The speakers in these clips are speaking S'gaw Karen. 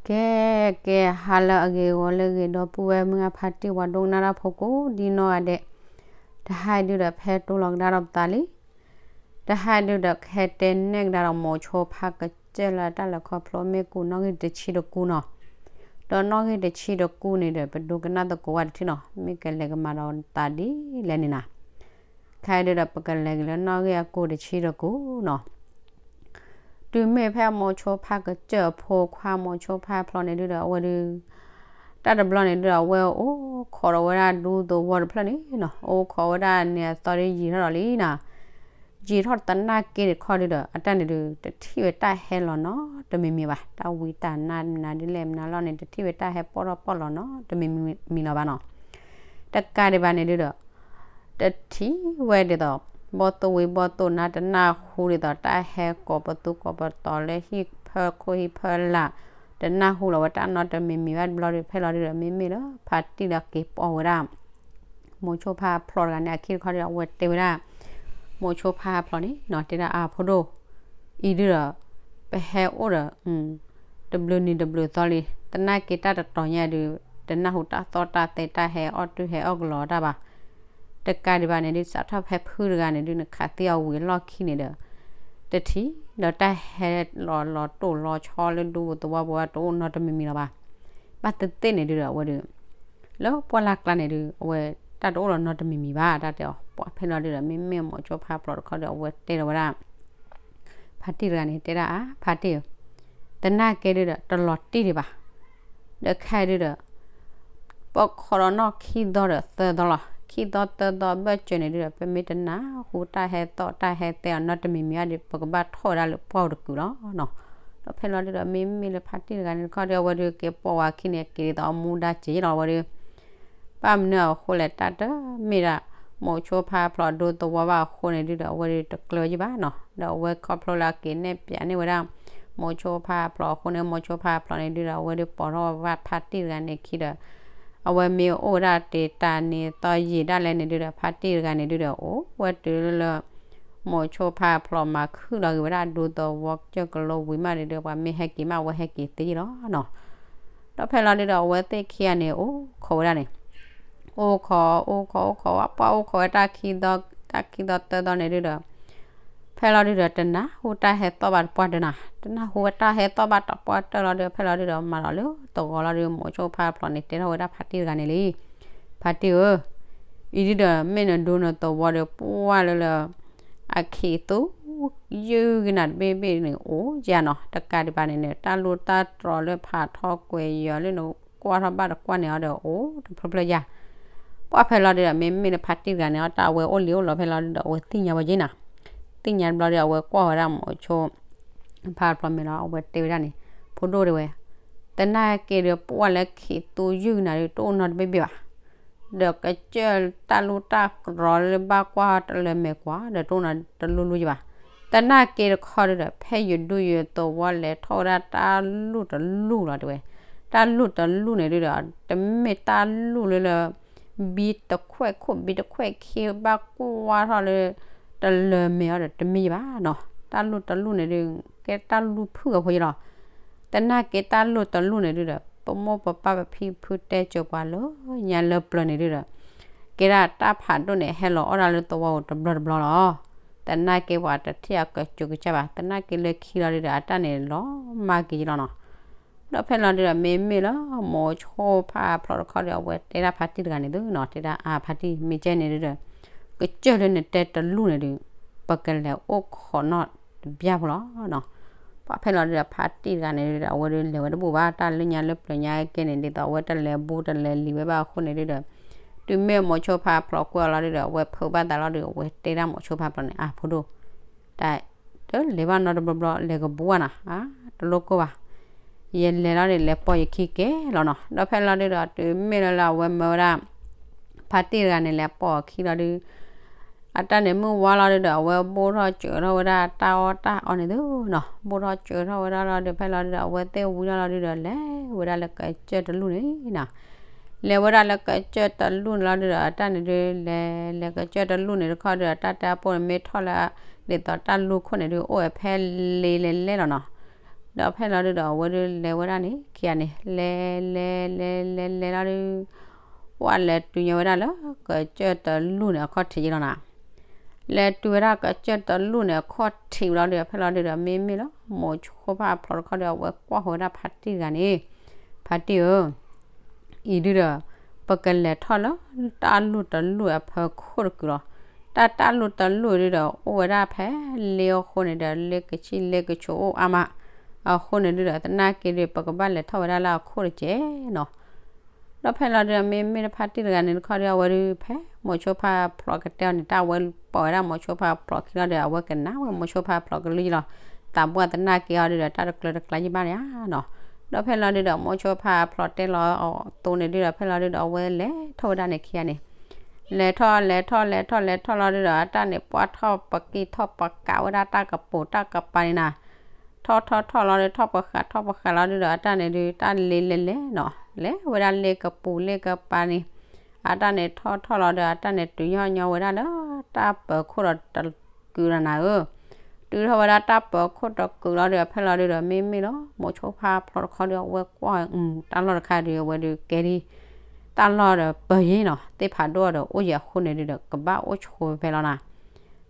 ကဲ ကဲ ဟါလၢအဂ့ၤ ဂီၤလၢအဂ့ၤ ဒီပုၢ်ဝဲၢ်မုၢ်အဖါတံၢ် ပှၤဒိကနၣ်တၢ်ဖိကိးဒ်နီၢ်ဂၤဒဲး, တဟါအံၤဒုဒီး ဖဲတိၢ်လီၤကဒါဒီးပသးလံ. တဟါအံၤဒုဒီး ကဟဲတဲနဲၣ်ကဒါဒီး မိၤဆိဖါကစၢၢ်လၢတၢ်လဲၤခီဖျိ မ့ၢ်ကူးနီၣ်ဂံၢ်တဆံတကူနီၤ. ဒီးနီၣ်ဂံၢ်တဆံတကူန့ၣ်ဒီး ပဒိကနၣ်သကိးဝဲတထံၣ်နီၤ, မ့ၢ်ကလဲၤကမၤဒီးသးဒ်လဲၣ်န့ၣ်နၤ. ခဲအံၤဒုဒီး ပကလဲၤက့ၤလၢနီၣ်ဂံၢ်အကူးတဆံတကူနီၤ. တုၤမ့ၢ်ဖဲမိၤဆိဖါကစၢၢ်အဖိခွါ မိၤဆိဖါဖျိးန့ၣ်ဒုဒီး အဝဲဒု တၢ်တဘျီန့ၣ်ဒုဒီး အဝဲအိၣ်ခိးဒီးဝဲဒၣ်ဒူသဝီတဖျၢၣ်န့ၣ်နီၤ, အိၣ်ခိးဝဲဒၣ်န့ၣ်အသီဒီးယံာ်ထီၣ်ဒီးလံနီၤ. ယံာ်ထီၣ်သနာ်က့တခီဒုဒီး အတၢ်န့ၣ်ဒု တထံၣ်ဝဲတၢ်ဟဲလီၤနီတမံၤမံၤဘၣ်. တၢ်ဝံတၢ်နါမနုၤဒ်လဲၣ်မနုၤလီၤန့ၣ် တထံၣ်ဝဲတၢ်ဟဲပီၣ်ထီၣ်ပီၣ်လီၤနီတမံၤမံၤလီၤဘၣ်နီၤ. တကးဒံးဘၣ်န့ၣ်ဒုဒီး တထံၣ်ဝဲဒ်သိး ဘီၣ်သိၣ်ဝံၤဘီၣ်သိၣ်နါ တနၢ်ဟူဒ်သိး တၢ်ဟဲကိးပသူကိးပတီၤလၢဟံၣ်ဖၢခိၣ်ဟံၣ်ဖၢလာ်, တနၢ်ဟူလီၤဝဲတၢ်နီတမံၤမံၤဘၣ်တဘျီဒီး ဖဲလီၤဒုဒီး မ့မ့ၢ်လၢဖါတံၢ်လၢက့ၤပိာ်ဝဲဒၣ် မိၤဆိဖါဖျိးတဂၤန့ၣ် အခံတခီဒီး အဝဲတဲဝဲဒၣ် မိၤဆိဖါဖျိးန့ၣ်နီၤ, တဲဒၣ်အါဖိဒိၣ် အံၤဒုဒီး ပဟဲအိၣ်ဒီး တဘျုးနံၤတဘျုးသီလံ, သနာ်က့တၢ်တတီၤညါဒု တနၢ်ဟူတၢ်သီၣ်တၢ်သဲ တၢ်ဟဲအီၣ်တုၤဟဲအီၣ်ကလီတၢ်ဘၣ်. တကးဒံးဘၣ်န့ၣ်ဒု စးထီၣ်ဖဲဖုတဂၤန့ၣ်ဒု နခးသံအီၤဝံၤအလီၢ်ခံန့ၣ်ဒီး တထံၣ်ဒီးတၢ်ဟဲလီၤလီၤတိၢ်လီၤဆီလၢဒူသဝီပူၤ တအိၣ်နီတမံၤမံၤလီၤဘၣ်. ဘၣ်သ့ၣ်သ့ၣ်န့ၣ်ဒုဒီး အဝဲဒု လၢပှၢ်လၢ်ကျါန့ၣ်ဒု အဝဲတၢ်တအိၣ်လီၤနီတမံၤမံၤဘၣ် တၢ်တဲအီၤ. ပှၤဖဲလီၤဒုဒီး မ့မ့ၢ်မိၤဆိဖါဖျိးတခီဒီး အဝဲတဲဒီးဝဲဒၣ် ဖါတံၢ်တဂၤန့ၣ် တဲဒၣ်အါ ဖါတံၢ်ဧၢ, သနာ်က့ဒုဒီး တလီၤတံၢ်ဒံးဘၣ်. ဒီးခဲအံၤဒုဒီး ပခိးဒီးနီၢ်ခံသီဒီးသၢသီလီၤ. ခံသီသၢသီဘၢၣ်စၢၤန့ၣ်ဒုဒီး ပမ့ၢ်တနၢ်ဟူတၢ်ဟဲသီၣ်တၢ်ဟဲသဲအီၤနီတမံၤမံၤဘၣ်ဒီး ပကဘၣ်ထီၣ်ဝဲဒၣ်လၢပှၢ်ပူၤတကုာ်လီၤနီၤ. ဒီးဖဲလီၤဒုဒီး မ့မ့ၢ်လၢဖါတံၢ်တဂၤန့ၣ်တခီဒီး အဝဲဒုက့ၤပိာ်ဝဲအခံန့ၣ် က့ၤဒ်သိးအမူဒါက့ၤလီၤ အဝဲဒု ဘၣ်မနုၤအဃိလဲၣ် တၢ်တမ့ၢ်ဒၣ် မိၤဆိဖါဖျိးဒူသဝီဘၣ်အဃိန့ၣ်ဒုဒီး အဝဲဒုတကျၢၤဘၣ်ယံၤဘၣ်နီၤ. ဒီးအဝဲခီဖျိလၢအက့ၤနဲၣ်ပၠးန့ၢ်ဝဲဒၣ် မိၤဆိဖါဖျိးအဃိန့ၣ် မိၤဆိဖါဖျိးန့ၣ်ဒုဒီး အဝဲဒုပိာ်ထီၣ်ဝဲဖါတံၢ်တဂၤန့ၣ်ခံဒီး အဝဲမ့ၢ်အိၣ်ဝဲဒၣ်တ့ၢ်တၢ်နံၤသီယံာ်ဒၣ်လဲာ်န့ၣ်ဒုဒီး ဖါတံၢ်တဂၤန့ၣ်ဒုဒီး အိၣ်ဝဲတုၤလၢ မိၤဆိဖါဖျိးမၤခုၣ်လီၤက့ၤဝဲဒၣ်ဒူသဝီကစၢၢ်ကလိဝံၤမးန့ၣ်ဒု ပှၤမ့ၢ်ဟဲက့ၤမး အဝဲဟဲက့ၤသ့ယံၤလီၤနီၤ. ဒီးဖဲလီၤဒုဒီး အဝဲသ့ၣ်ခံဂၤန့ၣ် အိၣ်ခိးဝဲဒၣ်န့ၣ် အိၣ်ခိး အိၣ်ခိး အိၣ်ခိး ပှၢ်အိၣ်ခိးဝဲတၢ်ခံသီ တၢ်ခံသီသၢသီန့ၣ်ဒုဒီး ဖဲလီၤဒုဒီး တနၢ်ဟူတၢ်ဟဲသီၣ်ဘၣ်တပှၢ်တၢၢ်နီၤ, တနၢ်ဟူဝဲတၢ်ဟဲသီၣ်ဘၣ်တပှၢ်တၢၢ်လီၤဒု ဖဲလီၤဒုဒီး မၤလီၤလၢသဝီလီၤဒု မိၤဆိဖါဖျိးန့ၣ် တဲထီၣ်ဝဲဒၣ်ဖါတံၢ်တဂၤန့ၣ်လံ. ဖါတံၢ်ဧၢ, အံၤဒုဒီး မ့ၢ်နဒူနသဝီဒီး ပှၢ်လၢလၢ အခံးသူ ယုၢ်ကနၣ်တဘ့ၣ်ဘ့ၣ်န့ၣ် အိၣ်ယၤနီၤ, တကးဒံးဘၣ်န့ၣ်န့ၣ် တၢ်လူၢ်တၢ်တြီၤလၢဖးထီကွဲၤယီၤလၢနကွၢ်ထီၣ်ဘၣ်တကွၢ်န့ၣ်အီၤဒီး အိၣ်တဖျၢၣ်ဖျၢၣ်ယၤ. ပှၢ်ဖဲလီၤဒုဒီး မ့မ့ၢ်လၢဖါတံၢ်တဂၤန့ၣ်အီၤ တၢ်အဝဲအိၣ်လံအိၣ်လီၤဖဲလီၤဒုဒီး အဝဲသ့ၣ်ညါဝဲယံၤနီၤ, သ့ၣ်ညါတဘျီဒီး အဝဲကွၢ်ဝဲဒၣ်မိၤဆိ ဖါဖျိးမဲာ်လီၤ အဝဲတဲဝဲဒၣ်န့ၣ် ဖိဒိၣ်တဲဝဲ, သနာ်က့ဒီး ပှၢ်လၢခံးသူယုၢ်ကနၣ်ဒု တအိၣ်နီတဘ့ၣ်ဘ့ၣ်ဘၣ် ဒီးကစၢၢ်တၢ်လူၢ်တၢ်တြီၤလၢဘၣ်ကွၢ်တလၢၤမဲာ်ကွၢ်ဒီး တအိၣ်နီတလူၢ်ယံၤဘၣ်. သနာ်က့တခီဒုဒီး ဖဲယဒူယသဝီလဲၤထီၣ်ဝဲဒၣ်တၢ်လူၢ်တလူၢ်လီၤတဲဝဲ, တၢ်လူၢ်တလူၢ်န့ၣ်ဒုဒီး တမ့ၢ်တၢ်လူၢ်လၢလၢ ဘံတခွဲးခိၣ်ဘံတခွဲးခံဘၣ်ကွၢ်ထီၣ်လၢ တလၢၤမဲာ်အီၤဒီးတမ့ၢ်ယံၤဘၣ်နီၤ, တၢ်လူၢ်တလူၢ်န့ၣ်ဒု ကဲတၢ်လူၢ်ဖုၣ်အဖိယံၤလီၤ. သနာ်က့တၢ်လူၢ်တလူၢ်န့ၣ်ဒုဒီး ပမိၢ်ပပၢ်ပဖံပဖုတဲစိၤပှၤလၢညါလၢပျၢၤန့ၣ်ဒုဒီး ကဲဒၣ်တၢ်ဖးဒိၣ်န့ၣ် ဟဲလီၤအီၣ်ဒၣ်လၢသဝီဧိၤတဘျီတဘျီလီၤ. သနာ်က့ပှၤတထံၣ်အကစူၤကစၢ်ဘၣ်, သနာ်က့လၢခံလီၤဒုဒီး အတၢ်န့ၣ်လီၤမၢ်က့ၤယံၤလီၤနီၤ. ဒီးဖဲလီၤဒုဒီး မ့မ့ၢ်လၢမိၤဆိဖါဖျိးတခီဒီး အဝဲတဲဒၣ်ဖါတံၢ်တဂၤန့ၣ်သုနီၤ, တဲဒၣ်အါဖါတံၢ် မ့ၢ်ကဲန့ၣ်ဒုဒီး ကစၢၢ်လၢနတဲတလူၢ်န့ၣ်ဒု ပကလဲၤအိၣ်ခိးနီၣ်တဘျီဖိလီၤနီၤ. ပှၢ်ဖဲလီၤဒုဒီး ဖါတံၢ်တဂၤန့ၣ်ဒုဒီး အဝဲဒုလဲၤဝဲတဘူၣ်ဘၣ်, တၢ်လၢညါလၢပျၢၤညါကဲန့ၣ် ဒ်သိးအဝဲတလဲၤဘူးတလဲၤလံၤဝဲဘၣ်အဃိန့ၣ်ဒုဒီး တုၤမ့ၢ်မိၤဆိဖါဖျိးကွၢ်အီၤလီၤဒုဒီး အဝဲဖုးဘၣ်သးလီၤဒု အဝဲတဲဒၣ်မိၤဆိဖါဖျိးန့ၣ် အါဖိဒိၣ် တၢ် တလဲၤဘၣ်နီတဘျီဘျီ လဲၤကဘူးဘၣ်နီၤ, တလိၣ်ကိၢ်ဘၣ်, ယလဲၤလီၤန့ၣ် လဲၤပိာ်ယခံကဲလီၤနီၤ. ဒီးဖဲလီၤဒုဒီး တုၤမ့ၢ်လၢလၢအဝဲမၢဝဲဒၣ် ဖါတံၢ်တဂၤန့ၣ် လဲၤပိာ်အခံလီၤဒု အတၢ်န့ၣ်မုၢ်ဝါလီၤဒုဒီး အဝဲဘိၣ်ထီၣ်စၢၤထီၣ်ဝဲဒၣ်တၢ်အီၣ်တၢ်အီန့ၣ်သုနီၤ, ဘိၣ်ထီၣ်စၢၤထီၣ်ဝဲဒၣ်လီၤဒု ဖဲလီၤဒုဒီး အဝဲသ့ၣ်ဝံထီၣ်လီၤဒုဒီး လဲၤဝဲဒၣ်လၢကစၢၢ်တလူၢ်န့ၣ်နီၤ လဲၤဝဲဒၣ်လၢကစၢၢ်တလူၢ်န့ၣ်လီၤဒုဒီး အတၢ်န့ၣ်ဒု လဲၤလဲၤကစၢၢ်တလူၢ်န့ၣ်တခီဒုဒီး တၢ်တဲအပိၢ်န့ၣ် မ့ၢ်ထီၣ်လၢ ဒ်သိးတၢ်လူၢ်ခိၣ်န့ၣ်ဒု အိၣ်ဝဲဖဲလ့လဲၤလဲၤလီၤနီၤ. ဒီးဖဲလီၤဒုဒီးအဝဲဒုးလဲၤဝဲဒၣ်န့ၣ် ခံဂၤန့ၣ် လဲၤလဲၤလဲၤလဲၤလဲၤလီၤဒုး ပှၢ်လဲၤတုၤညီဝဲဒၣ်လၢ ကစၢၢ်တလူၢ်န့ၣ်အခီၣ်ထံးယ့လီၤနၤ. လဲၤတုၤဝဲဒၣ်ကစၢၢ်တလူၢ်န့ၣ်အခီၣ်ထံးလီၤဒုး ဖဲလီၤဒုဒီးမ့မ့ၢ်လၢ မိၤဆိဖါဖျိးတခီဒီး အဝဲကွၢ်ဃီၤဝဲဒၣ်ဖါတံၢ်တဂၤန့ၣ်, ဖါတံၢ်ဧၢ အံၤဒုဒီး ပကလဲၤထီၣ်လၢတၢ်လူၢ်တလူၢ်အဖီခိၣ်တကုာ်လီၤ. တၢ်တၢ်လူၢ်တလူၢ်ဒုဒီး အိၣ်ဝဲဒၣ်ဖဲလ့အဃိန့ၣ်ဒီး လ့ကဆံၣ်လ့ကဆိးအိၣ်အါမး, အဃိန့ၣ်ဒုဒီး သနာ်က့ဒု ပကဘၣ်လဲၤထီၣ်ဝဲဒၣ်လၢအခိၣ်တကဲးနီၤ. ဒီးဖဲလီၤဒုဒီး မ့မ့ၢ်တၢ်ဖါတံၢ်တဂၤန့ၣ်တခီဒီး အဝဲဒုဖဲမိၤဆိဖါဖျိးကတဲအီၤန့ၣ် တၢ်ဝဲပာ်ဝဲဒၣ်မိၤဆိဖါဖျိးခံလီၤဒီး အဝဲကနၣ်ဝဲမိၤဆိဖါဖျိးကလုၢ်ယ့လီၤ. သးပှၢ်သနာ်က့အီၤဒုဒီး တၢ်တကျၢၤတကျါယံၣ်ဘၣ်န့ၣ်ဧါနီၤ. ဒီးဖဲလီၤဒုဒီးမိၤဆိဖါဖျိးတဲလီၤအီၤအသိးန့ၣ်ဒုဒီး ဖဲလီၤဒုဒီး အဝဲလဲၤထီၣ်ဝဲဒၣ်န့ၣ်ခံဂၤန့ၣ် လဲၤထီၣ်လဲၤထီၣ်လဲၤထီၣ်လဲၤထီၣ်လီၤဒုဒီး အတၢ်န့ၣ် ပှၢ်ထီၣ်ပက့ၢ်ထီၣ်ပကးဝဲဒၣ်တၢ်ကပိာ်တၢ်ကပၤန့ၣ်နၤ. ထီၣ်ထီၣ်ထီၣ်လီၤဒု ထီၣ်ပဃးထီၣ်ပဃးလီၤဒုဒီး အတၢ်န့ၣ်ဒု တၢ်လ့လဲၤလဲၤနီၤ လဲၤဝဲဒၣ်လ့ကပူၤလ့ကပၤန့ၣ်, အတၢ်န့ၣ်ထီၣ်ထီၣ်လီၤဒီး အတၢ်န့ၣ်တုၤညီညီဝဲဒၣ်လၢ တၢ်ပၢၤခိၣ်ဒီးတကုာ်လီၤနၤဧၢ. တုၤထီၣ်ဝဲဒၣ်တၢ်ပၢၤခိၣ်တကုာ်လီၤဒီး ဖဲလီၤဒုဒီး မ့မ့ၢ်လီၤ မိၤဆိဖါဖျိးတခီဒီး အဝဲကွၢ်တၢ်လီၢ်တခါဒီး အဝဲဒုကဲဒ် တၢ်လီၢ်ဒီးပၢၤယ့ၣ်နီၤ သ့ၣ်ဖးဒိၣ်ဒီးအိၣ်ယံၤအဃိန့ၣ်ဒုဒီး ကဘၣ်အိၣ်ဆိးဖဲလီၤနၤ.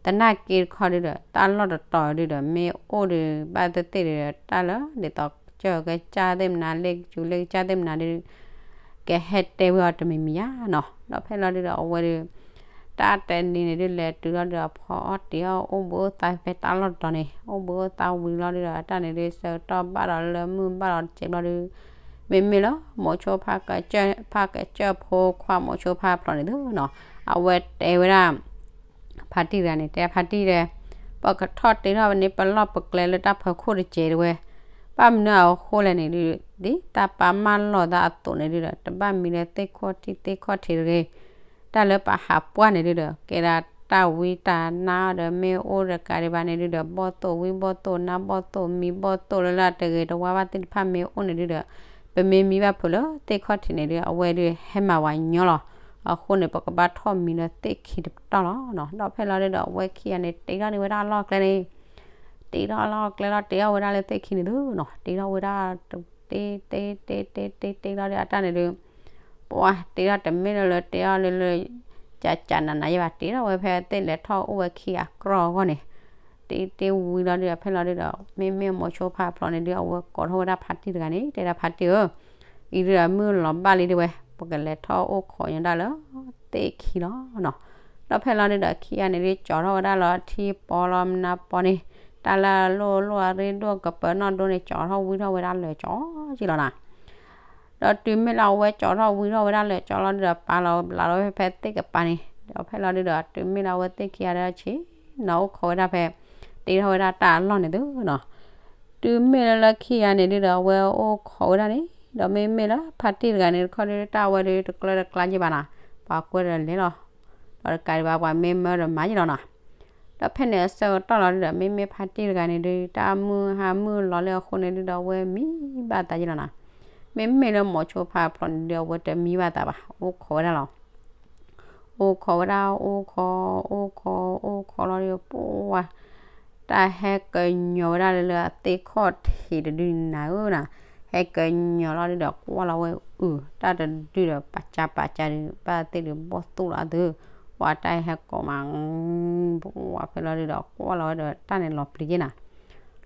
သနာ်က့တခီဒုဒီး တၢ်လီၢ်တတီၤဒုဒီး မ့ၢ်အိၣ်ဒီး ဘၣ်သ့ၣ်သ့ၣ်ဒီး တၢ်လၢဒ်သိးကစၢၢ်ကစၢ်သ့ၣ်မနၤ လ့ကစူၤလ့ကစၢ်သ့ၣ်မနၤဒု ကဟဲတဲဝဲအီၤတမံၤမံၤယါနီၤ. ဒီးဖဲလီၤဒုဒီး အဝဲဒု တၢ်တနံၤန့ၣ်ဒု လဲၤတုၤလီၤဒုဒီး ဖီအီၣ်တ့ၤအီၣ်အိၣ်ဘှံးအိၣ်သါဖဲတၢ်လီၢ်တတီၤန့ၣ် အိၣ်ဘှံးအိၣ်သါဝံၤလီၤဒုဒီး အတၢ်န့ၣ်ဒု ဆၢကတီၢ်ဘၣ်ဒီးလၢမုၢ်ဘၣ်ဒီးတစဲးဘျီဒု မ့မ့ၢ်လၢ မိၤဆိဖါကစၢၢ် ဖါကစၢၢ်ဖိခွါမိၤဆိဖါဖျိးန့ၣ်သုနီၤ အဝဲတဲဝဲဒၣ် ဖါတံၢ်တဂၤန့ၣ် တဲဖါတံၢ်ဒီး ပကထီၣ်တ့ထီၣ်ဝဲန့ၣ် ပလီၢ်ပကျဲလၢတၢ်ဖီခိၣ်တစဲးတဝဲ, ဘၣ်မနုၤအဃိလဲၣ်န့ၣ်ဒု ဒ်တၢ်ပာ်မၢလီၤသးအသိးန့ၣ်ဒုဒီး တဘၣ်မံလၢသ့ၣ်ခီၣ်ထံးသ့ၣ်ခီၣ်ထံးတဂ့ၤ. တၢ်လၢပဟးပှၢ်န့ၣ်ဒုဒီး ကဲဒၣ်တၢ်ဝံတၢ်နါဒီး မ့ၢ်အိၣ်တကးဒံးဘၣ်န့ၣ်ဒုဒီး ဘီၣ်သိၣ်ဝံဘီၣ်သိၣ်နါဘီၣ်သိၣ်မံဘီၣ်သိၣ်လၢလၢတဂ့ၤတဝါဘၣ်သ့ၣ်တဖၣ်မ့ၢ်အိၣ်န့ၣ်ဒုဒီး ပမ့ၢ်မံဘၣ်ဖုးလၢသ့ၣ်ခီၣ်ထံးန့ၣ်ဒု အဝဲဒုဟဲမၤဝဲညီလီၤ. အဃိန့ၣ် ပကဘၣ်ထီၣ်မံလၢသ့ၣ်ခံတပတီၢ်လီၤနီၤ. ဒီးဖဲလီၤဒုဒီး အဝဲခံဂၤန့ၣ် တ့ထီၣ်န့ၢ်ဝဲဒၣ်အလီၢ်ကျဲန့ၣ် တ့ထီၣ်အလီၢ်ကျဲလီၤ တ့ထီၣ်ဝဲဒၣ်လၢသ့ၣ်ခံန့ၣ်သုနီၤ တ့ထီၣ်ဝဲဒၣ် တ့တ့တ့တ့တ့တ့လီၤဒု အတၢ်န့ၣ်ဒု ပှၢ်တ့ထီၣ်တမ့ၢ်လၢလၢတ့ထီၣ်လၢလၢ ကကနးနးယဲဘၣ် တ့ထီၣ်ဝဲဖဲသ့ၣ်လဲၤထီၣ်အိၣ်ဝဲခံဂၤကြီအဂီၢ်န့ၣ် တ့တ့ဝံၤလီၤဒု ဖဲလီၤဒုဒီး မ့မ့ၢ်မိၤဆိဖါဖျိးန့ၣ်ဒု အဝဲကိးထီၣ်ဝဲဒၣ်ဖါတံၢ်တဂၤန့ၣ် တဲဒၣ်ဖါတံၢ်ဧၢ အံၤဒုဒီးမုၢ်လီၤဘၣ်လံဒုဝဲ ပကလဲၤထီၣ်အိၣ်ခိးညီဒၣ်လၢ သ့ၣ်ခံလီၤနီၤ. ဒီးဖဲလီၤဒုဒီးခံဂၤန့ၣ်ဒု ကၠီထီၣ်ဝဲဒၣ်လီၤထံပီလီၤမနၤပီန့ၣ် တၢ်လၢအလိၣ်အလိၣ်အရ့ဒိၣ်ကပၢၤနီၣ်ဒိန့ၣ် ကၠီထီၣ်ဝံထီၣ်ဝဲဒၣ်လၢာ်ကၠီက့လီၤနၤ. ဒီးတုၤမ့ၢ်လၢအဝဲကၠီထီၣ်ဝံထီၣ်ဝဲဒၣ်လၢာ်ကၠီလီၤဒုဒီး ပာ်လီၤဘျးလီၤဝဲဖဲသ့ၣ်ကပၤန့ၣ် ဒီးဖဲလီၤဒုဒီးတုၤမ့ၢ်လၢအဝဲသ့ၣ်ခံဂၤဒီးဆ့ၣ်နီၤအိၣ်ခိးဝဲဒၣ်ဖဲ တ့ထီၣ်ဝဲဒၣ်တၢ်အလီၢ်န့ၣ်သုနီၤ. တုၤမ့ၢ်လၢလၢခံဂၤန့ၣ်ဒုဒီး အဝဲအိၣ်ခိးဝဲဒၣ်န့ၣ် ဒီးမ့မ့ၢ်လၢဖါတံၢ်တဂၤန့ၣ်တခီဒု တၢ်ဝဲဒုတကျၢၤတကျါယဲဘၣ်နၤ, ပှၤကွဲဒီးလဲၤလီၤ. ဒီးတကးဒံးဘၣ်ပှၤမ့ၢ်မၢဒီးမၤယဲလီၤနၤ. ဒီးဖဲန့ၣ်အဆၢကတီၢ်လီၤဒုဒီး မ့မ့ၢ်ဖါတံၢ်တဂၤန့ၣ်ဒု တၢ်မုၢ်ဟါမုၢ်လီၤလၢအဃိန့ၣ်ဒုဒီး အဝဲမံဘၣ်သးယဲလီၤနၤ. မ့မ့ၢ်လၢမိၤဆိဖါဖျိးန့ၣ်ဒု အဝဲတမံဘၣ်သးဘၣ် အိၣ်ခိးဝဲဒၣ်လီၤ. အိၣ်ခိးဝဲဒၣ် အိၣ်ခိး အိၣ်ခိး အိၣ်ခိးလီၤဒု ပှၢ် တၢ်ဟဲကညီၤဝဲဒၣ်လၢလၢအသ့ၣ်ခီၣ်ထံးတဒုနၤဧၢနၤ, ဟဲကညီၤလီၤဒုဒီး ကွၢ်လီၤဝဲအုၣ် တၢ်တဒုဒီး ပာ်ကၢပာ်ကၢဒု ဘၣ်သ့ၣ်ဒုးဘီၣ်သိၣ်လီၤအသု, ပှၢ်တၢ်ဟဲကိးမး ပှၢ်ဖဲလီၤဒုဒီး ကွၢ်လီၤဝဲဒီး တၢ်န့ၣ်လီၤပျံၤယဲနၤ.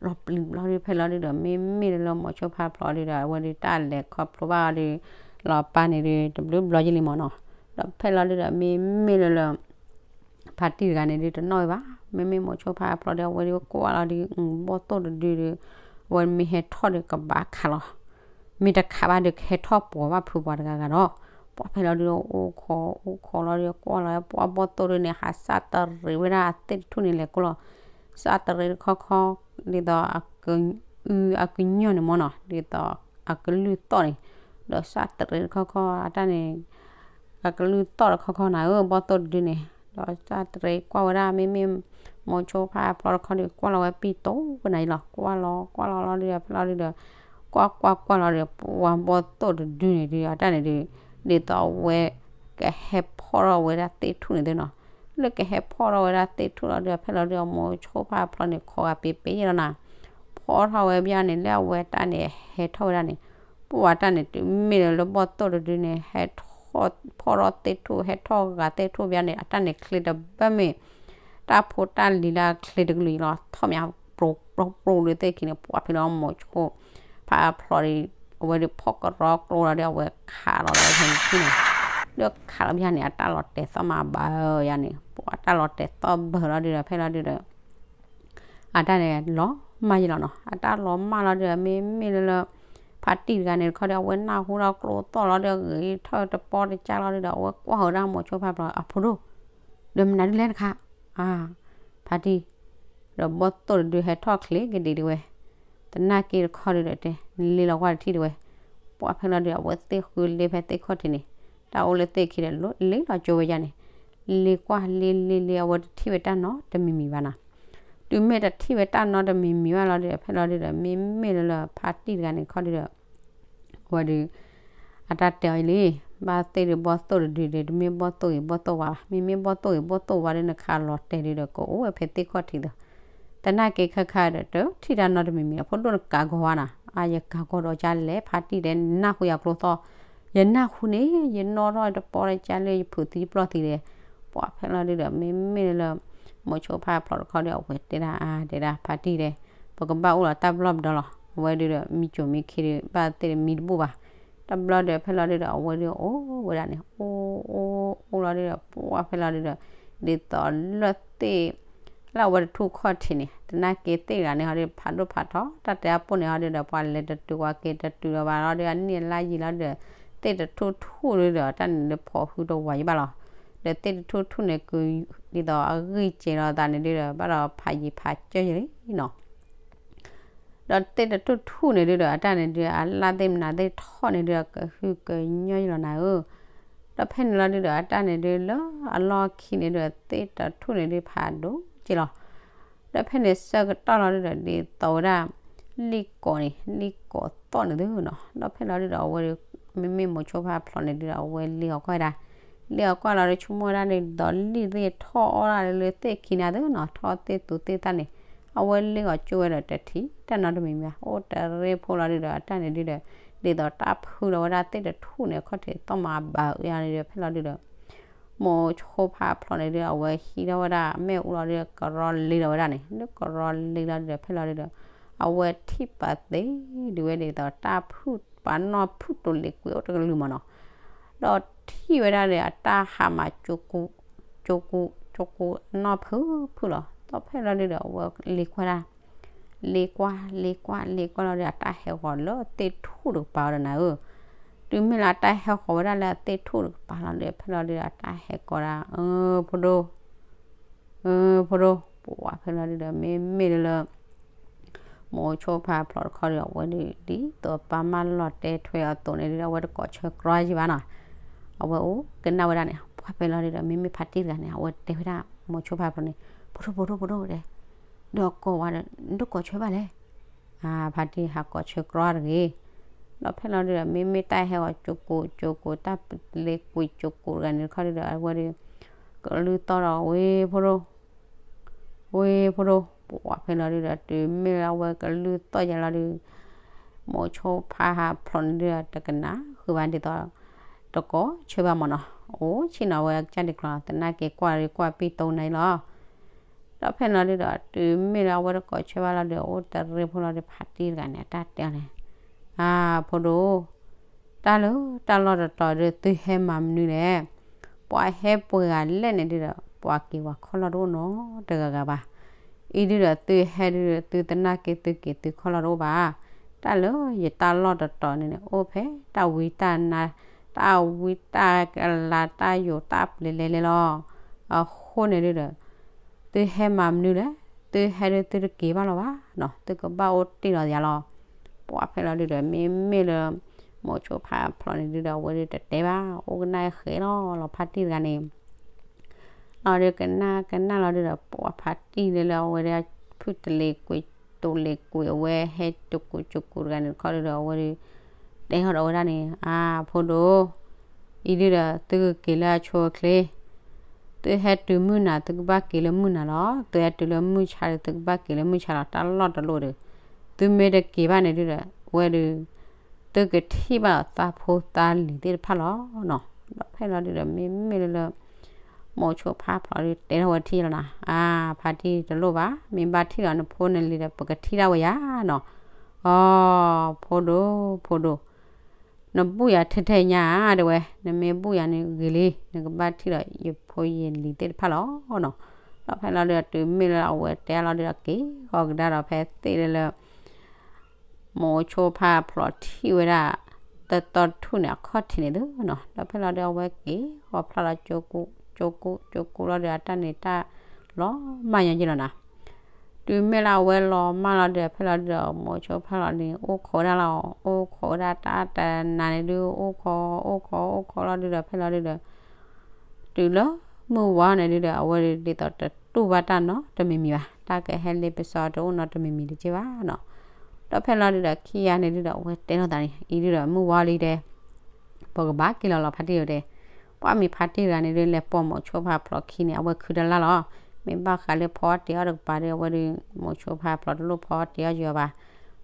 လီၤပျံၤဘျီဒု ဖဲလီၤဒုဒီး မ့မ့ၢ်လၢလၢမိၤဆိဖါဖျိးဒုဒီး အဝဲဒု တၢ်လဲၤခီဖျိဘၣ်အီၤဒု လီၤပာ်န့ၣ်ဒု တဘျုးဘျီယဲလံမၢ်နီၤ. ဒီးဖဲလီၤဒုဒီး မ့မ့ၢ်လၢလၢ ဖါတံၢ်တဂၤန့ၣ်ဒုတနီၣ်ဝဲဘၣ်, မ့မ့ၢ်မိၤဆိဖါဖျိးဒီး အဝဲဒုကွၢ်လီၤဒု ဘီၣ်သိၣ်တဒုဒု အဝဲမ့ၢ်ဟဲထီၣ်ဒုကဘၣ်ခးလီၤ, မ့ၢ်တခးဘၣ်ဒုကဟဲထီၣ်ပိာ်ဘၣ်ဖုပှၤတဂၤဂၤဒီး, ပှၢ်ဖဲလီၤဒု အိၣ်ခိး အိၣ်ခိးလီၤဒု ကွၢ်လီၤ ပှၢ်ဘီၣ်သိၣ်ဒုန့ၣ် ဟးစၢ်တရံးဝဲဒၣ်အသ့ၣ်တထူၣ်န့ၣ်လဲၤကိၢ်လီၤ, စၢ်တရံးတခီခီ ဒ်သိး အကညီၢ်န့ၣ်မၢ်နီၤ ဒ်သိး အကလုၢ်သီၣ်န့ၣ်, ဒီးစၢ်တရံးတခီခီ အတၢ်န့ၣ် အကလုၢ်သီၣ်တခီခီနၤဧၢ ဘီၣ်သိၣ်တဒုန့ၣ်, ဒီးစၢ်တရံးကွၢ်ဝဲဒၣ် မ့မ့ၢ်မိၤဆိဖါဖျိးတခီဒု ကွၢ်လီၤဝဲပံၢ်တိၢ်ဝဲနၤအံၤလီၤ, ကွၢ်လီၤ ကွၢ်လီၤလီၤဒု ဖဲလီၤဒုဒီး ကွၢ်ကွၢ်ကွၢ်လီၤဒု ပှၢ်ဘီၣ်သိၣ်တဒုန့ၣ်ဒု အတၢ်န့ၣ်ဒု ဒ်သိးအဝဲ ကဟဲဖီၣ်ထီၣ်ဝဲဒၣ်သ့ၣ်ထူၣ်န့ၣ်သုနီၤ, လၢကဟဲဖီၣ်ထီၣ်ဝဲဒၣ်သ့ၣ်ထူၣ်လီၤဒု ဖဲလီၤဒု မိၤဆိဖါဖျိးန့ၣ် ခိးဂၤပ့ၤပ့ၤယဲလီၤနၤ, ဖီ ဖီထီၣ်ဝဲဘၣ်န့ၣ် လၢအဝဲတၢ်န့ၣ်ဟဲထီၣ်ဝဲဒၣ်န့ၣ်, ပှၢ်တၢ်န့ၣ် တုၤမ့ၢ်လၢဘီၣ်သိၣ်တဒုန့ၣ် ဟဲထီၣ်ဖီၣ်ထီၣ်သ့ၣ်ထူၣ် ဟဲထီၣ်ဂာ်သ့ၣ်ထူၣ်ဘၣ်န့ၣ် အတၢ်န့ၣ်ချ့တဘၣ်မ့ၢ် တၢ်ဖိတၢ်လံၤလၢအချ့တကလုာ်လီၤ ထီၣ်မး ပြူပြူပြူဒုးသ့ၣ်ခံန့ၣ် ပှၢ်ဖဲလီၤမိၤဆိ ဖးဖျိးဒီး အဝဲဒုးဖီၣ်ကရီကျိလီၤဒီး အဝဲခးလီၤလၢဖဲန့ၣ်ခံန့ၣ်, ဒီးခးလီၤဘၣ်န့ၣ် အတၢ်လီၤတဲာ်သီၣ်မးဘၣ်ယၤန့ၣ် ပှၢ်တၢ်လီၤတဲာ်သီၣ်ဘၢလီၤဒုးဒီး ဖဲလီၤဒုးဒီး အတၢ်န့ၣ်လီၤမၢ်ယလီၤနီၤ အတၢ်လီၤမၢ်လီၤဒုးဒီး မ့မ့ၢ်လၢလၢ ဖါတံၢ်တဂၤန့ၣ်တခီဒီး အဝဲနၢ်ဟူဒီးကျိသီၣ်လီၤဒီး ဂ့ၤထီၣ်တပီတကၢလီၤဒုးဒီး အဝဲကွၢ်ဝဲဒၣ်မိၤဆိဖးဖျိး အဖိဒိၣ် ဒီးမနုၤဒ်လဲၣ်တခါ, အါ, ဖါတံၢ်, ဒီးဘီၣ်သိၣ်တဒုဟဲထီၣ်ချ့ကဒံးဒံးဝဲ, သနာ်က့တခီဒုးဒီးတဲ နလ့လီၤကွၢ်တထံၣ်ဒံးဝဲ, ပှၢ်ဖဲလီၤဒုးဒီး အဝဲသ့ၣ်ဃုလ့ဖဲသ့ၣ်ခီၣ်ထံးန့ၣ်, တၢ်အိၣ်လၢသ့ၣ်ခံဒီး လ့လီၤကၠိဝဲယါန့ၣ်, လ့ကွၢ်လ့လ့လ့ အဝဲတထံၣ်ဝဲတၢ်နီတမံၤမံၤဘၣ်နီၤ, တုၤမ့ၢ်တထံၣ်ဝဲတၢ်နီတမံၤမံၤဘၣ်လီၤဒုးဒီး ဖဲလီၤဒုးဒီး မ့မ့ၢ်လၢလၢဖါတံၢ်တဂၤန့ၣ်တခီဒုးဒီး အဝဲဒုး အတၢ်တဲအီၤအံၤလံ, ဘၣ်သ့ၣ်ဒုးဘီၣ်သိၣ်တဒုဒီး တမ့ၢ်ဘီၣ်သိၣ်ဂ့ၤဘီၣ်သိၣ်ဝါဘၣ်, မ့မ့ၢ်ဘီၣ်သိၣ်ဂ့ၤဘီၣ်သိၣ်ဝါဒီး နခးလီၤတဲာ်ဒုးဒီး ကအိၣ်ဝဲဖဲသ့ၣ်ခီၣ်ထံးဒီး, သနာ်က့ခဲခါဒီး တထံၣ်တၢ်နီတမံၤမံၤလီၤ, ဖိဒိၣ်နကးဂီၤဝါနီၤ, အါ ယကးဂီၤဒီးကလဲၣ် ဖါတံၢ်ဒီး နနၢ်ဟူယၤကျိသီၣ်, ယနၢ်ဟူန့ၣ် ယနီၣ်ထီၣ်တပီတကၢလၢယဖုးသံပျီၢ်သံဒီး, ပှၢ်ဖဲလီၤဒုးဒီး မ့မ့ၢ်လၢလၢ မိၤဆိဖးဖျိးတခီဒီး အဝဲတဲဒၣ်အါ တဲဒၣ်ဖါတံၢ်ဒီး ပကဘၣ်အိၣ်လီၤတၢ်ဘျီၣ်ပဒီလီၤ, အဝဲဒုးဒီး မံကၠိမံခ့ဒုး ဘၣ်သ့ၣ်တမံတဘူၣ်ဘၣ်, တဘျီဒီးဖဲလီၤဒုးဒီး အဝဲဒုးအိၣ်ဝဲဒၣ်န့ၣ် အိၣ်အိၣ်အိၣ်လီၤဒုးဒီး ပှၢ်ဖဲလီၤဒုးဒီး ဒ်သိးလၢသ့ၣ် လၢအဝဲတထူၣ်ခီၣ်ထံးန့ၣ် သနာ်က့သ့ၣ်တဂၤန့ၣ်ဟီဒီး ဖးဒိၣ်ဖးထီ တၢ်တဲအပိၢ်န့ၣ်ဟီဒုးဒီး ပှၤလဲၤတတုၤ ပှၤက့ၤတတုၤဒီးဘၣ်လီၤဒီး အနံၣ်အလါယံာ်လီၤဒုးဒီး သ့ၣ်တထူၣ်ထူၣ်ဒုးဒီး တၢ်န့ၣ်ဒုးဖီၣ်ဃုတဝးယံၤဘၣ်လီၤ, ဒီးသ့ၣ်တထူၣ်ထူၣ်န့ၣ် ကု ဒ်သိးအဂံၢ်စဲၤလီၤသးန့ၣ်ဒုးဒီး ဘၣ်ဒီးဖးယံၤဖးစၢၢ်ယံၤလံနီၤ ဒီးသ့ၣ်တထူၣ်ထူၣ်န့ၣ်ဒုးဒီး အတၢ်န့ၣ်ဒုး အလၣ်သ့ၣ်မနၤသ့ၣ်ထီၣ်န့ၣ်ဒုးဒီး ကဟုကညီၢ်ယလီၤနၤဧၢ, ဒီးဖဲန့ၣ်လီၤဒုးဒီး အတၢ်န့ၣ်ဒုးလၢအလီၢ်ခံန့ၣ်ဒုးဒီး သ့ၣ်တထူၣ်န့ၣ်ဒုးဖးဒိၣ်က့လီၤ, ဒီးဖဲန့ၣ်ဆၢကတီၢ်လီၤဒုးဒီး ဒ်သိးဝဲဒၣ် လံၣ်ကိးန့ၣ် လံၣ်ကိးသီၣ်န့ၣ်သုနီၤ, ဒီးဖဲလီၤဒုးဒီး အဝဲဒုး မ့မ့ၢ်မိၤဆိဖးဖျိးန့ၣ်ဒုးဒီး အဝဲလ့အီၤကွၢ်ဝဲဒၣ်, လ့အီၤကွၢ်လီၤဒီး ဆိကမိၣ်ဝဲဒၣ်န့ၣ် ဒ်သိးလံၣ်သ့ၣ်ထီၣ်အီၣ်ဒၣ်လၢသ့ၣ်ခံန့ၣ်သုနီၤ, ထီၣ်သ့ၣ်သူးသ့ၣ်သၣ်န့ၣ်, အဝဲလ့အီၤကၠိဝဲဒီးတထံၣ်တၢ်နီတမံၤမံၤဘၣ်, အိၣ်တရ့ဖိလီၤဒုးဒီး အတၢ်န့ၣ်ဒုးဒီး ဒ်သိးတၢ်ဖုလီၤဝဲဒၣ်သ့ၣ်တထူၣ်န့ၣ် အခီၣ်ထံးသီၣ်မးဘၣ်အါန့ၣ်ဒီး ဖဲလီၤဒုးဒီး မိၤဆိဖးဖျိးန့ၣ်ဒုး အဝဲဟံးထီၣ်ဝဲဒၣ် မ့ၣ်အူလီၤဒုးဒီး ကရီလ့လီၤဝဲဒၣ်န့ၣ် လၢကရီလ့လီၤဒုးဒီး ဖဲလီၤဒုးဒီး အဝဲထံၣ်ပာ်သ့ ဒုးဝဲဒ်သိးတၢ်ဖုၣ် ပှၤနီၢ်ဖုၣ်တိၤလ့ၤကွံာ်အိၣ်တကလုာ်မးနီၤ, ဒီးထံၣ်ဝဲဒၣ်ဒီး အတၢ်ဟးမး ကၠိကိ ကၠိကိ ကၠိကိ အနီၢ်ဖုၣ်ဖုၣ်လီၤ, ဒီးဖဲလီၤဒုးဒီး အဝဲလ့ကွၢ်ဒၣ် လ့ကွၢ် လ့ကွၢ် လ့ကွၢ်လီၤဒီး အတၢ်ဟဲဃီၤလၢသ့ၣ်ထူၣ်တကပၤဝဲဒီးနၤဧၢ, တုၤမ့ၢ်လၢအတၢ်ဟဲဃီၤဝဲဒၣ်လၢအသ့ၣ်ထူၣ်တကပၤလီၤဒီး ဖဲလီၤဒုးဒီး အတၢ်ဟဲကိးဒၣ် အၢ ဖိဒိၣ် အၢ ဖိဒိၣ် ပှၤဖဲလီၤဒုးဒီး မ့မ့ၢ်လၢလၢ မိၤဆိဖးဖျိးတခီဒီး အဝဲဒုး ဒ်သိးပၢ်မၢလီၤတဲာ်ထွဲအသိးန့ၣ်ဒုးဒီး အဝဲတကိးဆၢကြီယံၤဘၣ်နီၤ, အဝဲအိၣ်ကနၣ်ဝဲဒၣ်န့ၣ် ပှၤဖဲလီၤဒုးဒီး မ့မ့ၢ်ဖါတံၢ်တဂၤန့ၣ် အဝဲတဲဝဲဒၣ် မိၤဆိဖးဖျိးန့ၣ် ဖိဒိၣ် ဖိဒိၣ် ဖိဒိၣ်တဲ ဒီးကိးဝဲဒီး နတကိးဆၢဘၣ်လဲၣ် အဖါတံၢ်ဟးကိးဆၢကြီတဂ့ၤ, ဒီးဖဲလီၤဒုးဒီး မ့မ့ၢ်တၢ်ဟဲဂီၤ ကၠိကိ ကၠိကိ တၢ်ပလ့ၤကွံာ် ကၠိကိတဂၤန့ၣ်တခီဒုးဒီး အဝဲဒုး ကလုၢ်သီၣ်ဒီး ဝ့ၢ်ဖိဒိၣ် ဝ့ၢ်ဖိဒိၣ် ပှၤဖဲလီၤဒုးဒီး တုၤမ့ၢ်လၢအဝဲကလုၢ်သီၣ်ယါလီၤဒုး မိၤဆိဖးဟးဖျိးန့ၣ်ဒုးဒီး တကနၣ်ဃုာ်ဘၣ်ဒ်သိး တကိးဆၢဘၣ်မးနီၤ, အိၣ်ဆ့ၣ်နီၤဝဲကစၢ်ဒံးကျီ သနာ်က့ကွၢ်ဒုးကွၢ်ပံၣ်တိၢ်နၤအံၤလီၤ ဒီးဖဲန့ၣ်လီၤဒုးဒီး တုၤမ့ၢ်လၢအဝဲတကိးဆၢဘၣ်လီၤဒုး အိၣ်တရ့ဖိလီၤဒီး ဖါတံၢ်တဂၤန့ၣ် အတၢ်တဲအီၤန့ၣ်, အါ ဖိဒိၣ် တၢ်လၢတၢ်လီၢ်တတီၤဒုး သုဟဲမၤမနုၤလဲၣ်, ပှၤဟဲပှဲၤဂၤလဲၣ်န့ၣ်ဒုးဒီး ပှၤက့ၤဝဲခီၣ်လီၢ်တအိၣ်နီတဂၤဂၤဘၣ်, အံၤဒုးဒီး သုဟဲဒုးဒီး သုသနာ်က့သုက့ၤသုခီၣ်လီၢ်တအိၣ်ဘၣ်, တၢ်လၢယတၢ်လီၢ်တတီၤန့ၣ်န့ၣ် အိၣ်ဖဲတၢ်ဝံတၢ်နါ တၢ်ဝံတၢ်ကလၤ တၢ်ယိာ်တၢ်ပျံၤလဲၤလဲၤလီၤ, အဃိန့ၣ်ဒုးဒီး သုဟဲမၤမနုၤလဲၣ်, သုဟဲဒုးသုတက့ၤဘၣ်လီၤဘၣ်နီၤ, သုကဘၣ်အိၣ်တ့ၢ်လီၤယၤလီၤ, ပှၤဖဲလီၤဒုးဒီး မ့မ့ၢ်လၢ မိၤဆိဖးဖျိးန့ၣ်ဒုးဒီး အဝဲဒုးတတဲဘၣ် အိၣ်ကနၣ်ဃဲလီၤ လီၤဖါတံၢ်တဂၤန့ၣ် လီၤဒုးကနၣ်ကနၣ်လီၤဒုးဒီး ပှၤဖါတံၢ်လၢလၢအဝဲဒၣ် ဖုၣ်တလ့ၤကွံာ် တိၤလ့ၤကွံာ် အဝဲဟဲကၠိကိကၠိကိတဂၤန့ၣ်တခီဒုးဒီး အဝဲဒုး တဲထီၣ်ဒီးဝဲဒၣ်န့ၣ် အါ ဖိဒိၣ် အံၤဒုးဒီး သုကက့ၤလၢအဆိအချ့, သုဟဲတုၤမုၢ်နၤ သုကဘၣ်က့ၤလၢမုၢ်နၤလီၤ, သုဟဲတုၤလၢမုၢ်ဆါဒီး သုကဘၣ်က့ၤလၢမုၢ်ဆါလီၤ, တၢ်လီၢ်တလိၣ်ဒီး သုမ့ၢ်တက့ၤဘၣ်န့ၣ်ဒုဒီး အဝဲဒုး သုကထံၣ်ဘၣ်သးဖိသးလံၤသ့ၣ်တဖၣ်လီၤနီၤ. ဒီးဖဲလီၤဒုဒီး မ့မ့ၢ်လၢလၢ မိၤဆိဖါဖျိးဒုးတဲထီၣ်ဝဲထံၣ်လီၤနီၤ, အါ ဖါတံၢ်တလိၣ်ဘၣ်, မ့ၢ်ဘၣ်ထံၣ်ဒီးနဖိနလံၤဒီး ပကထံၣ်ဒၣ်ဝဲယၤနီၤ. အိ ဖိဒိၣ် ဖိဒိၣ် နဘူၣ်ယၤထဲထဲညါဧါ တဲဝဲ, နမ့ၢ်ဘူၣ်ယၤန့ၣ်ဂ့ၤလံ, နကဘၣ်ထံၣ်ဒီးယဖိယလံၤသ့ၣ်တဖၣ်လီၤနီၤ. ဒီးဖဲလီၤဒုဒီး တုၤမ့ၢ်လၢအဝဲတဲလီၤဒုဒီး က့ၤဃီၤကဒါဒီး ဖဲသ့ၣ်လၢလၢ မိၤဆိဖါဖျိးထံၣ်ဝဲဒၣ် တတီထူၣ်န့ၣ် အခီၣ်ထံးန့ၣ်သုနီၤ. ဒီးဖဲလီၤဒုဒီး အဝဲက့ၤဃီၤဖျါလီၤ ကၠိကူ ကၠိကူ ကၠိကူလီၤဒုဒီး အတၢ်န့ၣ်တၢ်လီၤမၢ်ညါက့ၤလီၤနီၤ. တုၤမ့ၢ်လၢအဝဲလီၤမၢ်လီၤဒုဒီး ဖဲလီၤဒုဒီး မိၤဆိဖါဖျိးန့ၣ် အိၣ်ခိးဝဲဒၣ်လီၤ, အိၣ်ခိးဝဲဒၣ်တၢ်တနၤန့ၣ်ဒု အိၣ်ခိး အိၣ်ခိး အိၣ်ခိးလီၤဒုဒီး ဖဲလီၤဒုဒီး တုၤလၢမုၢ်ဝါန့ၣ်ဒုဒီး အဝဲဒ်သိးတတူၢ်ဘၣ်တၢ်နီတမံၤမံၤဘၣ်, တၢ်ကဟဲလ့ပစီတအိၣ်နီတမံၤမံၤတက့ၢ်ဘၣ်နီၤ. ဒီးဖဲလီၤဒုဒီး ခံဂၤန့ၣ်ဒုဒီး အဝဲတဲထီၣ်သးန့ၣ် အံၤဒုဒီး မုၢ်ဝါလံတဲ, ပကဘၣ်က့ၤလီၤလီၤ ဖါတံၢ်ဧၢတဲ, ပှၤမ့ၢ်ဖါတံၢ်တဂၤန့ၣ်ဒု လဲၤပိာ်မိၤဆိဖါဖျိးခံန့ၣ် အဝဲခုတလၢ်လီၤ. မ့ၢ်ဘၣ်ဃးလၢဖီအီၣ်တ့ၤအီၣ်တကပၤဒီး အဝဲဒု မိၤဆိဖါဖျိးတလိၣ်ဖီအီၣ်တ့ၤအီၣ်ယံၤအီၤဘၣ်,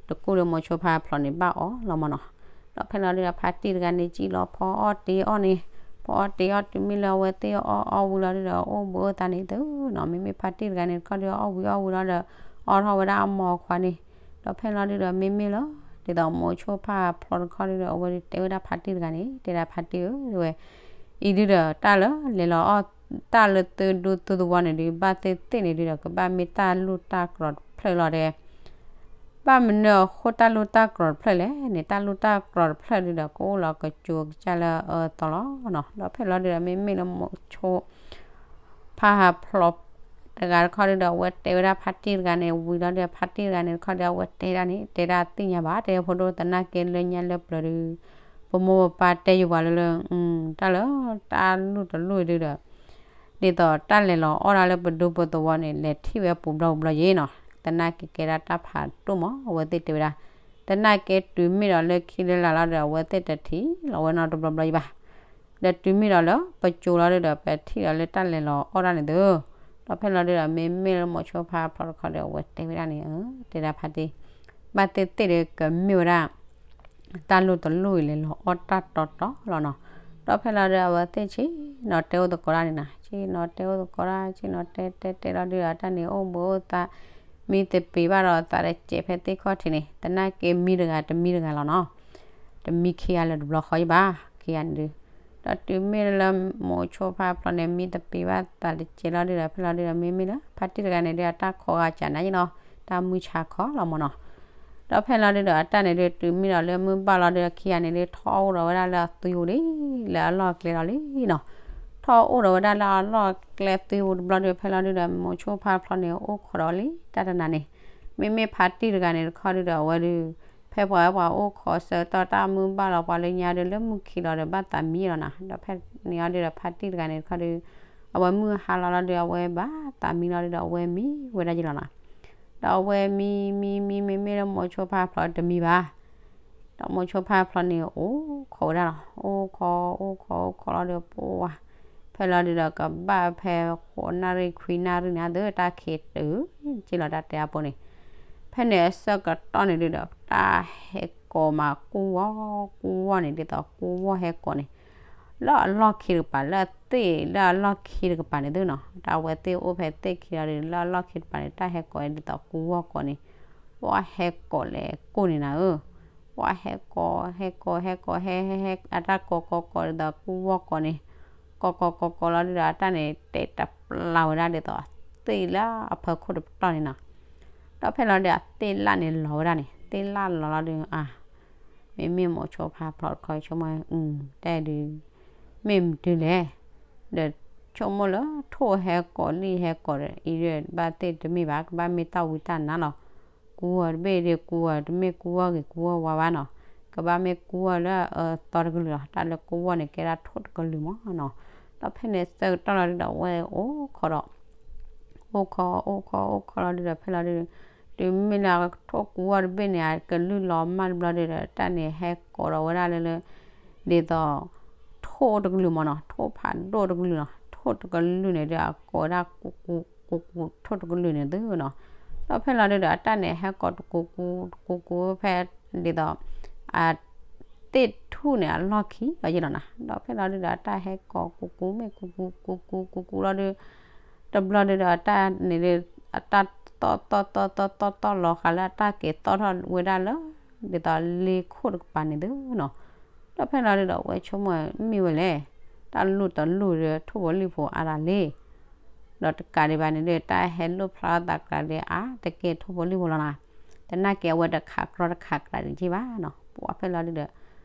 တကူၣ်လၢမိၤဆိဖါဖျိးန့ၣ် ဘၣ်အီၣ်လီၤမၢ်နီၤ. ဒီးဖဲလီၤဒုဒီး ဖါတံၢ်တဂၤန့ၣ် ကံၣ်လီၤဖီအီၣ်တ့ၤအီၣ်န့ၣ်, ဖီအီၣ်တ့ၤအီၣ်တုၤမ့ၢ်လၢအဝဲသ့ၣ်အီၣ်အီၣ်ဝံၤလီၤဒုဒီး အိၣ်ဘှံးအိၣ်သါန့ၣ်သုနီၤ. မ့မ့ၢ်ဖါတံၢ်တဂၤန့ၣ်တခီဒု အီၣ်ဝံၤအီၣ်ဝံၤလီၤဒီး အီထီၣ်ဝဲဒၣ်အမိၢ်အခွါန့ၣ်, ဒီးဖဲလီၤဒုဒီး မ့မ့ၢ်လၢ ဒ်သိးမိၤဆိဖါဖျိးတခီဒုဒီး အဝဲဒုတဲဝဲဒၣ်ဖါတံၢ်တဂၤန့ၣ် တဲဒၣ်ဖါတံၢ်ဧၢ တဲဝဲ, အံၤဒုဒီး တၢ်လၢလဲၤလီၤအီၣ် တၢ်လၢသုဒူသုသဝီန့ၣ်ဒု ဘၣ်သ့ၣ်သ့ၣ်န့ၣ်ဒုဒီး ကဘၣ်မ့ၢ်တၢ်လူၢ်တၢ်ကြီၤတဖျၢၣ်လီၤတဲ ဘၣ်မနုၤအဃိတၢ်လူၢ်တၢ်ကြီၤတဖျၢၣ်လဲၣ်န့ၣ်, တၢ်လူၢ်တၢ်ကြီၤတဖျၢၣ်ဒုဒီး ကအိၣ်လီၤကစူၤကစၢ်လၢအအၢအသီလီၤနီၤ. ဒီးဖဲလီၤဒုဒီး မ့မ့ၢ်လၢမိၤဆိ ဖါဟးဖျိး တဂၤတခီဒုဒီး အဝဲတဲဝဲဒၣ်ဖါတံၢ်တဂၤန့ၣ် ဝံၤလီၤဒုဒီး ဖါတံၢ်တဂၤန့ၣ်တခီဒီး အဝဲတဲဒၣ်န့ၣ် တဲဒၣ်သ့ၣ်ညါဘၣ် တဲဖိဒိၣ်သနာ်က့လၢညါလၢပျၢၤဒု ပမိၢ်ပပၢ်တဲယုာ်ပှၤလၢလၢ တၢ်လၢတၢ်လူၢ်တလူၢ်ဒုဒီး ဒ်သိးတၢ်လဲၤလီၤအီၣ်ဒၣ်လၢပဒူပသဝီန့ၣ် လဲၤထံၣ်ဝဲပူၤဘျီပူၤဘျီယ့ၣ်နီၤ, သနာ်က့ကဲဒၣ်တၢ်ဖးဒိၣ်မး အဝဲသ့ၣ်တဲဝဲဒၣ်, သနာ်က့တုၤမ့ၢ်ဒီးလၢခံလၢလာ်လီၤဒီး အဝဲသ့ၣ်တထံၣ်လီၤဝဲနီတဘျီဘျီယံၤဘၣ်, ဒီးတုၤမ့ၢ်ဒီးလၢပစိၤလီၤဒုဒီး ပထံၣ်ဒီးလၢတၢ်လဲၤလီၤအီၣ်ဒၣ်န့ၣ်သု, ဒီးဖဲလီၤဒုဒီး မ့မ့ၢ်လၢမိၤဆိဖါဖျိးတခီဒီး အဝဲတဲဝဲဒၣ်န့ၣ် တဲဒၣ်ဖါတံၢ် ဘၣ်သ့ၣ်သ့ၣ်ဒီးကမ့ၢ်ဝဲဒၣ် တၢ်လူၢ်တလူၢ်အံၤလဲၤလီၤအီၣ်တၢ်တီတီလီၤနီၤ. ဒီးဖဲလီၤဒုဒီး အဝဲသ့ၣ်ဆ့ၣ်နီၤတဲအိၣ်သကိးဒၣ်န့ၣ်နီၤ, ဆ့ၣ်နီၤတဲအိၣ်သကိးဒၣ် ဆ့ၣ်နီၤတဲတဲတဲလီၤဒုဒီး တၢ်န့ၣ်အိၣ်ဘှံးအိၣ်သါ မံသပ့ၤဘၣ်ဒီးသးတစဲးဖဲသ့ၣ်ခီၣ်ထံးန့ၣ်, သနာ်က့မံတဂၤတမံတဂၤလီၤနီၤ. တမံခံဂၤလၢၤတဘျီဃီယံၤဘၣ်, ခံဂၤန့ၣ်ဒု ဒီးတုၤမ့ၢ်လၢမိၤဆိဖါဖျိးန့ၣ် မံသပ့ၤဘၣ်သးတစဲးလီၤဒုဒီး ဖဲလီၤဒုဒီး မ့မ့ၢ်လၢဖါတံၢ်တဂၤန့ၣ်ဒု အတၢ်ခိးဂၤစှၤနၤယံၤနီၤ, တၢ်မုၢ်ဆါခီလီၤမၢ်နီၤ. ဒီးဖဲလီၤဒုဒီး အတၢ်န့ၣ်ဒု တုၤမ့ၢ်ဒီးလၢမုၢ်ဘၣ်လီၤဒုဒီး ခံဂၤန့ၣ်ဒု ထီၣ်အိၣ်ဒီးဝဲဒၣ်လၢအသွံၣ်အူလံ, လၢအလီၢ်ကျဲလီၤလံနီၤ. ထီၣ်အိၣ်ဒီးဝဲဒၣ်လၢအလီၢ်ကျဲသွံၣ်အူတဘျီဒု ဖဲလီၤဒုဒီး မိၤဆိဖါဖျိးန့ၣ် အိၣ်ခိးဒီးလံတၢ်တနၤန့ၣ်, မ့မ့ၢ်ဖါတံၢ်တဂၤန့ၣ်တခီဒုဒီး အဝဲဒု ဖဲပှၤဝဲပှၤအိၣ်ခိးဆၢကတီၢ်တၢ်မုၢ်ဘၣ်လီၤ ပှၤလၢညါဒုလၢမုၢ်ခံးလီၤဒီး ဘၣ်သးမံလီၤနီၤ. ဒီးဖဲန့ၣ်အီၤဒုဒီး ဖါတံၢ်တဂၤန့ၣ်တခီဒု အဝဲမုၢ်ဟါလီၤလီၤဒု အဝဲဘၣ်သးမံလီၤဒုဒီး အဝဲမံဝဲဒၣ်ယံၤလီၤနီၤ. ဒီးအဝဲမံ မံ မံ မ့မ့ၢ်လၢမိၤဆိဖါဖျိးတမံဘၣ်. ဒီးမိၤဆိဖါဖျိးန့ၣ် အိၣ်ခိးဝဲဒၣ်လီၤ. အိၣ်ခိး အိၣ်ခိး အိၣ်ခိးလီၤဒီး ပှၤ ဖဲလီၤဒုဒီး ကဘၣ်ဖဲဃိးနၣ်ရံၣ်ခွံနၣ်ရံၣ်န့ၣ် အသးတၢ်ခံးတုၤ က့လီၤတၢ်တဲအပူၤန့ၣ်, ဖဲန့ၣ်အဆၢကတီၢ်န့ၣ်ဒုဒီး တၢ်ဟဲကိးမးကူဝီ ကူဝီန့ၣ် ဒ်သိးကူဝီဟဲကိးန့ၣ် လၢအလီၢ်ခံတကပၤ လၢအသ့ၣ်လၢအလီၢ်ခံတကပၤန့ၣ်သုနီၤ, တၢ်အဝဲသ့ၣ်အိၣ်ဖဲသ့ၣ်ခံလီၤဒု လၢအလီၢ်ခံတကပၤန့ၣ် တၢ်ဟဲကိးဒ်သိးကူဝီကိးန့ၣ်, ပှၤဟဲကိးလဲၤကိးန့ၣ်နၤဧၢ, ပှၤဟဲကိး ဟဲကိး ဟဲကိး ဟဲ ဟဲ ဟဲ အတၢ်ကိးကိးကိးဒ်သိးကူဝီကိးန့ၣ်, ကိးကိးကိးကိးလီၤဒုဒီး အတၢ်န့ၣ် တဲတပျၢ်ဝဲဒၣ်ဒ်သိး သ့ၣ်လၢအဖီခိၣ်တပတီၢ်န့ၣ်နီၤ. ဒီးဖဲလီၤဒုဒီး အသ့ၣ်လၣ်န့ၣ်လီၤဝဲဒၣ်န့ၣ် သ့ၣ်လၣ်လီၤလီၤဒု အါ မ့မ့ၢ်မိၤဆိဖါဖျိးတခီဆိကမိၣ် တဲဒု မ့ၢ်မနုၤလဲၣ်, ဒီးဆိကမိၣ်လၢထိၣ်ဟဲကိးလံၣ်ဟဲကိးဒီး အံၤဒု ဘၣ်သ့ၣ်တမ့ၢ်ဘၣ် ကဘၣ်မ့ၢ်တၢ်ဝံတၢ်နါလီၤ. ကူဝီတဘ့ၣ်ဒု ကူဝီတမ့ၢ်ကူဝီဂ့ၤကူဝီဝါဘၣ်နီၤ, ကဘၣ်မ့ၢ်ကူဝီလၢအသီတကလုာ်လီၤ. တၢ်လၢကူဝီန့ၣ် ကဲဒၣ်ထိၣ်တကလုာ်မၢ်နီၤ. ဒီးဖဲန့ၣ်ဆၢကတီၢ်လီၤဒုဒီး အဝဲအိၣ်ခိးဒီး အိၣ်ခိး အိၣ်ခိး အိၣ်ခိးလီၤဒုဒီး ဖဲလီၤဒု တုၤမ့ၢ်လၢအထိၣ်ကူဝီတဘ့ၣ်န့ၣ် အကလုၢ်လီၤမၢ်တဘျီဒုဒီး တၢ်န့ၣ်ဟဲကိးဒီးဝဲဒၣ်လၢလၢ ဒ်သိး ထိၣ်တကလုာ်မၢ်နီၤ, ထိၣ်ဖးဒိၣ်တကလုာ်နီၤ, ထိၣ်တကလုာ်န့ၣ်ဒု အကိးဝဲဒၣ် ကူကူ ထိၣ်တကလုာ်န့ၣ်သုနီၤ. ဒီးဖဲလီၤဒုဒီး အတၢ်န့ၣ်ဟဲကိးတကူကူ တကူကူဖဲ ဒ်သိး အ သ့ၣ်ထူၣ်န့ၣ်အလီၢ်ခံလီၤယ့ၢ်လီၤနၤ. ဒီးဖဲလီၤဒုဒီး အတၢ်ဟဲကိးကူကူမ့ၢ်ကူကူကူကူကူကူလီၤဒု တဘျီဒုဒီး အတၢ်န့ၣ်ဒု အတၢ်သီၣ်သီၣ်သီၣ်သီၣ်သီၣ်သီၣ်လီၤဃာ်လၢအတၢ်က့ၤသီၣ်ထီၣ်ဝဲဒၣ်လၢ ဒ်သိးလ့ခိၣ်တကပၤန့ၣ်သုနီၤ. ဒီးဖဲလီၤဒုဒီး အဝဲဆိကမိၣ်မ့ၢ်ဝဲလဲၣ်, တၢ်လူၢ်တလူၢ်ဒီး ထိၣ်ဖိလံၣ်ဖိအါတၢ်လံ ဒီးတကးဒံးဘၣ်န့ၣ်ဒု တၢ်ဟဲလိၣ်ဖျါထီၣ်သးကျးဒီး အါတက့ၢ်ထိၣ်ဖိလံၣ်ဖိလီၤနၤ. တနာ်က့ၤအဝဲတခးကြီတခးကြီဒံးက့ၤဘၣ်နီၤ. ပှၤဖဲလီၤဒုဒီး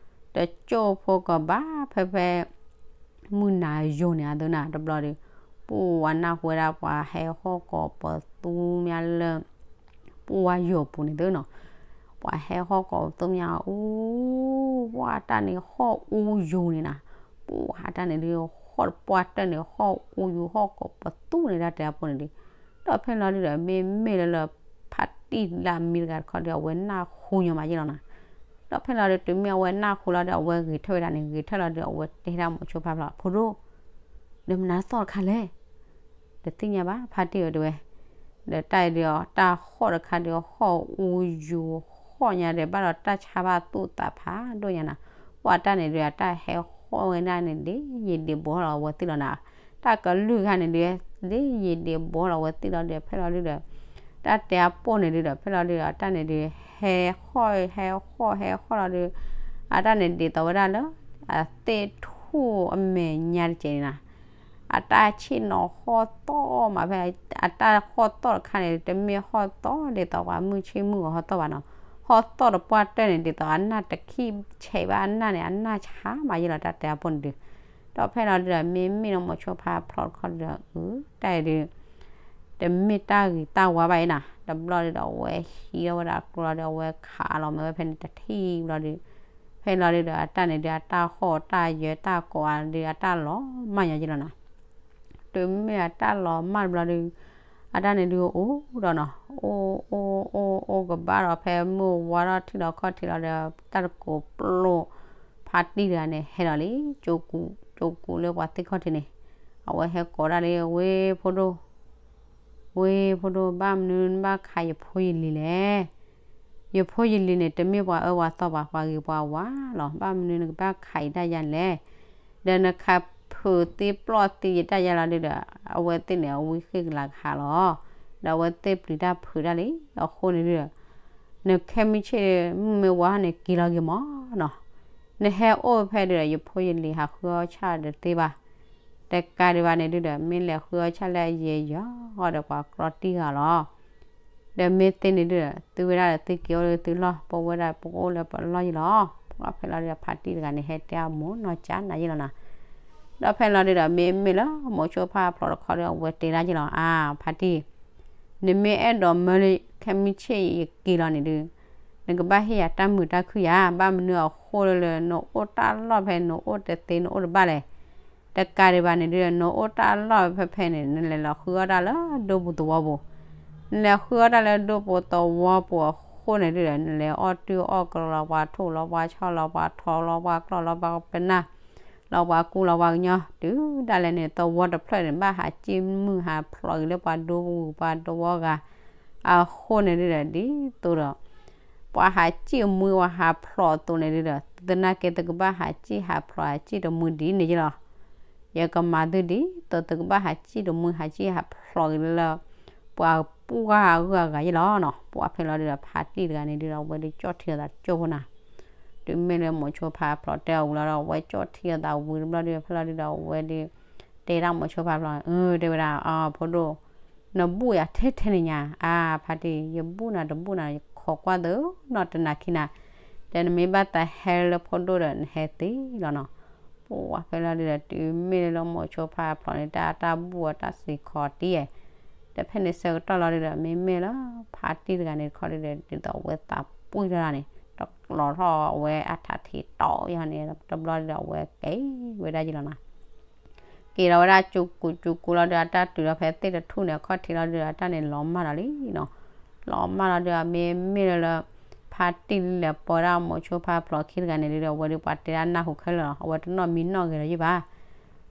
တကၠိၣ်ဖိကဘၣ်ဖဲဖဲ မုၢ်နၤယိာ်န့ၣ်အသိးနၤ တဘျီဒီး ပှၤနၢ်ဟူဝဲဒၣ်ပှၤဟဲဟီၣ်ကိးပသူမးလၢ ပှၤယိာ်ပူၤန့ၣ်သုနီၤ. ပှၤဟဲဟီၣ်ကိးပသူမးအူ ပှၤအတၢ်န့ၣ်ဟီၣ်အူယူၤန့ၣ်နၤ. ပှၤအတၢ်န့ၣ်ဒု ဟီၣ်တပှၢ်တၢၢ်န့ၣ် ဟီၣ်အူယူၤဟီၣ်ကိးပသူန့ၣ် တၢ်တဲအဖိန့ၣ်ဒု ဒီးဖဲလီၤဒုဒီး မ့မ့ၢ်လၢလၢ ဖါတံၢ်လၢအမံတဂၤတခီဒီး အဝဲနၢ်ဟူညီမးယ့ၢ်လီၤနၤ. ဒီးဖဲလီၤဒု တုၤမ့ၢ်အဝဲနၢ်ဟူလီၤဒီး အဝဲဂ့ၤထၢၣ်ဝဲဒၣ်န့ၣ် ဂ့ၤထၢၣ်လီၤဒီး အဝဲတဲဒၣ်မိၤဆိဖါဖျိး ဖိဒိၣ် ဒီးမနုၤသီၣ်တခါလဲၣ် တသ့ၣ်ညါဘၣ် ဖါတံၢ်ဧၢတဲဝဲ. ဒီးတၢ်အံၤဒီး တၢ်ဟီၣ်တခါဒီး ဟီၣ်အူယူၤဟီၣ်ညါဒီး ဘၣ်ဒီးတၢ်ဆါဘၣ်သူၣ်သးဖးဒိၣ်ညါနၤ. ပှၤတၢ်န့ၣ်ဒု အတၢ်ဟဲဟီၣ်ဝဲဒၣ်န့ၣ် ဒ်ယံာ်ဒံးဘူးထီၣ်လီၤအဝဲသ့ၣ်လီၤနၤ. တၢ်ကလုၢ်ခါန့ၣ်ဒု ဒ်ယံာ်ဒံးဘူးထီၣ်လီၤအဝဲသ့ၣ်လီၤဒီး ဖဲလီၤဒုဒီး တၢ်တဲအပိၢ်န့ၣ်ဒုဒီး ဖဲလီၤဒုဒီး အတၢ်န့ၣ်ဒု ဟဲဟီၣ်ဟဲဟီၣ်ဟဲဟီၣ်လီၤဒု အတၢ်န့ၣ်ဒ်သိးဝဲဒၣ်လၢ အသ့ၣ်ထူၣ်အမဲာ်ညါတကဲးန့ၣ်နၤ. အတၢ်ဆ့ၣ်နီၤဟီၣ်သီၣ်မးဖဲ အတၢ်ဟီၣ်သီၣ်တခါန့ၣ် တမ့ၢ်ဟီၣ်သီၣ်ဒ်သိးပှၤမုၢ်ဆ့ၣ်မုၢ်ဂီၤဟီၣ်သီၣ်ဘၣ်နီၤ. ဟီၣ်သီၣ်တပှၢ်တၢၢ်န့ၣ် ဒ်သိးအနၢ်တခံဆဲးဘၣ်အနၢ်န့ၣ် အနၢ်ဆါမးယ့ၢ်လီၤ တၢ်တဲအပိၢ်န့ၣ်ဒု. ဒီးဖဲလီၤဒုဒီး မ့မ့ၢ်လၢမိၤဆိဖါဖျိးတခီဒီး အု တၢ်အံၤဒု တမ့ၢ်တၢ်ဂ့ၤတၢ်ဝါဘၣ်အံၤနၤ. တဘျီဒုဒီး အဝဲဟံးထီၣ်ဝဲဒၣ်ကျိလီၤဒီး အဝဲခးလီၤမ့ၢ်ဝဲဖဲန့ၣ်တထံၣ်ဘျီဒု ဖဲလီၤဒုဒီး အတၢ်န့ၣ်ဒု အတၢ်ဟီၣ်တၢ်ယၢၤတၢ်ကိးအါဒု အတၢ်လီၤမၢ်ညီယ့ၢ်လီၤနၤ. တုၤမ့ၢ်အတၢ်လီၤမၢ်တဘျီဒု အတၢ်န့ၣ်ဒုအိၣ်ဒီးနီၤ အိၣ်အိၣ်အိၣ်အိၣ်ကဘၣ်ဒီး ဖဲမုၢ်ဝါထီၣ်ထံၣ်လီၤခီၣ်ထံးလီၤဒီး တၢ်တကိးပျိ ဖါတံၢ်တဂၤန့ၣ် ဟဲလီၤလံ ကၠိကူ ကၠိကူလၢပှၤသ့ၣ်ခီၣ်ထံးန့ၣ် အဝဲဟဲကိးဒၣ်လံ ဝ့ၢ်ဖိဒိၣ် ဝ့ၢ်ဖိဒိၣ် ဘၣ်မနုၤနဘၣ်ခးယဖိယလံၤလဲၣ်. ယဖိယလံၤန့ၣ် တမ့ၢ်ပှၤအၢပှၤသီဘၣ် ပှၤဂ့ၤပှၤဝါလီၤ. ဘၣ်မနုၤနကဘၣ်ခးယတၢ်ယၤန့ၣ်လဲၣ်. ဒီးနခးဖုးသ့ပျီၢ်သ့ယတၢ်ယၤလီၤဒုဒီး အဝဲသ့ၣ်န့ၣ် အဝံဃ့ၢ်ကလၤကဟးလီၤ. ဒီးအဝဲသ့ၣ်ပျံၤတၢ်ဖုးတၢ်လံ အဃိန့ၣ်ဒုဒီး နခဲမုၢ်ဆ့ၣ်မုၢ်မ့ၢ်ဝါထီၣ်န့ၣ် က့ၤလီၤက့ၤမးနီၤ. နဟဲအိၣ်ဖဲဒုဒီး ယဖိယလံၤဟးဃုအီၣ်ဆၣ်တသ့ဘၣ်. တကးဒံးဘၣ်န့ၣ်ဒုဒီး မ့ၢ်လဲၤဃုအီၣ်ဆၣ်လၢအယဲၢ်ယီၤဒီးပှၤကြီတံၢ်ဂၤလီၤ. ဒီးမ့ၢ်သ့န့ၣ်ဒုဒီး သုဝဲဒၣ်ဒီးသုက့ၤအိၣ်လၢသုလီၢ် ပဝဲဒၣ်ပကအိၣ်လၢပလီၢ်ယ့ၢ်လီၤ. ပှၤဖဲလီၤဒုဒီး ဖါတံၢ်တဂၤန့ၣ် ဟဲတဲအမိၢ်နီၢ်ကၠါနၤယ့ၢ်လီၤနၤ. ဒီးဖဲလီၤဒုဒီး မ့မ့ၢ်လၢမိၤဆိဖါဖျိးတခီဒီး အဝဲတဲဒၣ်ယ့ၢ်လီၤ အါ ဖါတံၢ် နမ့ၢ်အဲၣ်ဒိးမၢလၢခဲမုၢ်ဆ့ၣ်ယက့ၤလီၤန့ၣ်ဒု နကဘၣ်ဟ့ၣ်ယၤတၢ်မုာ်တၢ်ခုၣ်ယၤ ဘၣ်မနုၤအဃိလၢလၢ နအိၣ်တၢ်လီၢ်ဖဲ နအိၣ်တသ့နအိၣ်တဘၣ်လဲၣ်. တကးဒံးဘၣ်န့ၣ်ဒုဒီး နအိၣ်တၢ်လီၢ်ဖဲဖဲန့ၣ် နလဲၤလီၤဃုအီၣ်တၢ်လၢဒိပူၤသဝီပူၤ, နလဲၤဃုအီၣ်တၢ်လၢဒိပူၤသဝီပူၤအဃိန့ၣ်ဒုဒီး နလဲၤအီၣ်တုၢ်အီၣ်ကလီလီၤပှၤထိၣ်လီၤပှၤဆီလီၤပှၤထိးလီၤပှၤကျီၢ်လီၤပှၤပနၢ် လီၤပှၤကူလီၤပှၤကညီ တုၤဒၣ်လဲာ်န့ၣ် သဝီတဖျၢၣ်န့ၣ် ဘၣ်ဟးစံၣ်မုၢ်ဟးဖျိးက့ၤလၢပှၤဒိပူၤပှၤသဝီဂၤ အဃိန့ၣ်ဒုဒီး ဒ်သိးဒီး ပှၤဟးစံၣ်မုၢ်ပှၤဟးဖျိးအသိးန့ၣ်ဒုဒီး သနာ်က့ သုကဘၣ်ဟးစံၣ်ဟးဖျိးဟးစံၣ်တမုၢ်ဒ်န့ၣ်ယ့ၢ်လီၤ. ယကမၤသုဒ်သိးသုကဘၣ်ဟးစံၣ်တမုၢ်ဟးစံၣ်ဟးဖျိးက့ၤလၢ ပှၤပှၢ်ဂၤဂၤယ့ၢ်လီၤနီၤ. ပှၤဖဲလီၤဒုဒီး ဖါတံၢ်တဂၤန့ၣ်ဒုဒီး အဝဲဒုကၠီၣ်ထံအသးတကၠိၢ်ဖိနၤ တုၤမ့ၢ်လၢမိၤဆိဖါဖျိးတဲအီၤဝံၤလီၤဒီး အဝဲကၠီၣ်ထံအသးဝံၤတဘျီဒု ဖဲလီၤဒုဒီး အဝဲဒု တဲဒၣ်မိၤဆိဖါဖျိး အၢ တဲဝဲဒၣ် အဖိဒိၣ် နဘူၣ်ယၤထဲထဲန့ၣ်ညါ အါ ဖါတံၢ် ယဘူၣ်နၤတဘူၣ်နၤ ယခိးကွၢ်သုနီတနၤခံနၤ ဒီးနမ့ၢ်ဘၣ်သးဟဲလၢဖိဒိၣ်ဒီး နဟဲသ့လီၤနီၤ. ပှၤဖဲလီၤဒုဒီး တုၤမ့ၢ်လၢမိၤဆိဖါဖျိးန့ၣ် တၢ်တၢ်ဘူၣ်အတၢ်စံးခိးတံၢ်ဧဲ ဒီးဖဲန့ၣ်ဆၢကတီၢ်လီၤဒုဒီး မ့မ့ၢ်လၢ ဖါတံၢ်တဂၤန့ၣ်တခီဒုဒီး ဒ်သိးအဝဲသးပှံၢ်ထီၣ်ဒၣ်န့ၣ် တကျီထီၣ်အဝဲအထးထံးတီယီၤန့ၣ် တဘျီဒုဒီး အဝဲက့ၤဝဲဒၣ်ယ့ၢ်လီၤနီၤ က့ၤလီၤဝဲဒၣ်ကၠူကူကၠူကူလီၤဒု အတၢ်တုၤလီၤဖဲသ့ၣ်တထူၣ်န့ၣ် အခီၣ်ထံးလီၤဒု အတၢ်န့ၣ်လီၤမၢ်လီၤလံနီၤ. လီၤမၢ်လီၤဒု အမ့မ့ၢ်လၢလၢ ဖါတံၢ်လၢလဲၤပိာ်ဝဲဒၣ်မိၤဆိဖါဖျိးခံတဂၤန့ၣ်ဒုဒီး အဝဲဒုပှၤတဲဒၣ်နၢ်ဟူခဲလၢာ်လီၤ. အဝဲတနီၣ်မံနီၣ်ဂဲၤလီၤယ့ၢ်ဘၣ်.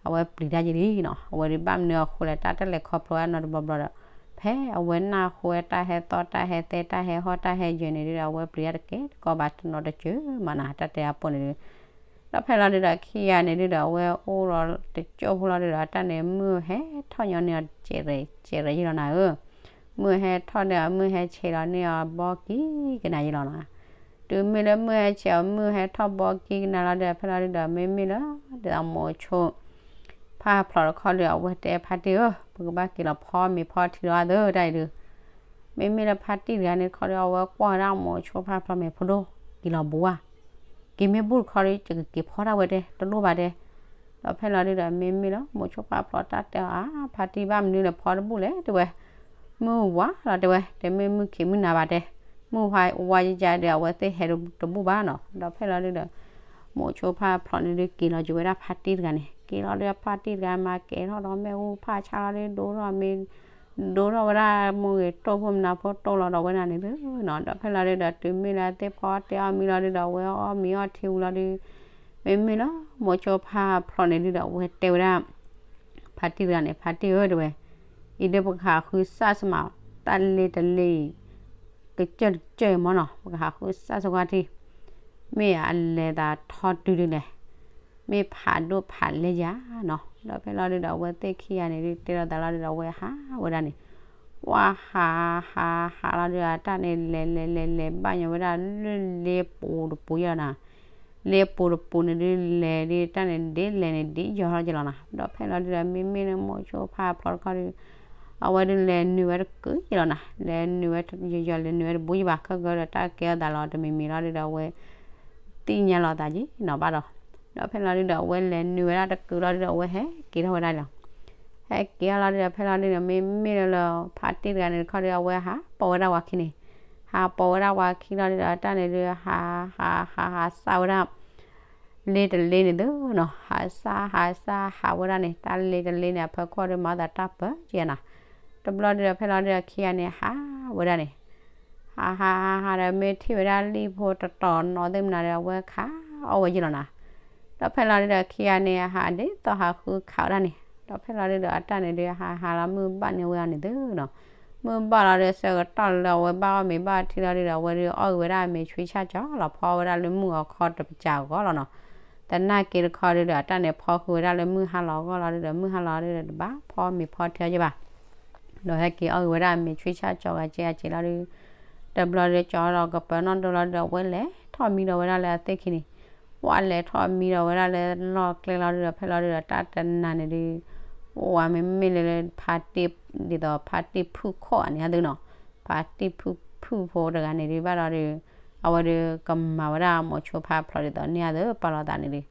အဝဲပျံၤတၢ်ယ့ၢ်လံနီၤ. အဝဲဒုဘၣ်မနုၤအဃိလဲၣ် တၢ်တလဲၤခီဖျိဝဲနီတဘျီဘျီဒီး ဖဲအဝဲနၢ်ဟူဝဲတၢ်ဟဲသီၣ်တၢ်ဟဲသဲတၢ်ဟဲဟီၣ်တၢ်ဟဲယၢၤန့ၣ်ဒုဒီး အဝဲပျံၤတၢ်တကဲတကီဘၣ်တနီၤတစၢၤမးနၤ တၢ်တဲအပိၢ်န့ၣ်ဒု ဒီးဖဲလီၤဒုဒီးခံဂၤန့ၣ်ဒုဒီး အဝဲအိၣ်လီၤတကၠိၢ်ဖိလီၤဒုဒီး တၢ်န့ၣ်မုၢ်ဟဲထီၣ်ညီန့ၢ်အီၤ ကဲးရဲးကဲးရဲးယံလီၤနၤဧၢ, မုၢ်ဟဲထီၣ်ဒီးအမုၢ်ဟဲဆဲးလီၤန့ၢ်အီၤဘီကံကနၤယံလီၤနၤ. တုၤမ့ၢ်လၢမုၢ်ဟဲဆဲးအီၤ မုၢ်ဟဲထီၣ်ဘီကံကနၤလီၤဒုဒီး ဖဲလီၤဒုဒီး မ့မ့ၢ်လၢ ဒ်သိးမိၤဆိ ဖါဖျိးတခီဒုဒီး အဝဲတဲဖါတံၢ်ဧၢ, ပကဘၣ်က့ၤလီၤဖီမ့ၤဖီထံလီၤအသၢတၢ်အံၤဒု မ့မ့ၢ်လၢဖါတံၢ်တဂၤန့ၣ်တခီဒီး အဝဲကွၢ်ဝဲဒၣ်မိၤဆိဖါဖျိး မ့ၤဖိဒိၣ် က့ၤလီၤဘူးဧါ, က့ၤမ့ၢ်ဘူးတခီဒီး ယကက့ၤဖီဒၣ်ဝဲတဲ တလိၣ်ဘၣ်တဲ. ဒီးဖဲလီၤဒုဒီး မ့မ့ၢ်လၢမိၤဆိဖါဖျိးတၢ်တဲအီၤဧါ, ဖါတံၢ်ဘၣ်မနုၤလဲၣ်ဖီတဘူးလဲၣ်တဲဝဲ, မုၢ်ဝါလီၤတဲဝဲ, တဲမ့ၢ်မုၢ်ခံးမုၢ်နၤဘၣ်တဲ, မုၢ်ဝါယကဒီး အဝဲသ့ၣ်ဟဲတဘူးဘၣ်နီၤ. ဒီးဖဲလီၤဒုဒီး မိၤဆိဖါဖျိးန့ၣ်ဒုက့ၤလီၤက့ၤဝဲဒၣ်ဖါတံၢ်တဂၤန့ၣ်, က့ၤလီၤဒုးဖါတံၢ်တဂၤမၤကဲၤထီၣ်ဒီးမ့ၣ်အူဖးဆါလီၤဒု ဒိထီၣ်မ့ၤ ဒိထီၣ်ဝဲဒၣ်မိၢ်ဂ့ၤတိၢ်ဖိမနၤဖိတိၢ်လီၤဒီးဝဲဒၣ်န့ၣ်ဒုနီၤ. ဒီးဖဲလီၤဒုဒီး တုၤမ့ၢ်လၢအသ့ၣ်ဖီတဲအီၣ်မံလီၤဒုဒီး အဝဲအီၣ်မံအီၣ်ထံဝံၤလီၤဒု မ့မ့ၢ်လၢမိၤဆိဖါဖျိးန့ၣ်ဒုဒီး အဝဲတဲဝဲဒၣ် ဖါတံၢ်တဂၤန့ၣ် ဖါတံၢ်ဧၢတဲဝဲ, အံၤဒုပကဟးဃုစၢ်စမး တၢ်လ့တလ့အံၤ ကစၢၢ်တကစၢၢ်အံၤမ့ၢ်နီၤ ပကဟးဃုစၢ်စကွၢ်ထံ မ့ၢ်အလဲၤသးထီတုၤဒုလဲၣ်, မ့ၢ်ဖးဒိၣ်ဖးလဲယၤနီၤ. ဒီးဖဲလီၤဒုဒီး အဝဲသ့ၣ်ခံဂၤန့ၣ်ဒု တဲလီၤသးလီၤဒုဒီး အဝဲဟးဝဲဒၣ်န့ၣ် ဝဲဟး ဟး ဟးလီၤဒုဒီး တၢ်န့ၣ်လဲၤလဲၤလဲၤလဲၤဘၣ်ညီဝဲဒၣ်လၢလ့ပူၤတပူၤယဲၢ်လီၤနၤ. လ့ပူၤတပူၤန့ၣ်ဒု လဲၤဒု တၢ်န့ၣ်ဒ်လဲၤန့ၣ်ဒ်ယီၤထီၣ်က့ၤလီၤနၤ. ဒီးဖဲလီၤဒုဒီး မ့မ့ၢ်လၢမိၤဆိဖါဖျိးတခီဒု အဝဲဒုလဲၤနုာ်ဝဲတကုာ်ယဲၢ်လီၤနၤ, လဲၤနုာ်ဝဲယီၤယီၤ လဲၤနုာ်ဝဲတဘူးယဲၢ်ဘၣ် ခဲကဒီး တၢ်ကဲထီၣ်သးလီၤတမံၤမံၤလီၤဒုဒီး အဝဲသ့ၣ်ညါလီၤသးက့ၤနီၤဘၣ်ဒီး. ဒီးဖဲလီၤဒုဒီး အဝဲလဲၤနုာ်ဝဲဒၣ်တကုာ်လီၤဒုဒီး အဝဲဟဲက့ၤထီၣ်ဝဲဒၣ်လီၤ. ဟဲက့ၤထီၣ်လီၤဒုဒီး ဖဲလီၤဒုဒီး မ့မ့ၢ်လၢလၢ ဖါတံၢ်တဂၤန့ၣ်တခီဒု အဝဲဟးပိာ်ဝဲဒၣ်ဝၤခံန့ၣ်, ဟးပိာ်ဝဲဒၣ်ဝၤခံလီၤဒုဒီး တၢ်န့ၣ်ဒု ဟး ဟး ဟး ဟးစၢ်ဝဲဒၣ် လ့တလ့န့ၣ်သုနီၤ, ဟးစၢ် ဟးစၢ် ဟးဝဲဒၣ်န့ၣ် တၢ်လ့တလ့န့ၣ် အဖီခိၣ်ဒု မၤသးတၢ်ပၢၤက့ၤနၤ. တဘျီဒုဒီး ဖဲလီၤဒုဒီး ခံဂၤန့ၣ် ဟးဝဲဒၣ်န့ၣ်, ဟး ဟး ဟး ဟးဒီး မ့ၢ်ထံၣ်ဝဲဒၣ်လံၣ်ဖိတတီၤနီၤသ့ၣ်မနုၤဒီး အဝဲခးအီၣ်ဝဲယဲၢ်လီၤနၤ. ဒီးဖဲလီၤဒုဒီး ခံဂၤန့ၣ် ဟးဒ်သိးဟးဃုခးဝဲဒၣ်န့ၣ်, ဒီးဖဲလီၤဒုဒီး အတၢ်န့ၣ်ဒု ဟးဟးလီၤမုၢ်ဘၣ်န့ၢ်ဝဲအီၤန့ၣ်သုနီၤ. မုၢ်ဘၣ်လီၤဒု ဆၢကတီၢ်လၢအဝဲဘၣ်အီၣ်မ့ၤဘၣ်ထံလီၤဒုဒီး အဝဲဒုအီၣ်ဂ့ၤဝဲဒၣ်မ့ၤဆွံဆၣ်ကၠီလီၤ ဖီဝဲဒၣ်လၢမုၢ်အီၤခီတပစၢ်အဂီၢ်လီၤနီၤ. သနာ်က့တခီဒုဒီး အတၢ်န့ၣ်ဖီဃုာ်ဝဲဒၣ်လၢမုၢ်ဟါလီၤအဂီၢ်လီၤဒုဒီး မုၢ်ဟါလီၤဒုဒီး တဘၣ်ဖီမ့ၤဖီထံအီၣ်ယဲၢ်ဘၣ် ဒီးဟဲက့ၤအီၣ်ဂ့ၤဝဲဒၣ်မ့ၤဆွံဆၣ်ကၠီဂၤကဲဂၤကဲလီၤဒု, တဘျီဒု ကၠီလီၤကပၢၤနီၣ်ဒိလီၤဒုဒီး အဝဲလဲၤထီၣ်မံဒီးဝဲဒၣ်လၢအသ့ၣ်ခံန့ၣ်, ဝဲလဲၤထီၣ်မံဒီးဝဲဒၣ်လၢလီၢ်ကျဲလီၤဒုဒီး ဖဲလီၤဒုဒီး တၢ်တနၤန့ၣ်ဒု ဝဲမ့မ့ၢ်လၢလၢဖါတံၢ် ဒ်သိးဖါတံၢ်ဖုၣ်ခိၣ်အန့ၣ်အသုနီၤ, ဖါတံၢ်ဖုၣ်ဖုၣ်ဖိတဂၤန့ၣ်ဒု ဘၣ်ဒီးဒု အဝဲဒုကမၤဝဲဒၣ်မိၤဆိဖါဖျိးဒ်သိးန့ၣ်အသု ပာ်လီၤသးန့ၣ်ဒု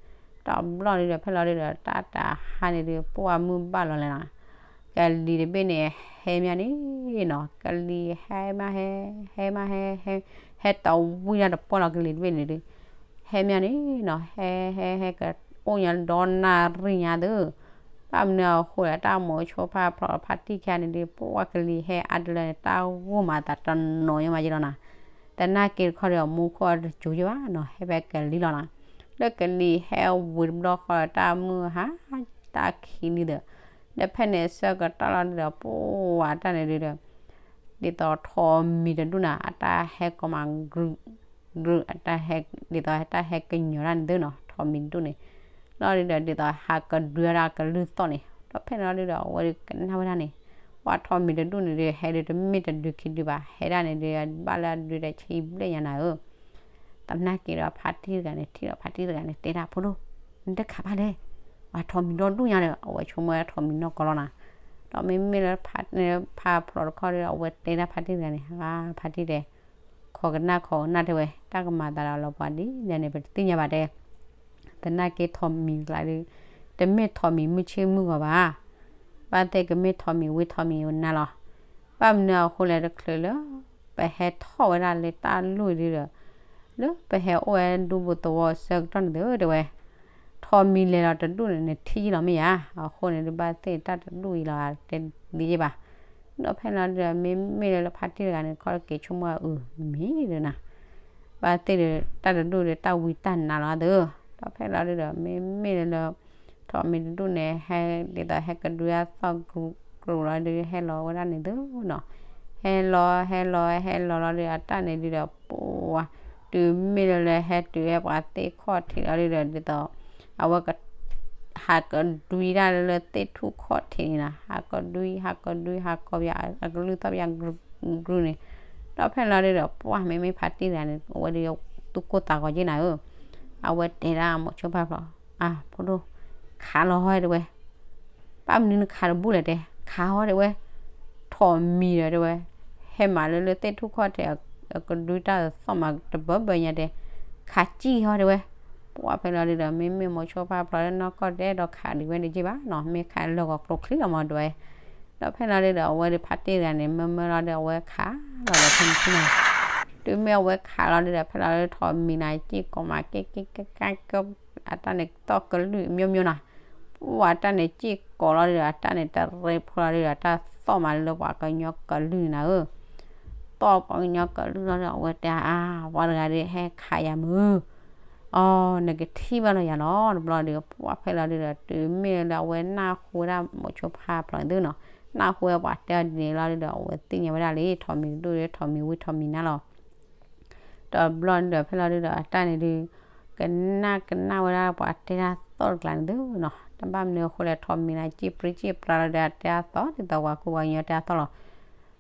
တဘျီဒုဒီး ဖဲလီၤဒုဒီး တၢ်တဟါန့ၣ်ဒု ပှၢ်မုၢ်ဘၣ်လီၤလဲၣ်နီၤ, ကလံၤတဘ့ၣ်န့ၣ် ဟဲမးန့ၣ်နီၤ, ကလံၤဟဲမးဟဲ ဟဲမးဟဲ ဟဲ ဟဲတဝံၤညါတပှၢ်လီၤ ကလံၤတဘ့ၣ်န့ၣ်ဒု, ဟဲမးန့ၣ်နီၤ ဟဲ ဟဲ ဟဲကအိၣ်ညါဒီနၣ်ရံၣ်ညါသု, ဘၣ်မနုၤအဃိလဲၣ် တၢ်မိၤဆိဖါဖျိးဖါတံၢ်ခံဂၤန့ၣ်ဒု ပှၢ်ကလံၤဟဲအါတလၢန့ၣ် တၢ်ဂိၢ်မးသးတနီၤညါမးယဲၢ်လီၤနီၤ, သနာ်က့တခီဒီး မူခိၣ်တစိၤယဲၢ်ဘၣ်နီၤ ဟဲဖဲကလံၤလီၤနီၤ, လၢကလံၤဟဲဝံၤတဘျီဃီဒီး တၢ်မုၢ်ဟါ တၢ်ခံးလံသု, ဒီးဖဲန့ၣ်ဆၢကတီၢ်လီၤဒုဒီး ပှၢ်တၢ်န့ၣ်ဒုဒီး ဒ်သိးထိးမံၤတဒူၣ်န့ၣ် အတၢ်ဟဲကီးမး ဒုး အတၢ်ဟဲ ဒ်သိးတၢ်ဟဲကညီၤတၢ်န့ၣ်သုနီၤ ထိးမံၤတဒူၣ်န့ၣ်, လီၤဒုဒီး ဒ်သိးဟးကဒုးဝဲဒၣ်ကလုၢ်သီၣ်န့ၣ် ဒီးဖဲန့ၣ်လီၤဒုဒီး အဝဲဒုကနၣ်ဝဲဒၣ်န့ၣ်, ပှၢ်ထိးမံၤတဒူၣ်န့ၣ်ဒု ဟဲဒုတမ့ၢ်တဒုခံဒုဘၣ် ဟဲဒၣ်န့ၣ်ဒု ဘၣ်လၢအဒုတဆံဘျဲၣ်ညါနၤဧၢ သနာ်က့ဒီးဖါတံၢ်တဂၤန့ၣ် ထံၣ်ဒီးဖါတံၢ်တဂၤန့ၣ် တဲဒၣ်ဖိဒိၣ်, နတခးဘၣ်လဲၣ်, ပှၤထိးမံၤဒီဒူၣ်ညါဒီး အဝဲဆိကမိၣ်ဝဲထိးမံၤနီၢ်ကီၢ်လီၤနၤ, ဒီးမ့မ့ၢ်လၢ ဖါဖျိးတခီဒီး အဝဲတဲဒၣ်ဖါတံၢ်တဂၤန့ၣ် ဖါတံၢ်တဲ, ခိးကနၣ်ခိးကနၣ်တဲဝဲ တၢ်ကမၤသးဒီးလီၤပှၤဒ်လဲၣ်န့ၣ် ပတသ့ၣ်ညါဘၣ်တဲ သနာ်က့ထိးမံၤကျါဒု တမ့ၢ်ထိးမံၤမုၢ်ဆ့ၣ်မုၢ်ဂီၤဘၣ်, ဘၣ်သ့ၣ်ကမ့ၢ်ထိးမံၤဝံထိးမံၤဝဲနၤလီၤ, ဘၣ်မနုၤအဃိလဲၣ်တချုးလၢ ပဟဲထီၣ်ဝဲဒၣ်လၢတၢ်လိၣ်ဒုဒီး လၢပဟဲအိၣ်ဝဲဒူပူၤသဝီဆၢကတီၢ်န့ၣ်သုတဲဝဲ, ထိးမံၤလဲၤလီၤတဒူၣ်န့ၣ် နထံၣ်ယံလီၤမ့ၢ်ဧါ, အဃိန့ၣ်ဒု ဘၣ်သ့ၣ်တၢ်တဒူၣ်အံၤလီၤ တဲဒ်ယဲၢ်ဘၣ်, ဒီးဖဲလီၤဒုဒီး မ့မ့ၢ်လၢဖါတံၢ်တဂၤန့ၣ် ခီတက့ၤဆိကမိၣ်အုးမံၤဒုနၤ ဘၣ်သ့ၣ်ဒီး တၢ်တဒူၣ်ဒီးတၢ်ဝံတၢ်နါလီၤသု, ဒီးဖဲလီၤဒုဒီး မ့မ့ၢ်လၢလၢ ထိးမံၤတဒူၣ်န့ၣ် ဟဲဒ်သိးဟဲကဒုအသီၣ်ကရူၢ် အဝဲတၢ်န့ၣ်တၢ်ကတိၤလီၤဒုး ဟဲလီၤဝဲဒၣ်န့ၣ်သုနီၤ, ဟဲလီၤ ဟဲလီၤ ဟဲလီၤလီၤဒုး အတၢ်န့ၣ်ဒုးဒီး ပှၤ တုၤမ့ၢ်လၢလၢဟဲတုၤဝဲပှၤသ့ၣ်ခီၣ်ထံးလီၤဒုးဒီး ဒ်သိး အဝဲက ဟးကဒွံတၢ်လၢသ့ၣ်ထူၣ်ခီၣ်ထံးန့ၣ်နီၤ, ဟးကဒွံ ဟးကဒွံ ဟးကီပယၤ အကလုၢ်သီၣ်ပယၤ ကရူၢ်ကရူၢ်န့ၣ်, ဒီးဖဲလီၤဒုးဒီး ပှၤမ့မ့ၢ်ဖါတံၢ်တဂၤန့ၣ် အဝဲဒုးသူၣ်ကိၢ်သးဂီၤက့နၤဧၢ, အဝဲတဲဒၣ်မိၤဆိဖါဖျိး, အဖိဒိၣ် ခးလီၤဟီတဲဝဲ, ဘၣ်မနုၤနခးတဘူၣ်လဲၣ်တဲ, ခးဟီတဲဝဲ, ထိးမံၤဒီးတဲဝဲ, ဟဲမးလၢလၢသ့ၣ်ထူၣ်ခီၣ်ထံး အကဒွံတၢ်သီၣ်မးတဘၢဘၢညါတဲ, ခးစံၣ်ဟီတဲဝဲ, ပှၤဖဲလီၤဒုးဒီး မ့မ့ၢ်မိၤဆိဖါဖျိးလၢနီၢ်ကီၢ်ဒဲးဒီးခးဒံးဝဲဒၣ်က့ဘၣ်နီၤ, မ့ၢ်ခးလၢဂီၤကျိချံလီၤမးတဲဝဲ, ဒီးဖဲလီၤဒုးဒီး အဝဲဒုးဖါတံၢ်တဂၤန့ၣ် မၢမၢလီၤဒီး အဝဲခးလီၤဒီးဖဲန့ၣ်ခံနီၤ, တုၤမ့ၢ်အဝဲခးလီၤဒုးဒီး ဖဲလီၤဒုးထိးမံၤနၤ စ့ၢ်ကီးမး ကဲကဲကဲကဲ အတၢ်န့ၣ်သီၣ်ကလုၢ် မျိုးမျိုး နီၤ, ပှၤတၢ်န့ၣ်စ့ၢ်ကီးလီၤဒုးဒီး အတၢ်န့ၣ်တရံးဖိလီၤဒုးဒီး တၢ်သီၣ်မးလၢပှၤကညီကလုၢ်န့ၣ်နၤဧၢ, သီၣ်ပှၤကညီကလုၢ်လီၤဒီး အဝဲတဲအါ ပှၤတဂၤဒုးဟဲခးယၤမုၢ် အီၤနကထံၣ်ဘၣ်လီၤယၤလီၤ တဘျီဒုး ပှၤဖဲလီၤဒုးဒီး တုၤမ့ၢ်လၢအဝဲနၢ်ဟူဝဲဒၣ်မိၤဆိဖါဖျိးန့ၣ်သုနီၤ, နၢ်ဟူဝဲပှၤတဲအီၤဒ်န့ၣ်လီၤဒုးဒီး အဝဲသ့ၣ်ညါဝဲဒၣ်လံ ထိးမံၤတဒူၣ်ဒီး ထိးမံၤဝံၤထိးမံၤနါလီၤ တဘျီဒုးဒီး ဖဲလီၤဒုးဒီး အတၢ်န့ၣ်ဒုး ကနၣ်ကနၣ်ဝဲဒၣ်ပှၤတဲတၢ်သီၣ်တကျါန့ၣ်သုနီၤ, တဘၣ်မနုၤအဃိလဲၣ် ထိးမံၤနၤ စံၣ်ပြံစံၣ်ပြါလီၤဒီး အတဲအါသီၣ် ဒ်သိးပှၤကူပှၤကညီတဲအါသီၣ်လီၤ,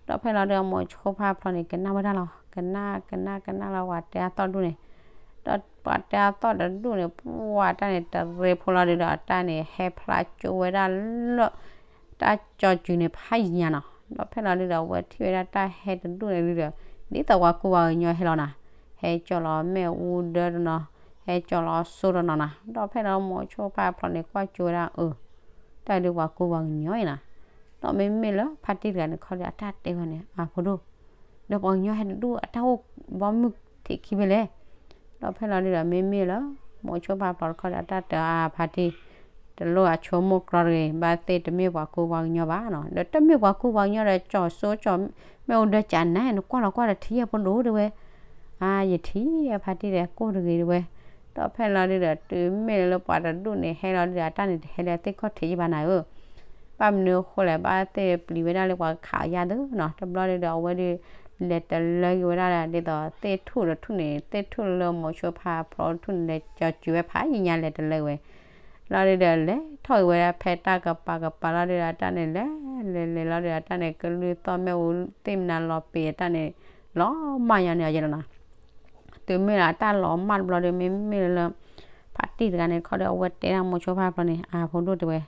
ဒီးဖဲလီၤဒုးဒီး မိၤဆိဖါဖျိးန့ၣ် ကနၣ်ဝဲဒၣ်လီၤ ကနၣ်ကနၣ်ကနၣ်လီၤ ပှၤတဲအါသီၣ်တဒူၣ်န့ၣ်, ဒီးပှၤတဲအါသီၣ်တဒူၣ်န့ၣ် ပှၤတၢ်န့ၣ်တရံးဖိလီၤဒုးဒီး အတၢ်န့ၣ်ဟဲဖျါကၠိဝဲဒၣ်လၢ တၢ်ကၠီၤစုၤန့ၣ်ဖးယံၤညါနီၤ, ဒီးဖဲလီၤဒုးဒီး အဝဲထံၣ်ဝဲဒၣ်တၢ်ဟဲတဒူၣ်န့ၣ်ဒုးဒီး ဒ်သိးပှၤကူပှၤကညီဟဲလီၤနၤ, ဟဲကၠီၤလီၤမ့ၣ်အူဒၢတနီၤ, ဟဲကၠီၤလီၤစိတနီၤနၤ, ဒီးဖဲလီၤမိၤဆိဖါဖျိးန့ၣ် ကွၢ်ကၠိဝဲဒၣ်အၢ တၢ်ဒုးပှၤကူပှၤကညီအံၤနၤ, ဒီးမ့မ့ၢ်လၢဖါတံၢ်တဂၤန့ၣ်ခီဒီး အတၢ်တဲဝဲန့ၣ် အဖိဒိၣ်, ဒီးပှၤကညီဟဲတဒူၣ် အတၢ်အိၣ်ဘီမုၢ်ထံးခံဖဲလဲၣ်, ဒီးဖဲလီၤဒုးဒီး မ့မ့ၢ်လၢ မိၤဆိဖါဖျိးတခီဒီး အတၢ်တဲအါဖါတံၢ်, တလိၣ်အဆိကမိၣ်ကြီတဂ့ၤ, ဘၣ်သ့ၣ်တမ့ၢ်ပှၤကူပှၤကညီဘၣ်နီၤ, ဒီးတမ့ၢ်ပှၤကူပှၤကညီဒီး ကၠီၤစိကၠီၤမ့ၣ်အူဒၢကနၤ နကွၢ်လီၤကွၢ်ဒီးထံၣ်ယဲၢ်ဖိဒိၣ်တဲဝဲ, အါ ယထံၣ်ယဲၢ်ဖါတံၢ်ဒီး ကိၢ်တဂ့ၤတဲဝဲ, ဒီးဖဲလီၤဒုးဒီး တုၤမ့ၢ်လၢပှၤတဒူၣ်န့ၣ် ဟဲလီၤဒုးဒီး အတၢ်န့ၣ်တဟဲလၢသ့ၣ်ခီၣ်ထံးယံၤဘၣ်နၤဧၢ ဘၣ်မနုၤအဃိလဲၣ် ဘၣ်သ့ၣ်ပျံၤဝဲဒၣ်လၢပှၤခးအီၤယါသုနီၤ, တဘျီဒုးဒီး အဝဲဒုး လဲၤတလၢက့ၤဝဲဒၣ်ဒီး ဒ်သိးသ့ၣ်ထူၣ်တထူၣ်န့ၣ် သ့ၣ်ထူၣ်လၢမိၤဆိဖါဖျိးတထူၣ်န့ၣ် လဲၤကၠီၤစုၤဝဲဖးယံၤညါ လဲၤတလၢက့ၤဝဲ လီၤဒုးဒီး လဲၤထီၣ်က့ၤဝဲဒၣ်ဖဲတၢ်ကပၤကပၤလီၤဒုးဒီး အတၢ်န့ၣ်လဲၤလဲၤလဲၤလီၤဒုးဒီး အတၢ်န့ၣ်ကလုၢ်သီၣ်မ့ၣ်အူသ့ၣ်မနၤလီၤပံာ်အတၢ်န့ၣ် လီၤမၢ်ညီန့ၣ်အီၤယဲလီၤနီၤ တုၤမ့ၢ်လၢအတၢ်လီၤမၢ်တဘျီဒီး မ့မ့ၢ်လၢ ဖါတံၢ်တဂၤန့ၣ်တခီဒီး အဝဲတဲဒၣ်မိၤဆိဖါဖျိးန့ၣ် အဖိဒိၣ်တဲဝဲ, ဂ့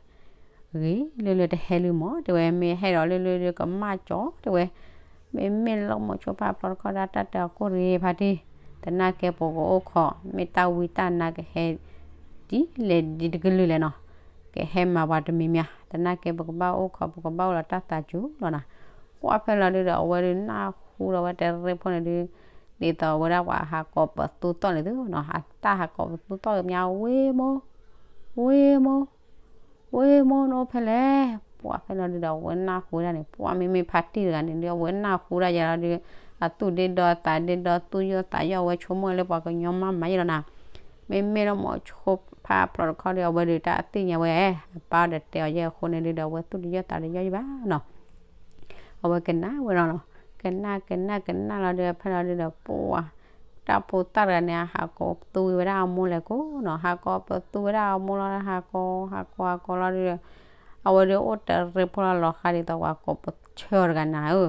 ၤလၢလၢတဟဲလၢမး တဲဝဲ မ့ၢ်ဟဲဒီးလၢလၢလၢကမၣ်ကၠီတဲဝဲ, မ့မ့ၢ်လၢမိၤဆိဖါဖျိးတခီဒီး တၢ်တဲအီၤကိၢ်တဂ့ၤ ဖါတံၢ်, သနာ်က့ပကအိၣ်ခိး မ့ၢ်တၢ်ဝံတၢ်နါကဟဲ ဒ်လဲၣ်ဒ်တကလုာ်လဲၣ်နီၤ, ကဟဲမၤပှၤတမံၤမံၤ, သနာ်က့ပကဘၣ်အိၣ်ခိး ပကဘၣ်အိၣ်လီၤတၢ်သးစူၤလီၤနီၤ, ကွၢ်ဖဲလီၤဒုးဒီး အဝဲဒုးနၢ်ဟူဒီး အဝဲတရံးဖိန့ၣ်ဒုး ဒ်သိးအဝဲဒၣ်ပှၤဟးကိးပသူသီၣ်န့ၣ်သုနီၤ, အတၢ်ဟးကိးပသူသီၣ်ကမျၢၢ် ဝ့ၢ်မိၢ်, ဝ့ၢ်မိၢ်, ဝ့ၢ်မိၢ်နအိၣ်ဖဲလဲၣ်, ပှၤဖဲလီၤဒုးဒီး အဝဲနၢ်ဟူဒၣ်န့ၣ် ပှၤမ့မ့ၢ်ဖါတံၢ်တဂၤန့ၣ်ဒုး အဝဲနၢ်ဟူဒၣ်ယဲလီၤဒုး အသူၣ်ဒ့ဒီသးဒ့ဒီ သူၣ်ယိာ်သးယိာ် အဝဲဆိကမိၣ်လၢပှၤကညီမၤမၤယဲလီၤနီၤ, မ့မ့ၢ်လၢမိၤဆိဖါဖျိးတခီဒီး အဝဲဒုးတၢ်သ့ၣ်ညါဝဲ အပၢ်ဒီးတဲအီၤယဲအဃိန့ၣ်ဒုးဒီး အဝဲသူၣ်တယိာ်သးတယိာ်ယံၤဘၣ်နီၤ အဝဲကနၣ်ဝဲလီၤနီၤ, ကနၣ်ကနၣ်ကနၣ်လီၤဒုး ဖဲလီၤဒုးဒီး ပှၤ တၢ်ဖိသၣ်တဂၤန့ၣ် အဟးကိးပသူဝံၤဝဲဒၣ်အမိၢ်လဲၤကိးနီၤ, ဟးကိးပသူဝဲဒၣ်အမိၢ်လီၤ ဟးကိး ဟးကိး ဟးကိးလီၤဒုးဒီး အဝဲဒုးအိၣ်တရံးဖိလီၤ လီၤဃးဒ်သိးပှၤကိးပဆၢတဂၤနၤဧၢ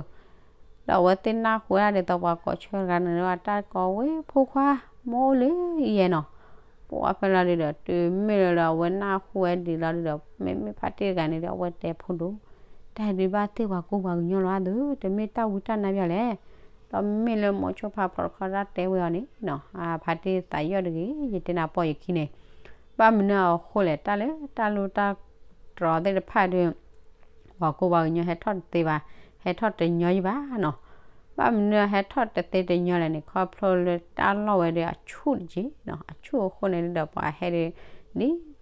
ဒီးအဝဲသ့ၣ်နၢ်ဟူဝဲဒၣ်ဒ်သိးပှၤကိးဆၢတဂၤန့ၣ်ဒီး အတၢ်ကိးဝဲ ဖိခွါ မိၢ်အိၣ်လၢယဲနီၤ, ပှၤဖဲလီၤဒုးဒီး တုၤမ့ၢ်လၢလၢအဝဲနၢ်ဟူဝဲဒ်လီၤဒုးဒီး မ့မ့ၢ်ဖါတံၢ်တဂၤန့ၣ်ဒီး အဝဲတဲဖိဒိၣ်, တၢ်ဒုးဘၣ်သ့ၣ်ပှၤကူပှၤကညီလီၤအါသု, တမ့ၢ်တၢ်ဝံတၢ်နါဘၣ်လဲၣ်, ဒီးမ့မ့ၢ်လၢမိၤဆိဖါဖျိးတခီတၢ်တဲဝဲအီၤန့ၣ်နီၤ, အဖါတံၢ်သးယိာ်တဂ့ၤ ယတဲနၤပိာ်ယခံန့ၣ်, ဘၣ်မနုၤအဃိလဲၣ် တၢ်လၢတၢ်လူတၢ်တြီၤသ့ၣ်တဖၣ်ဒုး ပှၤကူပှၤကညီဟဲထီၣ်တသ့ဘၣ်, ဟဲထီၣ်တညီယံၤဘၣ်နီၤ, ဘၣ်မနုၤဟဲထီၣ်တသ့တညီလဲၣ်န့ၣ် ခီဖျိလၢတၢ်လီၢ်ဝဲဒီးအဆူၣ်တက့ၢ်နီၤ, အဆူၣ်အဃိန့ၣ်ဒုးဒီး ပှၤဟဲဒုး ဒ်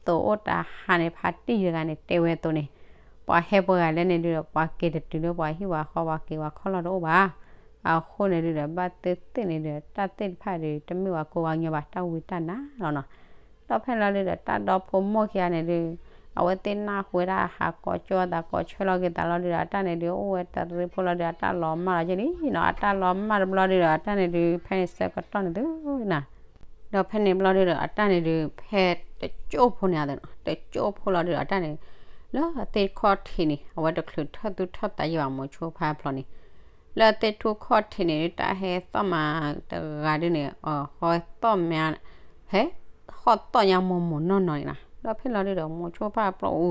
သိးအိၣ်တဟါန့ၣ် ဖါတံၢ်တဂၤန့ၣ် တဲဝဲအသိးန့ၣ်, ပှၤဟဲပှၤဂၤလဲၣ်န့ၣ်ဒုးဒီး ပှၤက့ၤတတုၤလၢပှၤဟံၣ်ပှၤဃီ ပှၤက့ၤပှၤခီၣ်လီၢ်တအိၣ်ဘၣ်, အဃိန့ၣ်ဒုးဒီး ဘၣ်သ့ၣ်သ့ၣ်န့ၣ်ဒုး တၢ်သ့ၣ်တဖၣ်ဒုး တမ့ၢ်ပှၤကူပှၤကညီဘၣ် တၢ်ဝံတၢ်နါလီၤနီၤ, ဒီးဖဲလီၤဒုးဒီး တၢ်ဒီဖိမိၢ်ခံဂၤန့ၣ်ဒုး အဝဲသ့ၣ်နၢ်ဟူဝဲဒၣ်ဟးကိးကၠီသးကိးဆၢလီၤက့ၤသးလီၤဒုဒီး အတၢ်န့ၣ်ဒုး အိၣ်ဝဲတရံးဖိလီၤဒုဒီး အတၢ်လီၤမၢ်လီၤက့ၤလံနီၤ. အတၢ်လီၤမၢ်တဘျီဒုဒီး အတၢ်န့ၣ်ဒုး ဖဲန့ၣ်ဆၢကတီၢ်န့ၣ်သုနီၤ ဒီးဖဲန့ၣ်ဘျီဒုဒီး အတၢ်န့ၣ်ဒုး ဖဲတကၠိၢ်ဖိန့ၣ်အသိးနီၤ, တကၠိၢ်ဖိလီၤဒုဒီး အတၢ်န့ၣ် လၢသ့ၣ်ခီၣ်ထံးန့ၣ် အဝဲတချုးထၢၣ်သူၣ်ထၢၣ်သးယံာ်ဘၣ် မိၤဆိဖါဖျိးန့ၣ် လၢသ့ၣ်ထူၣ်ခီၣ်ထံးန့ၣ် တၢ်ဟဲသီၣ်မးတဂၤဒုန့ၣ် ဟဲသီၣ်မး ဟဲဟီၣ်သီၣ်ညါမိၢ်မိၢ်နီၢ်နီၢ်န့ၣ်နီၤ. ဒီးဖဲလီၤဒုဒီး မိၤဆိဖါဖျိးအူ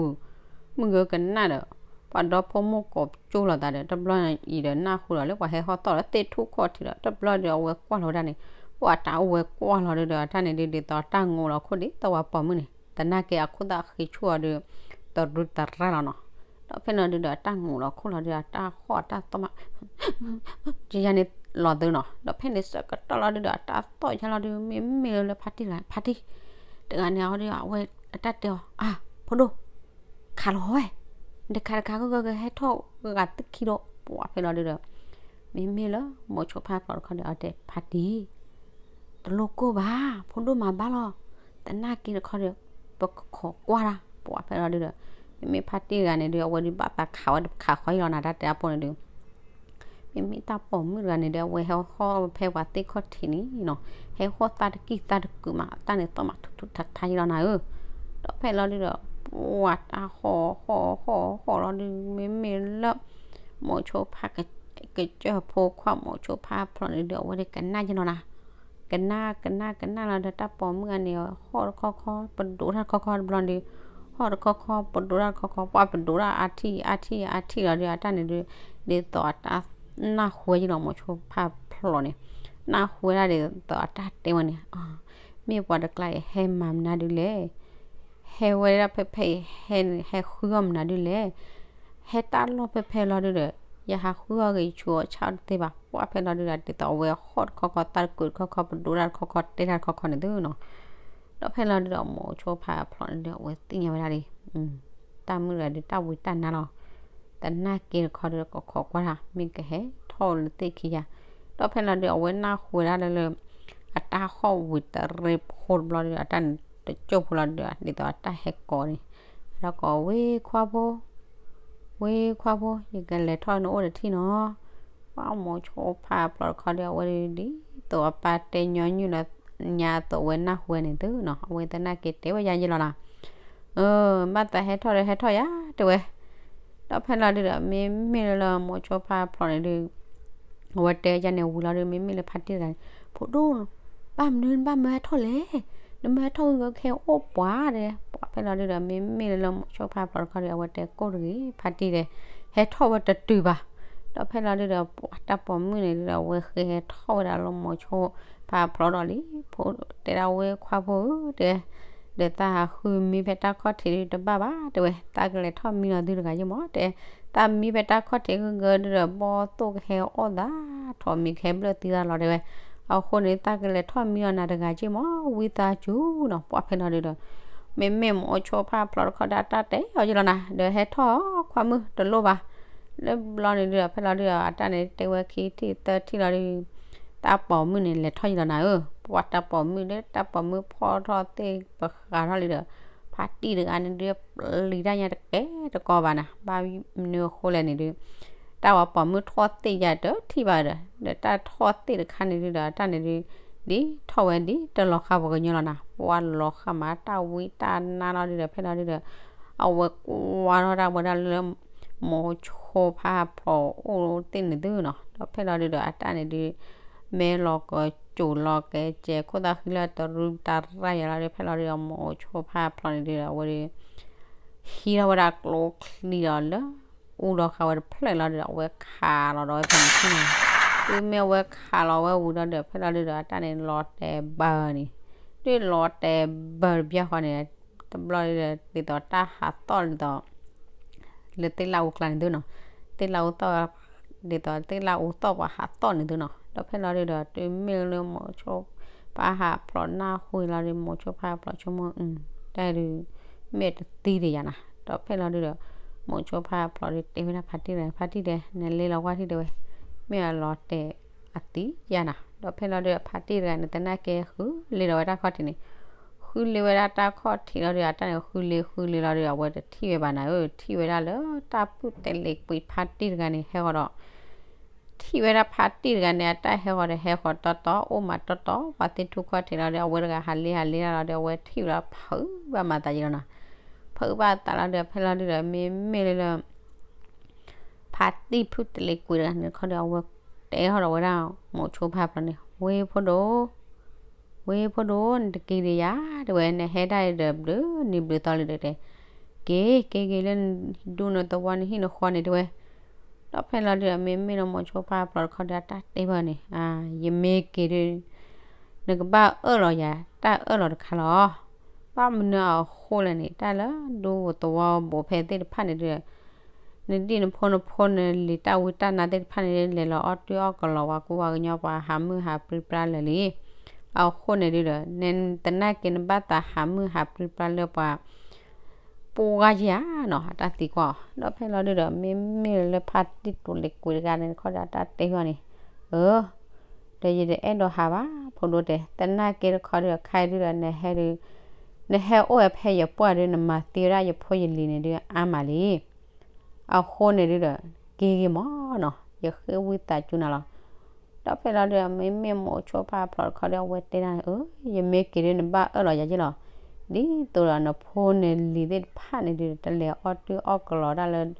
မုၢ်ဂၢကနၣ်ဒီး ပှၤဒီဖိမိၢ်ကိးကၠိလိာ်သးဒီး တဘျီအံၤဒီးနၢ်ဟူဒီးလၢပှၤဟဲဟီၣ်သီၣ်ဒီးသ့ၣ်ထူၣ်ခီၣ်ထံးဒီး တဘျီဒီးအဝဲကွၢ်လီၤဝဲဒၣ်န့ၣ် ပှၤတၢ်အိၣ်ဝဲကွၢ်လီၤဒုဒီး အတၢ်န့ၣ်ဒုး ဒ်သိးတၢ်ငိးလီၤခိၣ်ဒ်သိးပှၤပိာ်မုၣ်န့ၣ် သနာ်က့အခိၣ်သၣ်ဃံဆူၣ်အီၤဒုး တရူးတရၢ်လီၤနီၤ. ဒီးဖဲလီၤဒုဒီး တၢ်ငိးလီၤခိၣ်လီၤဒုဒီး တၢ်ဟီၣ်တၢ်သီၣ်မး ယယၤန့ၣ်လီၤသုနီၤ. ဒီးဖဲန့ၣ်ဆၢကတီၢ်လီၤဒုဒီး အတၢ်သီၣ်ယါလီၤဒု မ့မ့ၢ်လၢဖါတံၢ်တဂၤ ဖါတံၢ်တဂၤန့ၣ်အီၤဒု အဝဲအတၢ်တဲအီၤ အါ ဖိဒိၣ် ခးလီၤဝဲ နတခးတခါဂၢၢ်ဂၢၢ်ကဟဲထီၣ်ဂၤသ့ၣ်ခံဒီး ပှၤဖဲလီၤဒုဒီး မ့မ့ၢ်လၢမိၤဆိဖါဖျိးတခီဒီး အဝဲတဲဖါတံၢ် တလိၣ်ကိၢ်ဘၣ် ဖိဒိၣ်မၤဘၣ်လီၤ သနာ်က့တခီဒီး ပကခိးကွၢ်တၢ် ပှၤဖဲလီၤဒုဒီး မ့မ့ၢ်ဖါတံၢ်တဂၤန့ၣ်ဒု အဝဲဒုးဘၣ်သးခးဝဲတခးဃီအံၤလီၤနၤ တၢ်တဲအဖိန့ၣ်ဒု မ့မ့ၢ်တၢ်ပိာ်မုၣ်တဂၤန့ၣ်ဒီး အဝဲဟဲဟီၣ်ဖဲပှၤသ့ၣ်ခီၣ်ထံးန့ၣ်နီၤ, ဟဲဟီၣ်သးတကံၢ်သးတကုာ်မး တၢ်န့ၣ်သီၣ်မးထူးထူးထါထါယံလီၤနၤဧၢ. ဒီးဖဲလီၤဒုဒီး ပှၤတၢ်ဟီၣ်ဟီၣ်ဟီၣ်ဟီၣ်လီၤဒု မ့မ့ၢ်လၢ မိၤဆိဖါ ကစၢၢ်ဖိခွါမိၤဆိဖါဖျိးန့ၣ်ဒု အဝဲဒုးကနၣ်ယံလီၤနၤ ကနၣ်ကနၣ်ကနၣ်လီၤဒီး တၢ်ပိာ်မုၣ်ဂၤန့ၣ် ဟီၣ်တခီခီ ပဒိးတၢ်တခီခီတဘျီဒု ဟီၣ်တခီခီ ပဒိးတၢ်တခီခီ ပှၤပဒိးတၢ်အါထံၣ်အါထံၣ်အါထံၣ်လီၤဒု အတၢ်န့ၣ်ဒု ဒ်သိးအတၢ်နၢ်ဟူဝဲယံလီၤ မိၤဆိဖါဖျိးန့ၣ် နၢ်ဟူဝဲဒၣ်ဒ်သိးအတၢ်တဲဝဲန့ၣ် မ့ၢ်ပှၤတကျါအံၤ ဟဲမၤမနုၤဒုလဲၣ် ဟဲဝဲဒၣ်ဖဲဖဲအံၤ ဟဲဃုအီၣ်မနုၤဒုလဲၣ် ဟဲတၢ်လီၢ်ဖဲဖဲလီၤဒုဒီး ယဟးဃုအီၣ်ဂ့ၤဆူအီၤဆၣ်တသ့ဘၣ် ပှၤဖဲလီၤဒုဒီး ဒ်သိးအဝဲဟီၣ်တခီခီ သးတကုာ်တခီခီ ပဒိးတၢ်တခီခီ တဲတၢ်တခီခီန့ၣ်သုနီၤ. ဒီးဖဲလီၤဒုဒီး မိၤဆိဖါဖျိးန့ၣ်ဒု အဝဲသ့ၣ်ညါဝဲဒၣ်လံ တၢ်မုၣ်တဂၤဒုး တၢ်ဝံတၢ်နါလီၤ. သနာ်က့တခီဒုး ကခိးကွၢ်တၢ် မ့ၢ်ကဟဲထီၣ်လၢသ့ၣ်ခံယၤ. ဒီးဖဲလီၤဒုး အဝဲနၢ်ဟူဝဲဒၣ်လၢ အတၢ်ဟီၣ်ဝံၤတရံးဖိတဘျီဒုး အတၢ်န့ၣ်တကၠိၢ်ဖိလီၤဒုး ဒ်သိးအတၢ်ဟဲကိးန့ၣ် ဒီးကိးဝ့ၢ်ခွါဖိ ဝ့ၢ်ခွါဖိ ယကလဲၤထီၣ်နအိၣ်တထံၣ်နီၤ. ပှၤမိၤဆိဖါဖျိးတခီဒုး အဝဲဒုး ဒ်သိးအပၢ်တဲညီနုၢ်လီၤညါအသိး အဝဲနၢ်ဟူဝဲန့ၣ်သုနီၤ အဝဲသနာ်က့တဲဝဲယၤယဲလီၤနီၤ မ့ၢ်သးဟဲထီၣ်ဒီးဟဲထီၣ်ယၤတဲဝဲ. ဒီးဖဲလီၤဒုဒီး မ့မ့ၢ်လၢမိၤဆိဖါဖျိးန့ၣ်ဒုး အဝဲတဲယၤန့ၣ်ဝံၤလီၤဒုး မ့မ့ၢ်လၢဖါတံၢ်တဂၤန့ၣ် ဖိဒိၣ် ဘၣ်မနုၤဘၣ်မၢဟဲထီၣ်လဲၣ်, နမၢဟဲထီၣ်ဂ့ၤဂ့ၤကဟဲအိၣ်ပှၤတဲ. ပှၤဖဲလီၤဒုဒီး မ့မ့ၢ်လၢမိၤဆိဖါဖျိးတခီဒုး အဝဲတဲကိၢ်တဂ့ၤ ဖါတံၢ်တဲ ဟဲထီၣ်ဝဲတတုၤဘၣ်. ဒီးဖဲလီၤဒုဒီး ပှၤတၢ်ပိာ်မုၣ်န့ၣ်ဒုဒီး အဝဲဃ့ဟဲထီၣ်ဝဲဒၣ်လၢမိၤဆိဖါဖျိးဒီးလံ ဖိတဲဒၣ်ဝဲခွါဖိဧၢတဲ ဒီးသးဟးဃုမံဖဲတၢ်ခီၣ်ထံးဒုတဘၣ်ဘၣ်တဲဝဲ သးကလဲၤထီၣ်မံလီၤသုတဂၤယ့ၢ်မးတဲ, သးမံဖဲတၢ်ခီၣ်ထံးဂ့ၤဂ့ၤဒုဒီး ဘီၣ်သိၣ်ကဟဲအီၣ်သး ထိးမံကဟဲဘျၢၣ်သံသးလီၤတဲဝဲ. အဃိန့ၣ် သးကလဲၤထီၣ်မံလီၤနၤတဂၤယ့ၢ်မး ဝံသးစူၤနီၤ ပှၤဖဲလီၤဒုဒီး မ့မ့ၢ်မိၤဆိဖါဖျိးတခီဒီး အတၢ်တဲအီၤယ့ၢ်လီၤနၤ ဒီးဟဲထီၣ်ခွါမုၣ်တလိၣ်ဘၣ်. လၢဘျီန့ၣ်ဒုဒီး ဖဲလီၤဒုဒီး အတၢ်န့ၣ်တဲဝဲခံထံၣ်သၢထံၣ်လီၤဒု တၢ်ပိာ်မုၣ်န့ၣ် လဲၤထီၣ်ယံၤလီၤနၤဧၢ, ပှၤတၢ်ပိာ်မုၣ်ဒီး တၢ်ပိာ်မုၣ်ဖီၣ်ထီၣ်သ့ၣ်ပဃးထီၣ်လံဒီး ဖါတံၢ်တဂၤန့ၣ်ဒုး ပျံၤတၢ်ညါတကဲတကီဘၣ်နၤ, ဘၣ်မနုၤအဃိလဲၣ်န့ၣ်ဒုး တၢ်ဝဲပိာ်မုၣ်ထီၣ်သ့ၣ်ယၤတထံၣ်ဘၣ်ဒီး ဒီးတၢ်ထီၣ်သ့ၣ်တခါန့ၣ်ဒုဒီး တၢ်န့ၣ်ဒုး ဒ်ထီၣ်ဝဲဒ်တလီၤဃာ်ပှၤကညီလီၤနၤ, ပှၤလီၤဃာ်မးတၢ်ဝံတၢ်နါလီၤဒုဒီး ဖဲလီၤဒုဒီး အဝဲကွၢ်ထီၣ်တၢ်ဝဲဒၣ်လၢ မိၤဆိဖါဖျိးအိၣ်သ့ၣ်န့ၣ်သုနီၤ, ဒီးဖဲလီၤဒုဒီး အတၢ်န့ၣ်ဒုး မ့ၢ်လီၤကစိၤလီၤကဲကဲခိၣ်သၣ်ဃံလၢတရူးတရၣ်ယၤလီၤဒုး ဖဲလီၤဒုဒီး မိၤဆိဖါဖျိးန့ၣ်ဒုဒီး အဝဲဒုး ဟံးထီၣ်ဝဲဒၣ်ကျိချံဒီးလၢ အူဒီးဃာ်ဝဲတဖျၢၣ်လီၤဒုဒီး အဝဲခးလီၤဒီးဝဲဖဲန့ၣ်န့ၣ်, တုၤမ့ၢ်အဝဲခးလီၤဝဲဝံၤဒီး ဖဲလီၤဒုဒီး အတၢ်န့ၣ်လီၤတဲာ်ဘၢန့ၣ်, ဒုးလီၤတဲာ်ဘၢတဘျီဃီန့ၣ် တဘျီဒုဒီး ဒ်သိးတၢ်ဟးသီၣ်ဒ်သိး လၢသ့ၣ်လၣ်အူကျါန့ၣ်သုနီၤ, သ့ၣ်လၣ်အူသီၣ် ဒ်သိးသ့ၣ်လၣ်အူသီၣ်ပှၤဟးသီၣ်န့ၣ်သုနီၤ, ဒီးဖဲလီၤဒုဒီး တုၤမ့ၢ်လၢမိၤဆိဖါဖျိးနၢ်ဟူလီၤဒုး မိၤဆိဖါဖျိးဆိကမိၣ် တၢ်ဒုး မ့ၢ်တသံဒံးယၤနၤ, ဒီးဖဲလီၤဒုဒီး မိၤဆိဖါဖျိးဒုးတဲဝဲဒၣ်ဖါတံၢ်တဂၤ ဖါတံၢ်တဲ နလဲၤလီၤကွၢ်ထံၣ်တဲဝဲ, မ့ၢ်အလီၤတဲာ်အသံယၤနၤ, ဒီးဖဲလီၤဒုဒီး ဖါတံၢ်တဂၤန့ၣ် သနာ်က့ဃုလ့ဒီးဝဲတၢ်ခီၣ်ထံးန့ၣ်, ဃ ဃုလ့ဝဲဒၣ်တၢ်ခီၣ်ထံးလီၤဒီး အတၢ်န့ၣ်ဃုလ့ဃုလ့လီၤဒီး အဝဲတထံၣ်ဝဲဘၣ်နၤဧၢ, ထံၣ်ဝဲဒၣ်လၢတၢ်ပုၢ်တဲာ်လ့ၤကွံာ်ဖါတံၢ်တဂၤန့ၣ် ဟဲဃီၤဒီး ထံၣ်ဝဲဒၣ်ဖါတံၢ်တဂၤန့ၣ် အတၢ်ဟဲဃီၤဒီးဟဲဃီၤတီတီ အိၣ်မးတီတီ ပှၤသ့ၣ်ထူၣ်ခီၣ်ထံးလီၤဒီး အဝဲတဂၤဟးလ့ဟးလ့ဒၣ်လီၤဒီး အဝဲထံၣ်ဝဲလီၤ ဖုးဘၣ်မၤသးယံာ်လီၤနၤ, ဖုးဘၣ်သးလီၤဒီး ဖဲလီၤဒုဒီး မ့မ့ၢ်လၢ ဖါတံၢ်ပုၢ်တဲာ်လ့ၤကွံာ်တဂၤန့ၣ်တခီဒီး အဝဲတဲထီၣ်ဒီးဝဲဒၣ် မိၤဆိဖါဖျိးန့ၣ် ဝ့ၢ်ဖိဒိၣ်, ဝ့ၢ်ဖိဒိၣ် နတက့ၤဒံးယၤ တဲဝဲ နဟဲဒၣ်ဒီးဘျုးနံၤဘျုးသီလံဒီးတဲ, က့ၤ က့ၤက့ၤလၢနဒူနသဝီနဟံၣ်နဃီန့ၣ်တဲဝဲ, ဒီးဖဲလီၤဒုဒီး မ့မ့ၢ်လၢမိၤဆိဖါဖျိးတခီဒီး အတၢ်တဲဘၣ်န့ၣ် ယမ့ၢ်က့ၤဒုး နကဘၣ်အၢၣ်လီၤယၤ တၢ်အၢၣ်လီၤတခါလီၤ. ဘၣ်မနုၤအဃိလဲၣ်န့ၣ် တၢ်လၢဒူပူၤသဝီပူၤဖဲသ့ၣ်တဖၣ်န့ၣ်ဒုး နဒံၣ်နဖိနဖိနလံၤတၢ်ဝံတၢ်နါသ့ၣ်တဖၣ်န့ၣ် လဲၤလီၤအီၣ်တံၢ်အီၣ်ကလီၤ ပှၤကူပှၤကညီ ပှၤဟးမုၢ်ဟးပြံပြါလၢာ်လံ. အဃိန့ၣ်ဒုဒီး နသနာ်က့ နဘၣ်သးဟးမုၢ်ဟးပြံပြါလၢပှၤ ပှၢ်ယၤနီၤ အတၢ်သံကွၢ်အီၤ. ဒီးဖဲလီၤဒုဒီး မ့မ့ၢ်လၢဖါတံၢ်ပုၢ်တဲာ်လ့ၤကွံာ်တဂၤန့ၣ်တခီဒီး အတၢ်တဲဘၣ်န့ၣ်, အၢ ဒီးယတအဲၣ်ဒိးဟးဘၣ် ဖိဒိၣ်တဲ, သနာ်က့တခီဒုဒီး ခဲအံၤဒုဒီး နဟဲဒုး နဟဲအိၣ်ဝဲဖဲယပှၢ်ဒုး နမၤသံဝဲဒၣ်ယဖိယလံၤန့ၣ်ဒုး အါမးလံ. အဃိန့ၣ်ဒုဒီး က့ၤက့ၤမးနီၤ ယဃ့ဝံသးစူၤနၤလီၤ. ဒီးဖဲလီၤဒုဒီး မ့မ့ၢ်မိၤဆိဖါဖျိးတခီဒီး အဝဲတဲဒၣ်န့ၣ်, အၢ ယမ့ၢ်က့ၤဒုး နဘၣ်အၢၣ်လီၤယၤက့လီၤ. ဒ်သိးဒီးနဖိနလံၤသ့ၣ်တဖၣ်န့ၣ်ဒုး တလဲၤအီၣ်တံၢ်အီၣ်ကလီၤတၢ်လၢ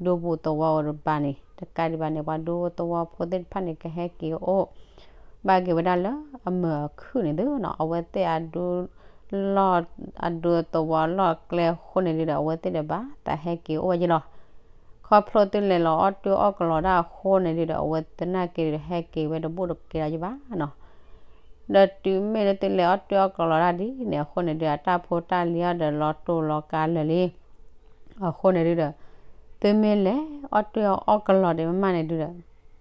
ဒူပူၤသဝီပူၤတဘၣ်န့ၣ် တကးဒံးဘၣ်န့ၣ် ပှၤဒူဖိသဝီဖိသ့ၣ်တဖၣ်န့ၣ် ကဟဲက့ၤအိၣ် ဘၣ်က့ၤဝဲဒၣ်လၢအမုာ်အခုၣ်န့ၣ်သုနီၤ အဝဲသ့ၣ်အဒူ လီၢ် အဒူသဝီလီၢ်ကျဲအဃိန့ၣ်ဒုဒီး အဝဲသ့ၣ်ဒီးဘၣ်သးဟဲက့ၤအိၣ်ဝဲက့လီၤ. ခီဖျိသုလဲၤလီၤအီၣ်တံၢ်အီၣ်ကလီၤတၢ်အဃိန့ၣ်ဒုဒီး အဝဲသနာ်က့ဒုး ဟဲက့ၤဝဲတဘူၣ်တကဲလီၤယဘၣ်နီၤ. ဒီးတုၤမ့ၢ်လၢသုလဲၤအီၣ်တံၢ်အီၣ်ကလီၤတၢ်ဒ်န့ၣ်အဃိန့ၣ်ဒုဒီး အတၢ်ဖိတၢ်လံၤအီၤဒီးလီၤတိၢ်လီၤကါလၢာ်လံ. အဃိန့ၣ်ဒုဒီး သုမ့ၢ်လဲၤအီၣ်တံၢ်အီၣ်ကလီၤဒံးမးမးန့ၣ်ဒုဒီး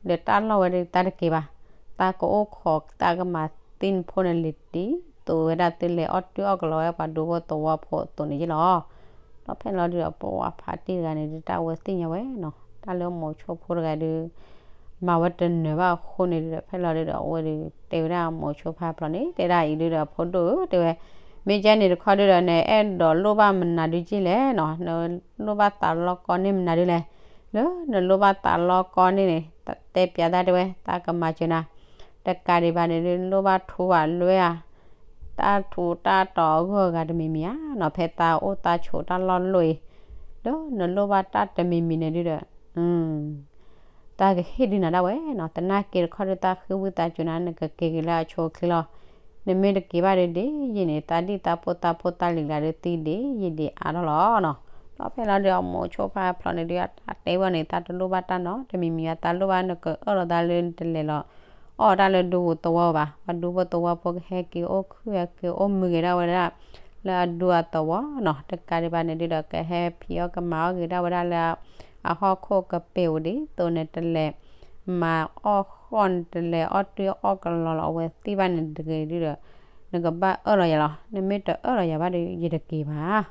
ဒီးတၢ်လီၢ်ဝဲဒၣ်တၢ်တက့ၤဘၣ်, သးကအိၣ်ခိးသးကမၤသံနဖိနလံၤဒ်သိးဝဲဒၣ်သုလဲၤအီၣ်တံၢ်အီၣ်ကလီၤဝဲပှၤဒူဖိသဝီဖိအသိးန့ၣ်ယ့လီၤ. ဒီးဖဲလီၤဒုဒီး ပှၤဖါတံၢ်တဂၤန့ၣ်ဒု တၢ်ဝဲသ့ၣ်ညါဝဲနီၤ တၢ်လၢမိၤဆိဖိတဂၤဒု မၤဝဲတနၢၤဘၣ်အဃိန့ၣ်ဒုဒီး ဖဲလီၤဒုဒီး အဝဲဒု တဲဝဲဒၣ်မိၤဆိဖါဖျိးန့ၣ် တဲဒၣ်အံၤဒုဒီး ဖိဒိၣ်ဧၢ တဲဝဲ, မ့ၢ်ကဲန့ၣ်တခီဒုဒီး နအဲၣ်ဒိးလိၣ်ဘၣ်မနုၤဒုက့လဲၣ်နီၤ နလိၣ်ဘၣ်သးလီကီန့ၢ်မနုၤဒုလဲၣ်, လၢနလိၣ်ဘၣ်သးလီကီန့ၢ်န့ၣ် တဲပျးသးတဲဝဲ သးကမၤစၢၤနၤ, တကးဒံးဘၣ်န့ၣ်ဒု နလိၣ်ဘၣ်ထူဘၣ်လွဲဧါ, တၢ်ထူးတၢ်တီၤအဂုၤအဂၤတမံၤမံၤဧါနီၤ ဖဲသးအိၣ်သးဆိးတၢ်လီၢ်လိၣ်အံၤ, ဒီးနလိၣ်ဘၣ်တၢ်တမံၤမံၤန့ၣ်ဒုဒီး သးကဟ့ၣ်ဒုးနၤဒၣ်ဝဲနီၤ သနာ်က့တခီဒု သးဃ့ဝံသးစူၤနၤ နကက့ၤက့ၤလၢအဆိအချ့လီၤ. နမ့ၢ်တက့ၤဘၣ်ဒု ဒ်ယံာ်န့ၣ် သးဒံၣ်သးဖိသးဖိသးလံၤကျါဒု သံဒံးယံာ်ဒံးအါထီၣ်လီၤနီၤ. ဒီးဖဲလီၤဒု အမိၤဆိဖါဖျိးန့ၣ်ဒု အတၢ်တဲဝဲန့ၣ် သးတလိၣ်ဘၣ်တၢ်နီတမံၤမံၤဘၣ် သးလိၣ်ဘၣ်နကအၢၣ်လီၤသးလၢနတလဲၤလီၤ အီၣ်တၢ်လၢဒူပူၤသဝီဘၣ် ပှၤဒူဖိသဝီဖိကဟဲက့ၤအိၣ်ခုၣ်ဟဲက့ၤအိၣ်မုာ်က့ၤဒၣ်ဝဲဒၣ် လၢအဒူအသဝီနီၤ တကးဒံးဘၣ်န့ၣ်ဒုဒီး ကဟဲဖံးအီၣ်ကမၤအီၣ်က့ၤဒၣ်ဝဲဒၣ်လၢ အဟီၣ်ခိၣ်ကပ့ၤဧိၤဒ်သိးနတလဲၤ မၤအီၣ်ဃီၣ်နတလဲၤအီၣ်တံၢ်အီၣ်ကလီၤလီၤ အဝဲသ့ၣ်ဘၣ်န့ၣ်တဂ့ၤဒုဒီး နကဘၣ်အၢၣ်လီၤယၤလီၤ. နမ့ၢ်တအၢၣ်လီၤယၤဘၣ်ဒီး ယတက့ၤဘၣ်.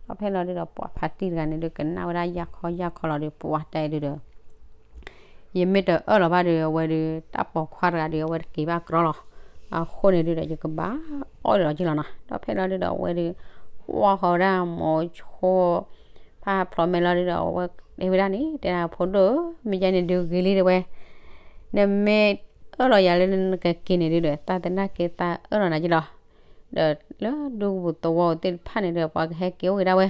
ဒီးဖဲလီၤဒုဒီး ပှၤဖါတံၢ်တဂၤန့ၣ်ဒု ကနၣ်ဝဲဒၣ်ယၢ်ခီယၢ်ခီလီၤဒီး ပှၤတဲဒုဒီး ယမ့ၢ်တအၢၣ်လီၤဘၣ်ဒီး အဝဲဒု တၢ်ပိာ်ခွါတဂၤဒီး အဝဲတက့ၤဘၣ်ကြီလီၤ. အဃိန့ၣ်ဒုဒီး ယကဘၣ်အီၣ်လီၤက့လီၤနီၤ. ဒီးဖဲလီၤဒုဒီး အဝဲဒု ကွၢ်ဃီၤဝဲဒၣ်မိၤဆိ ဖါဖျိးမဲာ်လီၤဒုဒီး အဝဲတဲဝဲဒၣ်န့ၣ် တဲဒၣ်ဖိဒိၣ်ဧၢ မ့ၢ်ယဲန့ၣ်ဒုဂ့ၤလံတဲဝဲ, နမ့ၢ်အၢၣ်လီၤယၤလၢနကက့ၤန့ၣ်ဒုဒီး သးသနာ်က့သးအၢၣ်လီၤနၤက့လီၤ. ဒီးလၢဒူပူၤသဝီသ့ၣ်တဖၣ်န့ၣ်ဒု ပှၤကဟဲက့ၤအိၣ်က့ၤဒၣ်ဝဲ,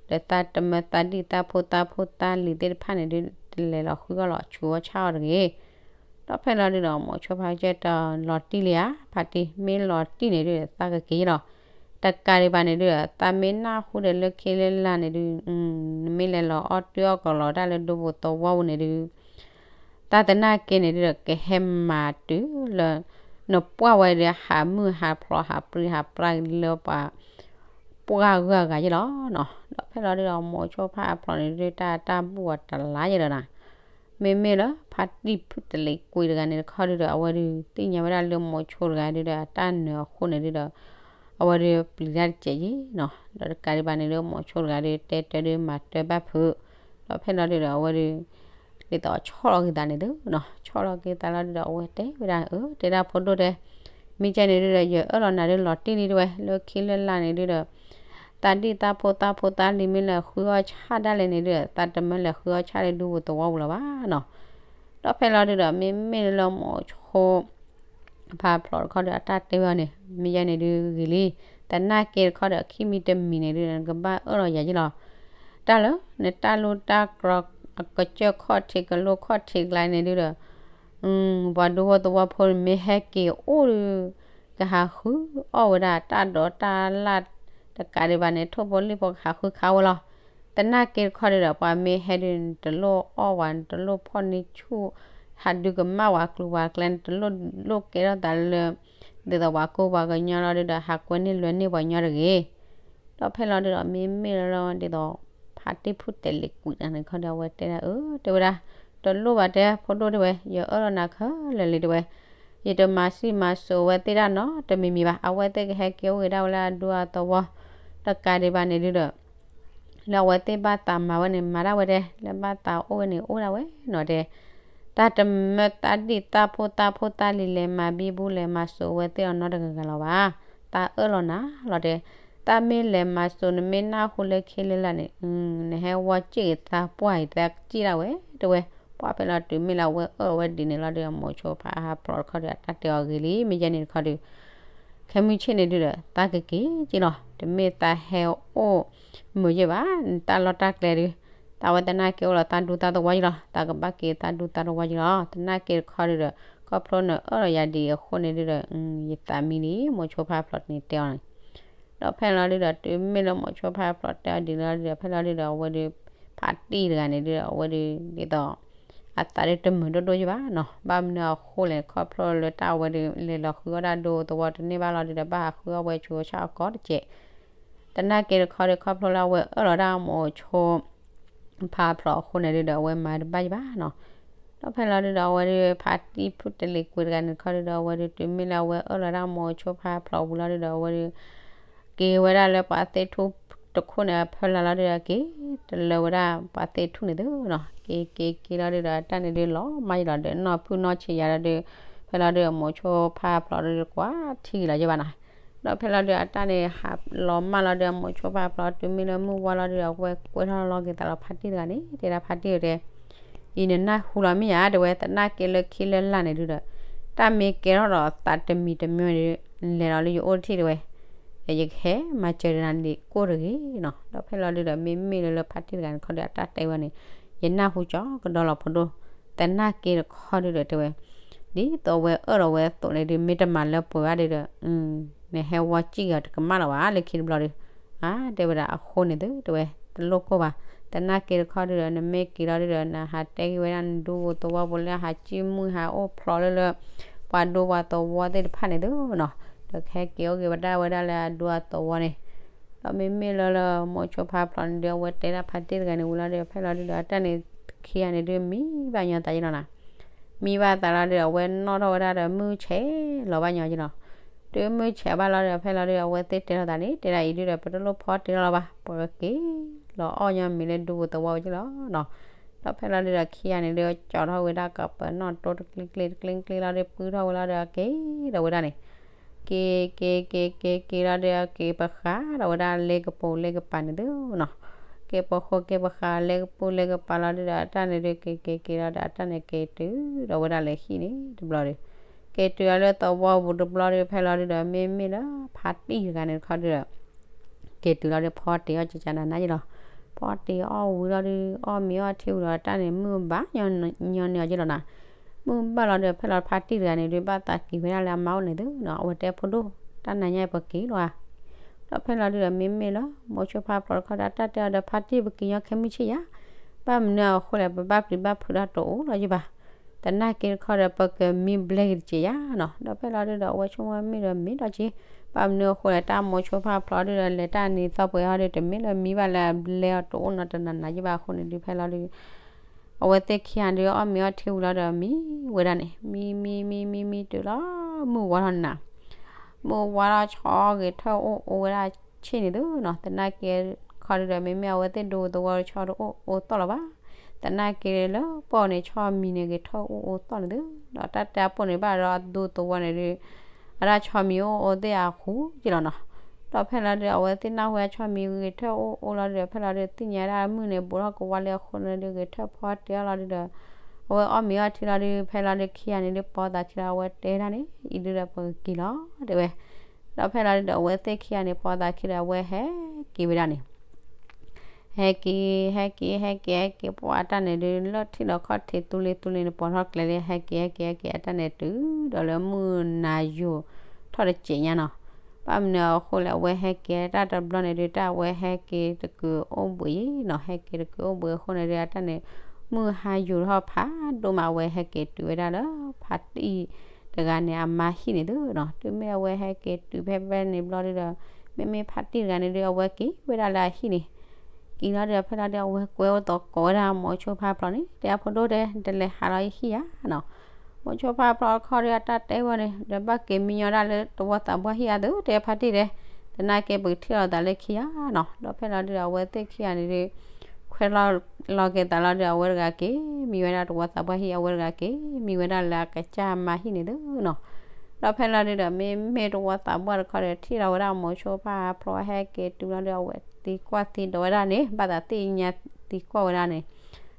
ဒီးသးတမၢသးဒံၣ်သးဖိသးဖိသးလံၤသ့ၣ်တဖၣ်န့ၣ်ဒု တလဲၤလီၤဃုအီၣ်လီၤဆူအီၣ်ဆၣ်အီၣ်တဂ့ၤ. ဒီးဖဲလီၤဒုဒီး မိၤဆိဖါကစၢၢ်တလီၤတံၢ်လံဧါ, ဖါတံၢ် မ့ၢ်လီၤတံၢ်န့ၣ်ဒု သးကက့ၤလီၤ. တကးဒံးဘၣ်န့ၣ်ဒု သးမ့ၢ်နၢ်ဟူဒီးလၢခံလၢလာ်န့ၣ်ဒု နမ့ၢ်လဲၤလီၤအီၣ်တံၢ်အီၣ်ကလီၤတၢ်လၢဒူပူၤသဝီပူၤန့ၣ်ဒု သးသနာ်က့န့ၣ်ဒုဒီး ကဟဲမၤတုၤလၢ နပှၢ်ဝဲဒီးဟးမုၢ်ဟးဖျိးဟးပြံဟးပြါလၢ ပှၤပှၢ်ဂုၤအဂၤယ့ၣ်လီၤနီၤ. ဒီးဖဲလီၤဒုဒီး မိၤဆိဖါဖျိးန့ၣ်ဒု တၢ်တၢ်ဘူၣ်အီၤတလါယ့ၣ်ဒီးနၤ မ့မ့ၢ်လၢ ဖါတံၢ်ဖုတလ့ၤကွံာ်တဂၤန့ၣ်တခီဒုဒီး အဝဲဒု သ့ၣ်ညါဝဲဒၣ်လၢမိၤဆိတဂၤဒုဒီး အတၢ်နၢၤအဃိန့ၣ်ဒုဒီး အဝဲဒု ပျံၤတၢ်တစဲးယ့ၣ်နီၤ. ဒီးတကးဒံးဘၣ်န့ၣ်ဒု မိၤဆိတဂၤဒု တဲတၢ်ဒု မၤတၢ်ဘၣ်ဖုး. ဒီးဖဲလီၤဒုဒီး အဝဲဒု ဒ်သိးဆီၣ်လီၤက့ၤသးန့ၣ်သုနီၤ, ဆီၣ်လီၤက့ၤသးလီၤဒုဒီး အဝဲတဲဝဲဒၣ် အၢ တဲဒၣ်ဖိဒိၣ်တဲ, မ့ၢ်ကဲန့ၣ်ဒုဒီး ယအၢၣ်လီၤနၤဒုလီၤတံၢ်လံတဝဲ လၢခံလၢလာ်န့ၣ်ဒုဒီး သးဒံၣ်သးဖိသးဖိသးလံၤမ့ၢ်လဲၤဃုအီၣ်ဆၣ်ဒၣ်လဲာ်န့ၣ်ဒုဒီး သးတမၢလဲၤဃုအီၣ်ဆၣ်လၢဒူပူၤသဝီပူၤလၢၤဘၣ်နီၤ. ဒီးဖဲလီၤဒုဒီး မ့မ့ၢ်လၢမိၤဆိ ဖးဖျိးတခီဒီး အတၢ်တဲဝဲအီၤန့ၣ် မ့ၢ်ယဲန့ၣ်ဒုဂ့ၤလံ, သနာ်က့တခီဒီး ခံမံၤတမံၤန့ၣ်ဒုဒီး နကဘၣ်အၢၣ်လီၤယၤယ့လီၤ. တၢ်လၢ နတၢ်လူၢ်တၢ်ကြီ ကစၢၢ်ခီၣ်ထံး ကလိၣ်ခီၣ်ထံးကျါန့ၣ်ဒုဒီး ပှၤဒူဖိသဝီဖိန့ၣ်မ့ၢ်ဟဲက့ၤအိၣ်ဒု ကဟးဃုအီၣ်ဝဲဒၣ်တၢ်ဒိးတၢ်လၣ်တကးဒံးဘၣ်န့ၣ် ထိၣ်ဖိလံၣ်ဖိကဟးဃုခးဝဲလီၤ. သနာ်က့တခီဒုဒီး ပှၤမ့ၢ်ဟဲဒု နတလိၣ်အီၣ်ဝဲ နတလိၣ်ဖီၣ်န့ၢ်ဆူၣ် ဟးဒုကမၣ်ဝဲကျိၤဝဲကျဲ နတလိၣ်လိၣ်ကဲထီၣ်သးလၢ ဒ်သိးပှၤကူပှၤကညီလီၤဒုဒီး ဟးကွဲန့ၢ်လွဲန့ၢ်ပှၤကညီတဂ့ၤ. ဒီးဖဲလီၤဒုဒီး မ့မ့ၢ်လၢဒ်သိး ဖါတံၢ်ဖုၣ်တဲာ်လံၤကွံာ်တၢ်န့ၣ်ခီဒီး အဝဲတဲဒၣ် အၢ တဲဝဲဒၣ် တလိၣ်ဘၣ်တဲ ဖိဒိၣ်တဲဝဲ ယအၢၣ်လီၤနၤခဲလၢာ်လံတဲဝဲ, ယတမၤစံၣ်မၤစိးအဝဲသ့ၣ်ဒၣ်နီတမံၤမံၤဘၣ်. အဝဲသ့ၣ်ကဟဲက့ၤအိၣ်ဂ့ၤဒၣ်ဝဲလၢအဒူအသဝီ တကးဒံးဘၣ်န့ၣ်ဒုဒီး လၢအဝဲသ့ၣ်ဘၣ်သးမၤဝဲန့ၣ် မၤဒၣ်ဝဲတဲ, လၢဘၣ်သးအိၣ်ဝဲန့ၣ်အိၣ်ဒၣ်ဝဲနီၤတဲ. တၢ်တမၢသးဒံၣ်သးဖိသးဖိသးလံၤလဲၤမၤဘံဘူလဲၤမၤစိးဝဲသ့ၣ်အီၤနီတဂၤဂၤလီၤဘၣ်. တၢ်အၢၣ်လီၤနၤလီၤတဲ. တၢ်မ့ၢ်လဲၤမၤစိးနမ့ၢ်နၢ်ဟူလၢခံလၢလာ်န့ၣ် နဟဲဝီစံၣ်ဂ့ၤသးပှၢ်ဂ့ၤသးစံၣ်ဒၣ်ဝဲတဲဝဲ. ပှၢ်ဖဲလီၤတုၤမ့ၢ်လၢအဝဲအၢၣ်ဝဲဒ်န့ၣ်လီၤဒုဒီး မိၤဆိဖါဟးဖျိးတခီဒီး အတၢ်တဲအီၤဂ့ၤလံ, မ့ၢ်ယဲန့ၣ်တခီဒု ခဲမုၢ်ဆ့ၣ်န့ၣ်ဒုဒီး သးကက့ၤက့ၤလီၤ. တမ့ၢ်သးဟဲအိၣ်မုာ်ယဲၢ်ဘၣ်, တၢ်လီၢ်တၢ်ကျဲဒု သးဝဲသနာ်က့အိၣ်လီၤသးဒူသးသဝီယ့ၢ်လီၤ. သးကဘၣ်က့ၤသးဒူသးသဝီယ့ၢ်လီၤ. သနာ်က့တခီဒုဒီး ခီဖျိနအၢၣ်လီၤယၤဒ်အံၤအဃိန့ၣ်ဒုဒီး ယသးမံလံ, မိၤဆိဖါဖျိးန့ၣ်တဲအီၤန့ၣ်. ဒီးဖဲလီၤဒုဒီး တုၤမ့ၢ်လၢမိၤဆိဖါဖျိးတဲအီၤဒ်န့ၣ်လီၤဒုဒီး ဖဲလီၤဒုဒီး အဝဲဒု ဖါတံၢ်တဂၤန့ၣ်ဒုဒီး အဝဲဒု ဒ်သိး အသးဒုတမုာ်ဒိၣ်ဒိၣ်ယ့ၢ်ဘၣ်နီၤ. ဘၣ်မနုၤအဃိလဲၣ် ခီဖျိလၢတၢ်အဝဲဒု လဲၤလီၤဃုအီၣ်ဒၣ်ဒူသဝီတန့ၢ်ဘၣ်လီၤဒုဒီး ဘၣ်ဟးဃုအီၣ်ဝဲဆူအီၣ်ဆၣ်အီၣ်ကိးတကဲး. သနာ်က့တခီဒီး ခီဖျိလၢအဝဲအၢၣ်လီၤဒၣ်မိၤဆိ ဖါဖျိးအဃိန့ၣ်ဒုဒီး အဝဲမၤတဘၣ်ယံၤဘၣ်နီၤ. ဒီးဖဲလီၤဒုဒီး အဝဲဒု ဖါတံၢ်ဖုၣ်တဲာ်လံၤကွံာ်တဂၤန့ၣ်တခီဒုဒီး အဝဲဒု တုၤမ့ၢ်လၢအဝဲအၢၣ်လီၤဒၣ်မိၤဆိဖါဖျိးဝံၤလီၤဒုဒီး အဝဲဒု က့ၤဝဲဒၣ်လၢပှၤသ့ၣ်ထူၣ်တခိၣ်န့ၣ်အဖီလာ်လီၤဒုဒီး က့ၤတလၢဝဲဒၣ်ပှၤသ့ၣ်ထူၣ်န့ၣ်သုနီၤ. က့ၤက့ၤက့ၤလီၤဒုဒီး အတၢ်န့ၣ်ဒုလီၤမၢ်ယံၤလီၤဒီး နီၢ်ဖုၣ်နီၢ်ဆံးယၤလီၤဒု ဖဲလီၤဒု မိၤဆိဖါဖျိးဒုကွၢ်ထံဂ့ၤလီၤယဲၢ်ဘၣ်နီၤ. ဒီးဖဲလီၤဒု အတၢ်န့ၣ်ဟးလီၤမၢ်လီၤဒု မိၤဆိဖါဖျိး တုၤမ့ၢ်လၢမုၢ်ဝါလီၤဒုဒီး အဝဲကွဲထီၣ်လီၤက့ၤသးလီၤဖါတံၢ်တဂၤန့ၣ် တဲဒၣ်ဖါတံၢ်တဲ အံၤနနၢ်ဟူလီၤမ့ၢ်ဧါတဲဝဲ, သနာ်က့လၢခံလၢလာ်န့ၣ်ဒုဒီး တၢ်မ့ၢ်ကဲထီၣ်ဒီးသးတမံၤတမံၤန့ၣ်ဒု လဲၤလီၤလၢယအိၣ်တထံၣ်တဲဝဲ, ယကဟဲမၤစၢၤနၤဒ်ကိၣ်တဂ့ၤနီၤ. ဒီးဖဲလီၤဒုဒီး မ့မ့ၢ်လၢလၢဖါတံၢ်တဂၤန့ၣ်တခီဒီး အတၢ်တဲဝဲန့ၣ် ယနၢ်ဟူကၠီကဒီးလီၤဖိဒိၣ်, သနာ်က့တခီဒုဒီးတဲဝဲ ဒ်သိးအဝဲအၢၣ်လီၤဝဲအသိးန့ၣ်ဒု မ့ၢ်တမၤလၢပှဲၤဘၣ်ဒုဒီး နဟဲဝီစံၣ်ဂ့ၤအီၤတကမၣ်လၢၤဘၣ် လၢခံတဘျီဒု အါ တဲဝဲဒၣ်အဃိန့ၣ်သုတဲဝဲ တလိၣ်ကိၢ်ဘၣ်. သနာ်က့တခီဒုဒီး နမ့ၢ်က့ၤလီၤဒုဒီး နဟးတဲက့ၤဝဲဒၣ်နဒူသဝီဖိလၢဟးစံၣ်မုၢ်ဟးအိၣ်ဖျိးလၢလၢ ပှၤဒူပှၤသဝီသ့ၣ်တဖၣ်န့ၣ်သုနီၤ, ဒီးကဟဲက့ၤအိၣ်က့ၤဝဲဒၣ်ဝဲဒၣ်လၢအဒူအသဝီန့ၣ်, ဒီးမ့မ့ၢ်လၢလၢမိၤဆိဖါဖျိးန့ၣ်ဒု အဝဲတဲဒၣ်ဖါတံၢ်တဂၤန့ၣ်ဝံၤလီၤဒု ဖဲလီၤဒုဒီး အတၢ်န့ၣ်ခံဂၤန့ၣ်ဒု မံဘၣ်ညီသးယ့ၢ်လီၤနီၤ. မံဘၣ်သးလီၤဒု အဝဲနီၣ်ထီၣ်ဝဲဒၣ်ဒီးမုၢ်ဆဲးလီၤဘၣ်ညီယ့ၢ်လီၤ. တုၤမုၢ်ဆဲးဘၣ်လီၤဒီး ဖဲလီၤဒု အဝဲသ့ၣ်တဲထီၣ်သးန့ၣ် တဲဒၣ်အံၤဒုဒီး ပတလိၣ်ဖီတ့ၢ်လီၤလီၤဘၣ်, ပှၤကက့ၤလီၤအီၣ်ညီမ့ၤလၢဒူပူၤသဝီဝဲယ့ၢ်လီၤနီၤ. ဒီးဖဲလီၤဒုဒီးခံဂၤန့ၣ်ဒု ကၠီထီၣ်ဝဲဒၣ်ကပၤနီၣ်တိတကျ့ကျ့တကျ့ကျ့လီၤဒု ပုၢ်ထီၣ်ဝဲလီၤဒီး က့ၤဒီးဝဲဒၣ်န့ၣ် က့ၤက့ၤက့ၤက့ၤက့ၤလီၤဒီး က့ၤပဃးဒီးဝဲဒၣ်လ့ကပူၤလ့ကပၤန့ၣ်သုနီၤ. က့ၤပဃိက့ၤပဃးလ့ကပူၤလ့ကပၤလီၤဒုဒီး အတၢ်န့ၣ်ဒု က့ၤက့ၤက့ၤလီၤဒီး အတၢ်န့ၣ်က့ၤတုၤဒီးဝဲဒၣ်လၢဟံၣ်န့ၣ်တဘျီဒီး က့ၤတုၤအီၤလၢသဝီပူၤတဘျီဒီး ဖဲလီၤဒုဒီး မ့မ့ၢ်လၢဖါတံၢ်တဂၤန့ၣ်တခီဒုဒီး က့ၤတုၤလီၤဒီး ဖီတ့ၢ်အီၣ်ကကနၤနၤယ့ၢ်လီၤ. ဖီတ့ၢ်အီၣ်ဝံၤလီၤဒု အီၣ်မ့ၤအီၣ်ထံဝံၤဒီး တၢ်န့ၣ်မုၢ်ဘၣ်ညီညီန့ၢ်အီၤယ့ၢ်လီၤနီၤ. မုၢ်ဘၣ်လီၤဒုး ဖဲလီၤဖါတံၢ်တဂၤန့ၣ်ဒုး ဘၣ်သးက့ၤဝဲဒၣ်လၢအမါအိၣ်န့ၣ်သုနီၤ, အဝဲတဲဖိဒိၣ် တၢ်နၤညါအံၤပက့ၤလီၤဧါ. ဒီးဖဲလီၤဒုးဒီး မ့မ့ၢ်လၢ မိၤဆိဖါဖျိးတခီဒီး တၢ်တဲအီၤဒီး ဖါတံၢ်ပက့ၤညီခဲမုၢ်ဆ့ၣ်ယါ, ဘၣ်မနုၤအဃိလဲၣ် ပဘၣ်ပျံၤဘၣ်ဖုးတၢ်တအိၣ်လီၤယံၤဘၣ်. သနာ်က့တခီဒီး ပကမံဘျဲက့ၤတစဲးယါနီၤ. ဒီးဖဲလီၤဒုးဒီး အဝဲဆိကမိၣ်မ့ၢ်ဒီးမ့ၢ်ဒီးက့ၤ, ဘၣ်မနုၤအဃိလဲၣ် တၢ်မိၤဆိဖါဖျိးဒုးဒီး လဲၤတၢ်နံၤသီပှဲၤဟီဒုး တမ့ၢ်လၢမံဘၣ်လၢအဘျဲအီၤတအိၣ်နီတနၤနၤယံၤဘၣ်အဃိန့ၣ်ဒုး ဖဲလီၤဒုး အဝဲသ့ၣ်ခံဂၤဒုး အီၣ်မ့ၤအီၣ်ထံဝံၤလီၤဒီး မံဝဲဒၣ်န့ၣ် မံမံမံမံမံတုၤလီၤ မုၢ်ဝါထီၣ်နၤ, မုၢ်ဝါထီၣ်ဆီဂ့ၤထၢၣ်အိၣ်အိၣ်ဝဲဒၣ်ဆ့ၣ်န့ၣ်သုနီၤ. သနာ်က့ခီဒုးဒီး မ့မ့ၢ်အဝဲသ့ၣ်ဒူသဝီဒီး ဆီတအိၣ်အိၣ်သီၣ်လၢၤဘၣ်. သနာ်က့လၢပှၢ်န့ၣ် ဆီမံန့ၣ်ဂ့ၤထၢၣ်အိၣ်အိၣ်သီၣ်န့ၣ်သု, ဒီးတၢ်တဲအပိၢ်န့ၣ်ဘၣ်ဒီး အဒူသဝီန့ၣ်ဒုး အဒၣ်ဆီမံၤအိၣ်အိၣ်သ့ၣ်အဃူက့လီၤနီၤ. ဒီးဖဲလီၤဒုး အဝဲသ့ၣ်နၢ်ဟူဝဲဆီမံၤဂဲၤထၢၣ်အိၣ်အိၣ်လီၤဒုးဒီး ဖဲလီၤဒုး သ့ၣ်ညါဒၣ်မုၢ်န့ၣ် ဘူးထီၣ်ကဝါလံအဃိန့ၣ်ဒုး ဂဲၤထၢၣ်ဖီတ့ၢ်အီၤလီၤဒုးဒီး အဝဲအီၣ်မ့ၤအီထံလီၤဒုး ဖဲလီၤဒုးခံဂၤန့ၣ်ဒုး ပိာ်သးခံလီၤ အဝဲတဲဒၣ်န့ၣ် အံၤဒုးဒီးပကက့ၤလီၤတဲဝဲ. ဒီးဖဲလီၤဒုးဒီး အဝဲသ့ၣ်ခံဂၤန့ၣ် ပိာ်သးခံဒီး အဝဲဟဲက့ၤဝဲဒၣ်န့ၣ် ဟဲက့ၤ ဟဲက့ၤ ဟဲက့ၤ ဟဲက့ၤ ပှၤအတၢ်န့ၣ်ဒုး လၢထံၣ်ဒီးခီၣ်ထံးသူလ့သူလ့န့ၣ် ပိာ်ထီၣ်ကျဲလံ ဟဲက့ၤ ဟဲက့ၤ ဟဲက့ၤ အတၢ်န့ၣ်တုၤဒီးလၢမုၢ်နၤ ယိာ်ထီၣ်တစဲးညါနီၤ. ဘၣ်မနုၤအဃိလဲၣ် အဝဲဟဲက့ၤတၢ်တဘျီန့ၣ်ဒုး တၢ်အဝဲဟဲက့ၤတကုးအိၣ်ဘှံးနီၤ, ဟဲက့ၤတကုးအိၣ်ဘှံးအဃိန့ၣ်ဒုး အတၢ်န့ၣ် မုၢ်ဟါယိာ်ထီၣ်ဖးဒိၣ်မး အဝဲဟဲက့ၤတုၤဝဲဒၣ်လၢ ဖါတံၢ်တဂၤန့ၣ် အမါဟံၣ်န့ၣ်သုနီၤ. တုၤမ့ၢ်အဝဲဟဲက့ၤတုၤဖဲဖဲန့ၣ်ဘျီဒုးဒီး မ့မ့ၢ်ဖါတံၢ်တဂၤန့ၣ်ဒုး အဝဲက့ၤဝဲဒၣ်လၢအဟံၣ်န့ၣ် က့ၤလီၤဒုးဒီး ဖဲလီၤဒုးဒီး အဝဲကွဲအိၣ်သကိးဝဲဒၣ်မိၤဆိဖါဖျိးန့ၣ် တဲအဖိဒိၣ်တဲ တလဲၤဟးလီၤယဟံၣ်ဧါနီၤ. မိၤဆိဖါဖျိးတခီဒုးဒီး အတၢ်တဲဝဲန့ၣ် ဒီးဘၣ်က့ၤမံညီဒၣ်လၢသဝီသးပှၢ်ဟံၣ်ဧါသု တဲဖါတံၢ်တဲ, သနာ်က့ပကထံၣ်လိာ်သးလၢခံဧါနီၤ. ဒီးဖဲလီၤဒုးဒီး အဝဲသ့ၣ်ခံဂၤန့ၣ်ဒုး ခွဲးလီၤက့ၤသးလီၤဒုးဒီး အဝဲတဂၤက့ၤ မံဝဲဒၣ်သဝီသးပှၢ်ဟံၣ် အဝဲတဂၤက့ၤ မံဝဲဒၣ်လၢအကစၢ်မါဟံၣ်န့ၣ်သုနီၤ. ဒီးဖဲလီၤဒုးဒီး မ့မ့ၢ်သဝီသးပှၢ်တခီဒီး ထံၣ်လီၤဝဲဒၣ်မိၤဆိဖါဖျိးဟဲက့ၤတုၤလီၤဒုးဒီး အဝဲသံကွၢ်သံဒိးဝဲဒၣ်န့ၣ် ဘၣ်သးသ့ၣ်ညါသံကွၢ်ဝဲဒၣ်န့ၣ်.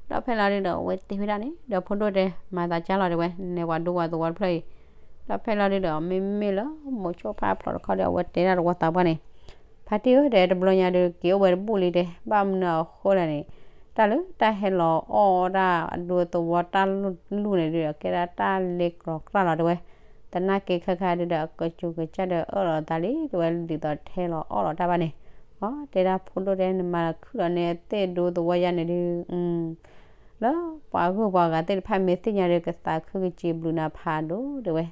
ဒီးဖဲလီၤဒုးဒီး အဝဲတဲဝဲဒၣ်န့ၣ် ဒီးဖိဒိၣ်တဲ မၤသးကၢ်လီၤတဲဝဲ နဲပှၤဒိပှၤသဝီတဖျၢၣ်အံၤ. ဒီးဖဲလီၤဒုးဒီး မ့မ့ၢ်လၢမိၤဆိဖါဖျိးတခီဒီး အဝဲတဲဒၣ်သဝီသးပှၢ်န့ၣ် ဖါတံၢ်ဧၢ တဲတဘျီညါဒုး က့ၤအိၣ်ဝဲတဘူၣ်လံတဲ, ဘၣ်မနုၤအဃိလဲၣ်န့ၣ် တၢ်လၢတၢ်ဟဲလီၤအီၣ်ဒၣ်အဒူသဝီတၢ်လူၢ်န့ၣ်ဒုးဒီး ကဲဒၣ်တၢ်လ့ကြီကျၢ်လီၤတဲဝဲ. သနာ်က့ခဲခါဒုးဒီး အကစူၤကစၢ်ဒီးအၢၣ်လီၤသးလံ တဲဝဲ ဒ်သိးထဲလီၤအီၣ်လီၤတၢ်ဘၣ်န့ၣ်. အတဲဒၣ်ဖိဒိၣ်တဲ နမၤခုၣ်လီၤန့ၢ်သ့ၣ်ဒူသဝီယါန့ၣ်ဒုး လၢပှၤဂုၤပှၤဂၤသ့ၣ်တဖၣ်မ့ၢ်သ့ၣ်ညါဒီး ကသးခုကစံးဘျုးနၤဖးဒိၣ်တဲဝဲ.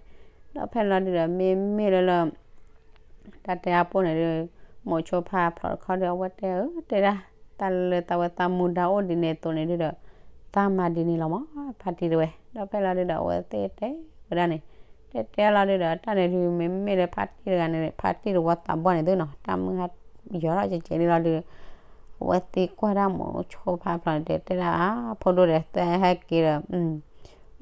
ဒီးဖဲလီၤဒုးဒီး မ့မ့ၢ်လၢလၢ တၢ်တဲအပိၢ်န့ၣ်ဒုး မိၤဆိဖါဖျိးတခီဒီး အဝဲတဲအၢ တဲဒၣ် တၢ်လၢသးဝဲသးမူဒါအိၣ်ဒ်န့ၣ်အသိးန့ၣ်ဒုးဒီး သးမၤဒ်န့ၣ်လီၤမး ဖါတံၢ်တဲဝဲ. ဒီးဖဲလီၤဒုးဒီး အဝဲသ့ၣ်တဲဝဲဒၣ်န့ၣ် တဲတဲလီၤဒုးဒီး တၢ်န့ၣ်ဒုး မ့မ့ၢ်လၢဖါတံၢ်တဂၤန့ၣ် ဖါတံၢ်သဝီသးပှၢ်န့ၣ်သုနီၤ တၢ်မုၢ်ဟါယိာ်ထီၣ်ကကဲးန့ၣ်လီၤဒုး အဝဲသံကွၢ်ဒၣ်မိၤဆိဖါဖျိးန့ၣ်တဲ တဲဒၣ်အါ ဖိဒိၣ်တဲ သဟဲက့ၤဒီး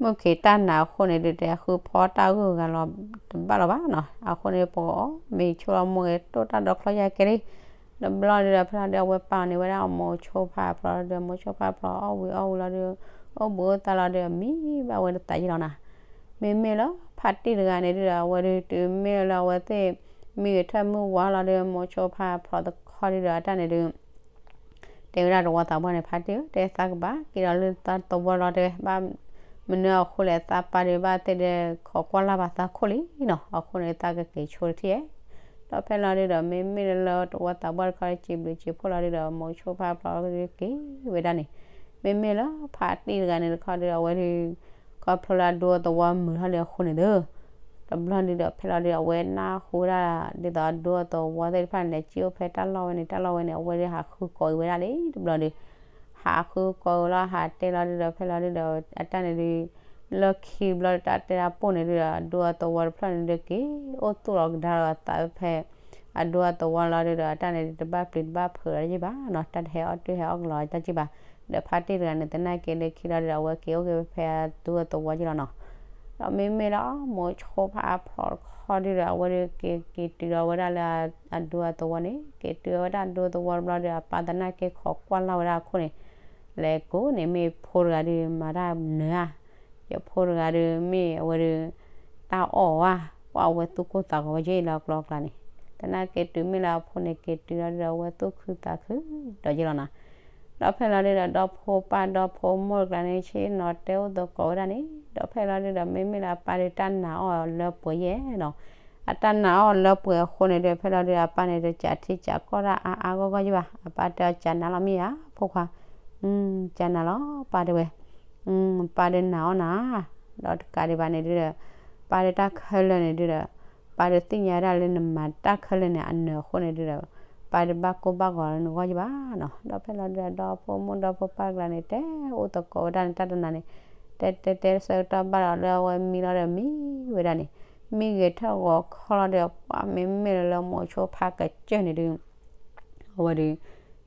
မုၢ်ခံးတၢ်နးအဃိန့ၣ်ဒုး တဲဃုဖီတၢ်ဂုၤဂၤလီၤတဘၣ်လီၤဘၣ်နီၤ. အဃိန့ၣ် ပကအီၣ်မ့ၤဆိလီၤမိၢ်ဂ့ၤ တိၢ်တၢ်ဒီးချီယါကဲလံ. တဘျီဒုးဒီး ဖဲလီၤဒုး အဝဲပာ်န့ၢ်ဝဲဒၣ်မိၤဆိဖါဖျိးလီၤဒုး မိၤဆိဖါဖျိးအီၣ်ဝံၤအီၣ်ဝံၤလီၤဒုး အိၣ်ဘှံးအိၣ်သါလီၤဒုး မံဘၣ်ဝဲတသးယံလီၤနီၤ. မ့မ့ၢ်လၢဖါတံၢ်တဂၤန့ၣ်ဒုးဒီး အဝဲဒုးတုၤမ့ၢ်လၢအဝဲသ့ၣ် မံဂဲၤထၢၣ်မုၢ်ဝါလီၤဒုး မိၤဆိဖါဖျိးတခီဒုးဒီး အတၢ်န့ၣ်ဒုး တဲဝဲဒၣ်သဝီသးပှၢ်န့ၣ် ဖါတံၢ်ဧၢ တဲသးကဘၣ်က့ၤဒီးလၢသးသဝီလီၤတဲဝဲ ဘၣ်မနုၤအဃိလဲၣ် သးပၢ်ဒုးဘၣ်သ့ၣ်ဒီး ခိးကွၢ်လၢ်ဘၣ်သးခိၣ်လံနီၤ. အဃိန့ၣ် သးကက့ၤဆိတထံၣ်ဧဲ. ဒီးဖဲလီၤဒုးဒီး မ့မ့ၢ်လၢလၢသဝီသးပှၢ်တခီ စံးဘျုးစံးဖှိၣ်လီၤဒုးဒီး မိၤဆိဖါဖျိးက့ၤဝဲဒၣ်န့ၣ် မ့မ့ၢ်လၢဖါတံၢ်တဂၤန့ၣ်တခီဒုး အဝဲဒုး ခီဖျိလၢအဒူအသဝီမုာ်ထီၣ်လံအဃိန့ၣ်ဒီး တဘျီဒုးဒီး ဖဲလီၤဒုး အဝဲနၢ်ဟူဝဲဒၣ် ဒ်သိးအဒူအသဝီသ့ၣ်တဖၣ်န့ၣ် လဲၤစံၣ်အိၣ်ဖဲတၢ်လီၢ်ဝဲန့ၣ် တၢ်လီၢ်ဝဲန့ၣ် အဝဲဒုးဟးဃုကိးက့ၤဝဲဒၣ်လံတဘျီဒုး ဟးဃုကိးက့ၤလီၤ ဟးတဲလီၤဒုးဒီး ဖဲလီၤဒုးဒီး အတၢ်န့ၣ်ဒုး လၢခံဘျီတၢ်တဲတၢ်ပိၢ်န့ၣ်ဒုးဒီး အဒူအသဝီတဖျၢၣ်န့ၣ်ဒုး က့ၤအိၣ်သူၣ်လီၤကဒါလီၤအသးဖဲ အဒူအသဝီလီၤဒုးဒီး အတၢ်န့ၣ်ဒုး တဘၣ်ပျံၤတဘၣ်ဖုးလီၤတက့ၢ်ဘၣ်နီၤ တၢ်တဟဲအီၣ်တၢ်ဟဲအီၣ်ကလီၤတၢ်က့ၢ်ဘၣ်. ဒီးဖါတံၢ်တဂၤန့ၣ် သနာ်က့လၢခံလီၤဒုးဒီး အဝဲက့ၤအိၣ်က့ၤဖဲအဒူအသဝီက့ၢ်လီၤနီၤ. ဒီးမ့မ့ၢ်လၢမိၤဆိဖါဖျိးတခီဒုးဒီး အဝဲဒုးက့ၤက့ၤတုၤဒီးဝဲဒၣ်လၢအဒူအသဝီန့ၣ် က့ၤတုၤဝဲဒၣ်ဒူသဝီတဘျီဒီး အပၢ်သနာ်က့ခိးကွၢ်လၢ်ဝဲဒၣ်အခိၣ်န့ၣ် လဲၤကိးန့ၣ်မ့ၢ်ဖိတဂၤဒုးမၤတၢ်နၢၤဧါ, ယဖိတဂၤဒုးမ့ၢ်အဝဲဒုး တၢ်အီၣ်ဝဲ, ပှၤအဝဲသူၣ်ကိၢ်သးဂီၤဝဲက့ၢ်လၢအကျိၤအကျဲန့ၣ်, သနာ်က့တုၤမ့ၢ်လၢအဖိန့ၣ်က့ၤတုၤလီၤဒုးဒီး အဝဲသူၣ်ခုသးခုဒီးက့ၢ်လီၤနီၤ. ဒီးဖဲလီၤဒုးဒီး ဒီဖိပၢ်ဒီဖိမိၢ်တကျါန့ၣ် ဆ့ၣ်နီၤတဲအိၣ်သကိးဝဲဒၣ်န့ၣ်, ဒီးဖဲလီၤဒုးဒီး မ့မ့ၢ်လၢအပၢ်ဒုးတၢ်နာ်အီၤလၢပှဲၤယဲၢ်နီၤ, အတၢ်နာ်အီၤလၢပှဲၤအဃိန့ၣ်ဒုး ဖဲလီၤဒုးဒီး အပၢ်န့ၣ် တစးထံစးကီၢ်တၢ်အါအါဂီၢ်ဂီၢ်ယဲၢ်ဘၣ်, အပၢ်တဲအီၤ ကနၤလီၤမ့ၢ်ဧါ ဖိခွါ, ကနၤလီၤ ပၢ်တဲဝဲ, ပၢ်ဒုးနာ်အီၤနၤ, ဒီးတကးဒံးဘၣ်န့ၣ်ဒုးဒီး ပၢ်ဒုးတၢ်ခဲလၢာ်န့ၣ်ဒုးဒီး ပၢ်ဒုးသ့ၣ်ညါဒၣ်လၢနမၤတၢ်ခဲလၢာ်န့ၣ် အနၢၤအဃိန့ၣ်ဒုးဒီး ပၢ်ဒုးဘၣ်ကိၢ်ဘၣ်ဂီၤလၢနဂီၢ်ယဲၢ်ဘၣ်နီၤ. ဒီးဖဲလီၤဒုးဒီး ဒီဖိမိၢ်ဒီဖိပၢ်တကျါန့ၣ် တဲအိၣ်သကိးဝဲဒၣ်န့ၣ်တၢ်တနၤန့ၣ်, တဲတဲတဲဆၢကတီၢ်ဘၣ်ဒီးလၢအဝဲမံလီၤဒီးမံဝဲဒၣ်န့ၣ်, မံဂဲၤထၢၣ်ဂီၤခီလီၤဒီး ပှၤမ့မ့ၢ်လၢလၢမိၤဆိဖါကစၢၢ်န့ၣ်ဒုး အဝဲဒုး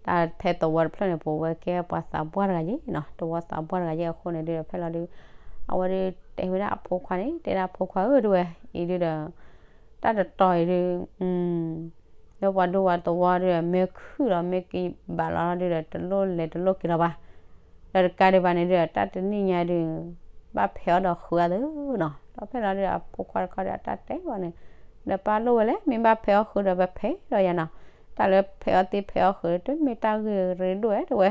တၢ်ဖဲသဝီတဖျၢၣ်န့ၣ် ပဝဲကဲပှၤသးပှၢ်တဂၤယဲၢ်နီၤ, သဝီသးပှၢ်တဂၤယဲၢ်အဃိန့ၣ်ဒုးဒီး ဖဲလီၤဒုး အဝဲဒုးတဲဝဲဒၣ်အဖိခွါန့ၣ် တဲဒၣ်ဖိခွါဧၢ တဲဝဲ, အံၤဒုးဒီး တၢ်တတီၤအံၤဒုး လၢပှၤဒူပှၤသဝီဒုး မ့ၢ်ခုၣ်လီၤမ့ၢ်က့ၤဘၣ်လီၤဒုးဒီး တလိၣ်လဲၤတလိၣ်က့ၤလီၤဘၣ်. ဒီးတကးဒံးဘၣ်န့ၣ်ဒုးဒီး တၢ်တနံၣ်ညါဒုး ဘၣ်ဖဲးအီၣ်ဒီးဃုာ်အီၤသုနီၤ. ဒီးဖဲလီၤဒုးဒီး အဖိခွါတခီဒီး အတၢ်တဲဝဲန့ၣ် ဒီးပၢ်လိၣ်ဝဲလဲၣ် မ့ၢ်ဘၣ်ဖဲးအီၣ်ဃုာ်ဒီး ပဖဲးဒီးယၤနီၤ. တၢ်လၢဖဲးအီၣ်သ့ၣ်ဖဲးအီၣ်ဃုာ် တမ့ၢ်တၢ်ဂ့ၢ်ရ့ဒိၣ်ဝဲတဝဲ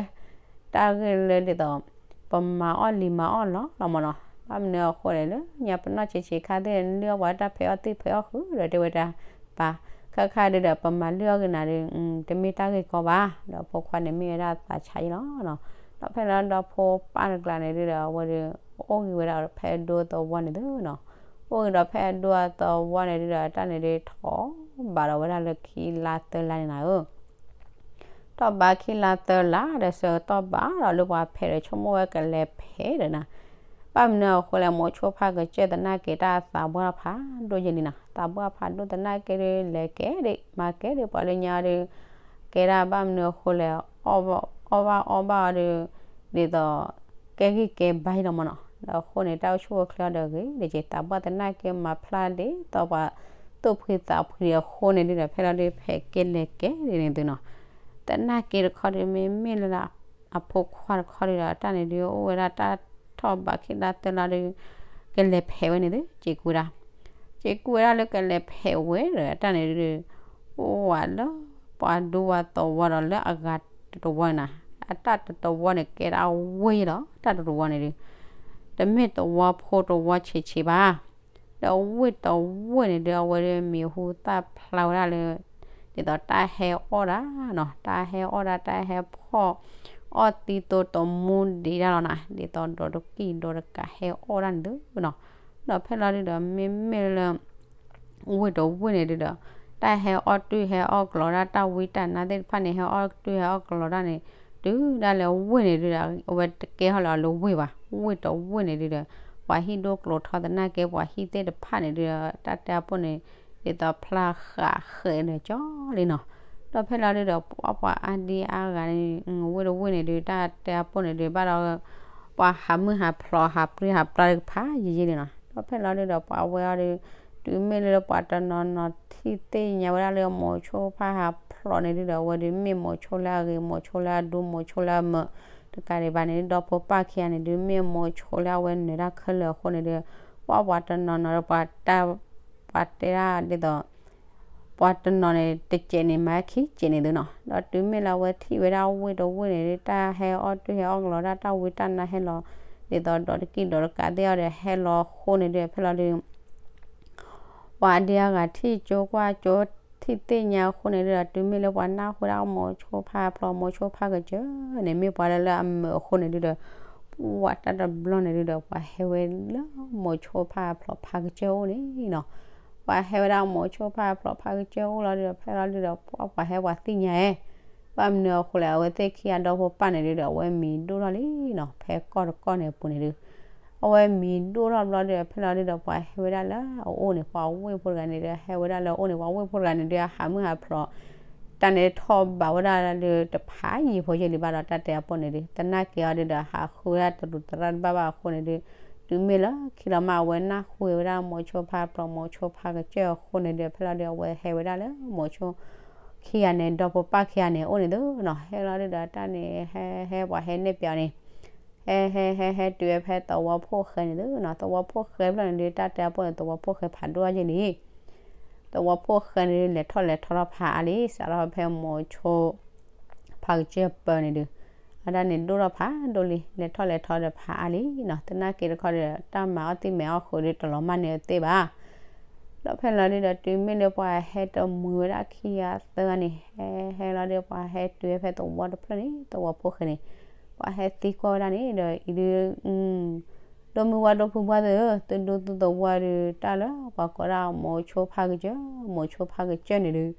တၢ်ဂ့ၢ်လၢဒ်သိး ပမၤအီၣ်လံမၤအီၣ်လီလီၤမၢ်နီၤ. ဘၣ်မနုၤအဃိလဲၣ် လၢညါပနီၢ်ဆံးဆံးခါသ့ၣ် လုၢ်အီၣ်ပှၤတၢ်ဖဲးအီၣ်သ့ၣ်ဖဲးအီၣ်ဃုာ်ဒီး တဲဝဲဒၣ် ပၢ် ခါခါဒုးဒီး ပမၤလုၢ်အီၣ်က့ၤနၤဒုး တမ့ၢ်တၢ်ဂ့ၢ်ကီဘၣ်. ဒီးဖိခွါန့ၣ်မ့ၢ်ဝဲဒၣ်သးဆါအံၤလီၤနီၤ. ဒီးဖဲလီၤဒီဖိပၢ်တကျါန့ၣ်ဒုးဒီး အဝဲဒုး အိၣ်ဂ့ၤဝဲဒၣ်ဖဲအဒိသဝီန့ၣ်သုနီၤ. အိၣ်ဂ့ၤဒီးဖဲအဒိအသဝီန့ၣ်ဒုးဒီး တၢ်န့ၣ်ဒုးထီၣ်ဘးဒီးဝဲဒၣ်လၢခံလါသၢလါန့ၣ်နၤဧၢ ထီၣ်ဘးခံလါသၢလါဒီး ဆၢကတီၢ်ဘၣ်ဒီးလၢပှၤဖဲးဒီး ဆိကမိၣ်ဝဲကလဲၤဖဲးဒီးနၤ. ဘၣ်မနုၤအဃိလဲၣ် မိၤဆိဖးကစၢၢ်သနာ်က့ တၢ်သးပှၢ်ဖးဒိၣ်ယဲၢ်လံနီၤ. သးပှၢ်ဖးဒိၣ်သနာ်က့ဒုး လဲၤကဲဒံး မၤကဲဒံး ပှၤလၢညါအီၤဒုး ကဲဒၣ်ဘၣ်မနုၤအဃိလဲၣ် အီၣ်ဘၣ်အီဘၣ်အီဘၣ်အီၤဒုး ဒ်သိး ကဲဂံၢ်ကဲဘါအံၤလီၤမၢ်နီၤ. ဒီးအဃိန့ၣ် တၢ်အိၣ်ဆူၣ်အိၣ်ချ့အီၤဒီးဂ့ၤ ဒ်က့ၤသးပှၢ်သနာ်က့ မၤဖျါဒ်သိးပှၤသူၣ်ဖှံသးဖှံအဃိန့ၣ်ဒုးဒီး ဖဲလီၤဒုး ဖဲးက့ၤလဲၤကဲဒ်န့ၣ်သုနီၤ. သနာ်က့တခီဒုး မ့မ့ၢ်လၢ အဖိခွါတခီဒုးဒီး တၢ်န့ၣ်ဒုး အိၣ်ဝဲဒၣ်တၢ်ထီၣ်ဘးခံလါသၢလါဒုး ကလဲၤဖဲးဝဲန့ၣ်သု စ့းကူဝဲဒၣ် စ့းကူဝဲဒၣ်လၢကလဲၤဖဲးဝဲဒီး တၢ်န့ၣ်ဒုး အိၣ်ဝဲလၢပှၤဒူပှၤသဝီဒီးလၢအဂၤတဝီန့ၣ်နၤ. အတၢ်တဝီန့ၣ် ကဲဒၣ်ဝ့ၢ်လီၤ တၢ်တဝီန့ၣ်ဒုး တမ့ၢ်သဝီဖိတဝီဆံးဆံးဘၣ်. ဒီးဝ့ၢ်တဝ့ၢ်န့ၣ်ဒုး အဝဲဒုးမံၤဟူသၣ်ဖျါဝဲဒၣ်လၢ ဒ်သိးတၢ်ဟဲအီၣ်ဒၣ်နီၤ, တၢ်ဟဲအီၣ်ဒၣ် တၢ်ဟဲဖီၣ်အီၣ်သံသိတမူဒံးဒၣ်လီၤနၤ, ဒ်သိးဒီးတကံၢ်ဒီးတကးဟဲအီၣ်ဒၣ်န့ၣ်သုနီၤ. ဒီးဖဲလီၤဒုးဒီး မ့မ့ၢ်လၢ ဝ့ၢ်တဝ့ၢ်န့ၣ်ဒုးဒီး တၢ်ဟဲအီၣ်တ့ၢ်ဟဲအီၣ်ကလီဒၣ် တၢ်ဝံတၢ်နါသ့ၣ်တဖၣ်န့ၣ် ဟဲအီၣ်တ့ၢ်ဟဲအီၣ်ကလီဒၣ်န့ၣ် တုၤဒၣ်လဲာ်ဝ့ၢ်န့ၣ်ဒုးဒီး အဝဲတကဲထီၣ်လၢၤအီၤလၢဝ့ၢ်ဘၣ်. ဝ့ၢ်တဝ့ၢ်န့ၣ်ဒုးဒီး ပှၤဟံၣ်ဒိၣ်ကျိၤထီသနာ်က့ ပှၤဟံၣ်သ့ၣ်တဖၣ်န့ၣ်ဒုးဒီး တၢ်တဲအပိၢ်န့ၣ် ဒ်သိးဖျါဃးဃဲးဒီးကၠီလံနီၤ. ဒီးဖဲလီၤဒုးဒီး ပှၤအါဒံအါဂၤန့ၣ် ဝ့ၢ်တဝ့ၢ်န့ၣ်ဒုး တၢ်တဲအပိၢ်န့ၣ်ဒုး ဘၣ်ဒီး ပှၤဟးမုၢ်ဟးဖျိး ဟးပြံဟးပြါတကဖးယံာ်ယံာ်န့ၣ်နီၤ. ဒီးဖဲလီၤဒုးဒီး ပှၤဝဲအီၤဒုး တုၤမ့ၢ်လၢပှၤတနီၤနီၤထံၣ်သ့ၣ်ညါဝဲဒၣ်လၢမိၤဆိဖးဟးဖျိးန့ၣ်ဒုးဒီး အဝဲဒုးမ့ၢ်မိၤဆိလၢအဂ့ၤ မိၤဆိလၢအဒိ မိၤဆိလၢအမုာ် တကးဒံးဘၣ်န့ၣ် ဒီဖိပၢ်ခံဂၤန့ၣ်ဒုး မ့ၢ်မိၤဆိလၢအဝဲနုာ်တၢ်ခဲလၢာ်အဃိန့ၣ်ဒုး ပှၤပှၤတနီၤနီၤဒီး ပှၤတဲဒၣ်ဒ်သိး ပှၤတနီၤန့ၣ် တစဲးန့ၣ် မၤခံစဲးန့ၣ်သုနီၤ. ဒီးတုၤမ့ၢ်လၢအဝဲထံၣ်ဝဲဒၣ်ဝ့ၢ်တဝ့ၢ်န့ၣ်ဒုး တၢ်ဟဲအီၣ်တ့ၢ်ဟဲအီၣ်ကလီဒၣ် တၢ်ဝံတၢ်နါဟဲလီၤ ဒ်သိးဒီးတကံၢ်ဒီးတကးသ့ၣ်အီၤဒီး ဟဲလီၤအဃိန့ၣ်ဒုး ဖဲလီၤဒုး ပှၤအါဒံအါဂၤထံၣ်ကၠိကွၢ်ကၠိ ထံၣ်သ့ၣ်ညါအဃိန့ၣ်ဒုးဒီး တုၤမ့ၢ်လၢပှၤနၢ်ဟူဒၣ်မိၤဆိဖးဖျိး မိၤဆိဖးကစၢၢ်န့ၣ် မ့ၢ်ပှၤလၢလၢအမုာ်အဃိန့ၣ်ဒုးဒီး ပှၤတၢ်တဘျီန့ၣ်ဒုးဒီး ပှၤဟဲဝဲလၢမိၤဆိဖးဖျိးဖးကစၢၢ်အိၣ်န့ၣ်နီၤ. ပှၤဟဲဝဲဒၣ်မိၤဆိဖးဖျိးဖးကစၢၢ်အိၣ်လီၤဒုးဒီး ဖဲလီၤဒုးဒီး ပှၤဟဲပှၤသ့ၣ်ညါဧါ ဘၣ်မနုၤအဃိလဲၣ် အဝဲသ့ၣ်ခံဂၤဒီဖိပၢ်န့ၣ်ဒုးဒီး အဝဲမံၤဒိၣ်ထီၣ်လံနီၤ. ဖဲကီၢ်တကီၢ်န့ၣ်အပူၤန့ၣ်ဒုး အဝဲမံၤဒိၣ်ထီၣ်ဘျီဒုးဒီး ဖဲလီၤဒုးဒီး ပှၤဟဲဝဲဒၣ်လၢအအိၣ်န့ၣ် ပှၤဝ့ၢ်ဖိတဂၤန့ၣ်ဒုး ဟဲဝဲဒၣ်လၢအအိၣ်န့ၣ် ပှၤဝ့ၢ်ဖိတဂၤန့ၣ်ဒုး ဟးမုၢ်ဟးဖျိး တၢ်န့ၣ်ထီၣ်ဘးဝဲဒၣ်လၢတဖးယံာ်ဖိယဲၢ်လံဘၣ်ဒီး တၢ်တဲအပိၢ်န့ၣ်ဒုး သနာ်က့အီၤဒုးဒီး ဟးဃုဝဲဒၣ်တရူးတရၣ်တဘၣ်ဘၣ်အဃိန့ၣ်ဒုး တုၤမ့ၢ်လၢခံလီၤမး အဝဲနၢ်ဟူဝဲဒၣ်မိၤဆိဖးဖျိး မိၤဆိဖးကစၢၢ်အဃိန့ၣ်ဒုး ဖဲလီၤဒုး အဝဲဟဲဝဲဒၣ်လၢမိၤဆိ ခံဂၤန့ၣ် ဒီဖိပၢ်ခံဂၤန့ၣ် အိၣ်န့ၣ်သုနီၤ. ဟဲလီၤဒုးဒီး တၢ်န့ၣ် ဟဲဟဲပှၤဟဲနဲၣ်ပျးန့ၣ် ဟဲဟဲဟဲဟဲတုၤဝဲဖဲသဝီဖိၣ်ဃဲန့ၣ်သုနီၤ. သဝီဖိၣ်ဃဲဖျၢၣ်န့ၣ်ဒုး တၢ်တဲအပိၢ်န့ၣ် သဝီဖိၣ်ဃဲဖးဒိၣ်အါယဲၢ်လံ သဝီဖိၣ်ဃဲန့ၣ်ဒုး လဲၤထီၣ်လဲၤထီထီၣ်ဖးအါလံ စးထီၣ်ဖဲမိၤဆိ ဖးကစၢၢ်ပၢန့ၣ်ဒုး အတၢ်န့ၣ်ဒိၣ်ထီၣ်ဖးဒိၣ်လံ လဲၤထီၣ်လဲၤထီဒီးဖးအါလံနီၤ. သနာ်က့တခီဒီး တၢ်မၤအီၣ်သံၣ်မဲာ်အီၣ်ဃုာ်ဒုး တလီၤမၢ်န့ၢ်အသ့ၣ်ဘၣ်. ဒီးဖဲလီၤဒုးဒီး တုၤမ့ၢ်လၢပှၤဟဲတမှံဝဲဒၣ်ခံဂၤသၢဂၤန့ၣ် ဟဲဟဲလီၤဒုး ပှၤဟဲတုၤဝဲဖဲသဝီတဖျၢၣ်န့ၣ် သဝီဖိၣ်ဃဲန့ၣ် ပှၤဟဲသံကွၢ်ဝဲဒၣ်န့ၣ်ဒီး အံၤဒုး ဒိၣ်မုၢ်ဝါဒိၣ်ဖုဘှါသ့ၣ်ဧၢ, သုဒူသုသဝီဒုး တၢ်လၢပှၤကိးဒၣ်မိၤဆိဖးကစၢၢ်, မိၤဆိဖးကစၢၢ်န့ၣ်ဒုး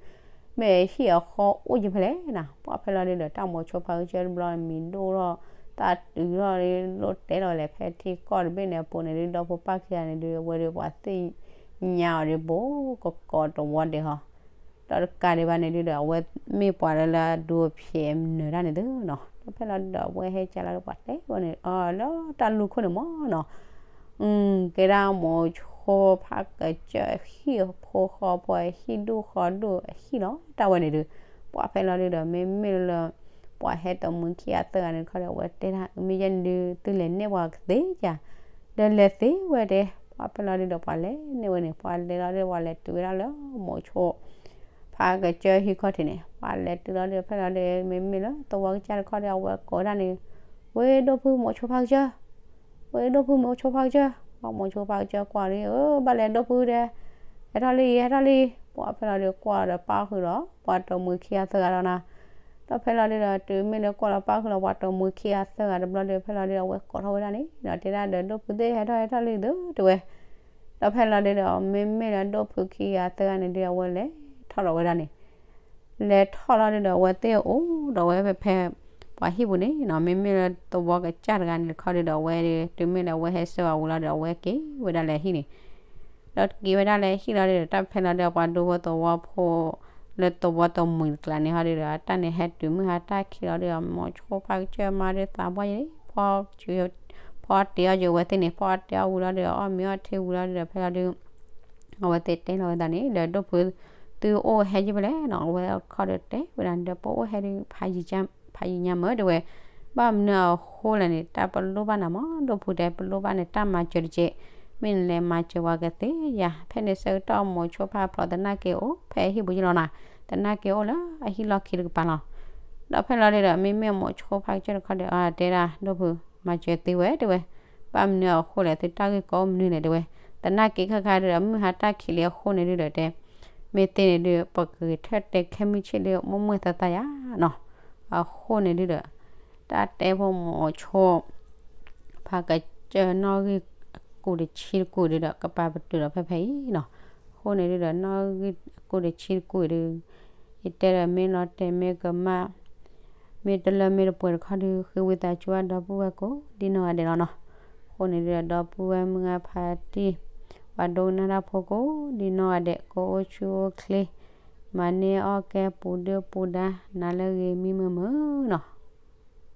မ့ၢ်ဟံၣ်အဃီအိၣ်က့ၤဖဲလဲၣ်နၤ. ပှၤဖဲလီၤဒုးဒီး တၢ်မိၤဆိဖးကစၢၢ်တဘျီမံၤဒိၣ်ထီၣ် တၢ်တုၤထီၣ်ဒုး လိၣ်တဲလီၤလဲၣ်ဖဲထံကီၢ်တဘ့ၣ်န့ၣ်အပူၤန့ၣ်ဒုး ဒီဖိပၢ်ခံဂၤန့ၣ်ဒုး အဝဲဒုးပှၤသ့ၣ်ညါအီၤဒုး ဘူးကကိးတဝီဒဲးဟီ ဒီးတကးဒံးဘၣ်န့ၣ်ဒုးဒီး အဝဲမ့ၢ်ပှၤလၢလၢအဒိအဖျဲးနၢၤတၢ်န့ၣ်သုနီၤ. ဒီးဖဲလီၤဒုးဒီး အဝဲဟဲကၢ်လီၤဒီးပှၤတဲဝဲန့ၣ် အလၢတၢ်လူၢ်ခိၣ်န့ၣ်မ့ၢ်နီၤ ကဲဒၣ်မိၤဆိ ဖိဖးကစၢၢ်ဟံၣ်ဖိဃီဖိဟံၣ်ဒူၣ်ဃီဒူၣ်ဟံၣ်လီၤ တၢ်ဝဲန့ၣ်ဒီး ပှၤဖဲလီၤဒုဒီး မ့မ့ၢ်လၢ ပှၤဟဲတမှံၤခံဂၤသၢဂၤန့ၣ်တခီဒီး အဝဲတဲဒၣ် မ့ၢ်ယဲန့ၣ်ဒု သုလဲၤနဲၣ်ပှၤကသ့ဧါ, ဒီးလဲၤသ့ဝဲတဲ, ပှၤဖဲလီၤဒုဒီး ပှၤလဲၤနဲၣ်ဝဲန့ၣ် ပှၤလဲၤလီၤဒီး ပှၤလဲၤတုၤဝဲဒၣ်လၢမိၤဆိ ဖးကစၢၢ်ဟံၣ်ခီၣ်ထံးန့ၣ် ပှၤလဲၤတုၤလီၤဒီး ဖဲလီၤဒီး မ့မ့ၢ်လၢသဝီကစၢ်တခီဒီး အဝဲကိးဒၣ်န့ၣ်, ဝဲဒိၣ်ဖုမိၤဆိဖးကစၢၢ်, ဝဲဒိၣ်ဖုမိၤဆိဖးကစၢၢ်, ပှၤမိၤဆိဖးကစၢၢ်ကွၢ်လံ အၢ ဘၣ်လဲၤဒိၣ်ဖုဒီး ဟဲထီၣ်လံ ဟဲထီၣ်လံ, ပှၤဖဲလီၤဒီးကွၢ်ဒီးပၣ်ဃုာ်လီၤ ပှၤတမှံၤခံဂၤသၢဂၤလီၤနီၤ, ဒီးဖဲလီၤဒုဒီး တုၤမ့ၢ်လၢကွၢ်လီၤပၣ်ဃုာ်လီၤ ပှၤတမှံၤခံဂၤသၢဂၤတဘျီဒီး ဖဲလီၤဒုဒီး အဝဲကိးထီၣ်ဝဲဒၣ်န့ၣ်ဒီး တဲဒၣ်ဒီး ဒိၣ်ဖုသ့ၣ် ဟဲထီၣ် ဟဲထီၣ်လံသုတဲဝဲ, ဒီးဖဲလီၤဒုဒီး မ့မ့ၢ်လၢဒိၣ်ဖုခံဂၤသၢဂၤန့ၣ်ဒု အဝဲလဲၤထီၣ်လီၤဝဲဒၣ်န့ၣ် လဲၤထီၣ်လီၤဒုဒီး အဝဲသ့ၣ်အိၣ်ဒီးဝဲဖဲ ဖဲ ပှၤဟံၣ်ပူၤန့ၣ်နီၤ, မ့မ့ၢ်လၢသဝီကစၢ်တဂၤန့ၣ်တခီဒုဒီး အဝဲဒု တုၤမ့ၢ်လၢအဝဲဟဲဆှၢအီၤဝံၤလီၤဒီး အဝဲက့ၤဝဲဒၣ်လၢဟံၣ်န့ၣ်, ဒီးက့ၤဝဲဒၣ်လၢဟံၣ်လီၤဒုဒီး တၢ်ဖဲလီၤဒုဒီး ပှၤဒူဖိသဝီဖိ လၢသဝီတမှံၤတကျါန့ၣ်ဟီဒုဒီး တၢ်န့ၣ်ဟဲတုၤမုၢ်ဟါတၢ်ခံးလီၤဒုဒီး မိၤဆိဖးကစၢၢ်မါဒုသးပှၢ်ယဲၢ် ဖီတ့ၢ်အီၣ်က့ၤဝဲသ့ၣ်န့ၣ် ဖီတ့ၢ်အီၣ်ဝံၤလီၤဒုဒီး အီၣ်မ့ၤအီထံဝံၤလီၤဒုဒီး ဖဲလီၤဒု အဝဲသ့ၣ်တဲလီၤဝဲသးန့ၣ် ဒီးဒိၣ်ဖု သုအိၣ်ဟဲယုၢ်ဖဲလဲၣ်နီၤ, အဝဲခီဒီးတဲဝဲဒၣ်န့ၣ်ဒီး ပအိၣ်ဟဲဒု ဖးယံာ်ညါမၢတဲဝဲ, ဘၣ်မနုၤအဃိလဲၣ်န့ၣ် တၢ်ပလိၣ်ဘၣ်နၤမး ဒိၣ်ဖုတဲ ပလိၣ်ဘၣ်န့ၣ် တၢ်မၤစၢၤတက့ၢ်, မ့ၢ်နလဲၤမၤစၢၤပှၤကသ့ဧါ, ဖဲန့ၣ်ဆၢကတီၢ်မိၤဆိဖးဖျိးသနာ်က့အိၣ် ဖဲအဟံၣ်ပူၤယုၢ်လီၤနီၤ, သနာ်က့အိၣ်လၢအဟံၣ်လီၢ်ခံတကပၤလီၤ. ဒီးဖဲလီၤဒုဒီး မ့မ့ၢ်မိၤဆိဖးကစၢၢ်တခီဒီး အတဲဒၣ် ဒိၣ်ဖု မၤစၢၤသ့ဝဲတဲဝဲ, ဘၣ်မနုၤအဃိလဲၣ် သုတၢ်ဂ့ၢ်ကီအိၣ်မနုၤလဲၣ်တဲဝဲ, သနာ်က့ခါခါဒုဒီး မုၢ်ဟါတၢ်ခံးလံအဃိန့ၣ်ဒုဒီးတဲ မ့ၢ်သ့န့ၣ်ဒု ပကဂဲၤထၢၣ်တဲခဲမုၢ်ဆ့ၣ်ဒု မိၢ်မိၢ်သးသးယါနီၤ, အဃိန့ၣ်ဒုဒီး တၢ်တဲဖိမိၤဆိ ဖးကစၢၢ်နီၣ်ဂံၢ်အကူာ်တဆံတကူာ်ဒုဒီး ကပာ်ပတုာ်ဒီးဖဲဖဲအံၤနီၤ, အဃိန့ၣ်ဒုဒီး နီၣ်ဂံၢ်အကူာ်တဆံတကူာ်ဒု ယတဲဒီးမ့ၢ်လီၤတဲာ်မ့ၢ်ကမၣ် မ့ၢ်တလၢမ့ၢ်တပှဲၤတခီဒု ဃ့ဝံသးစူၤဘၣ်ဒီပုၢ်ဝဲၢ်ကိးဒ်နီၢ်ဂၤဒဲးလီၤနီၤ. အဃိန့ၣ်ဒုဒီး ဒီပုၢ်ဝဲၢ်မုၢ်ဂၢ်ဖါတံၢ် ပှၤဒိကနၣ်တၢ်ဖိကိးဒ်နီၢ်ဂၤဒဲး ကအိၣ်ဆူၣ်အိၣ်ချ့ မၤန့ၢ်အီၣ်ကဲပူၤဒုၣ်ပူၤဒါ နၤလၢဂ့ၤမံမုာ်မုာ်နီၤ.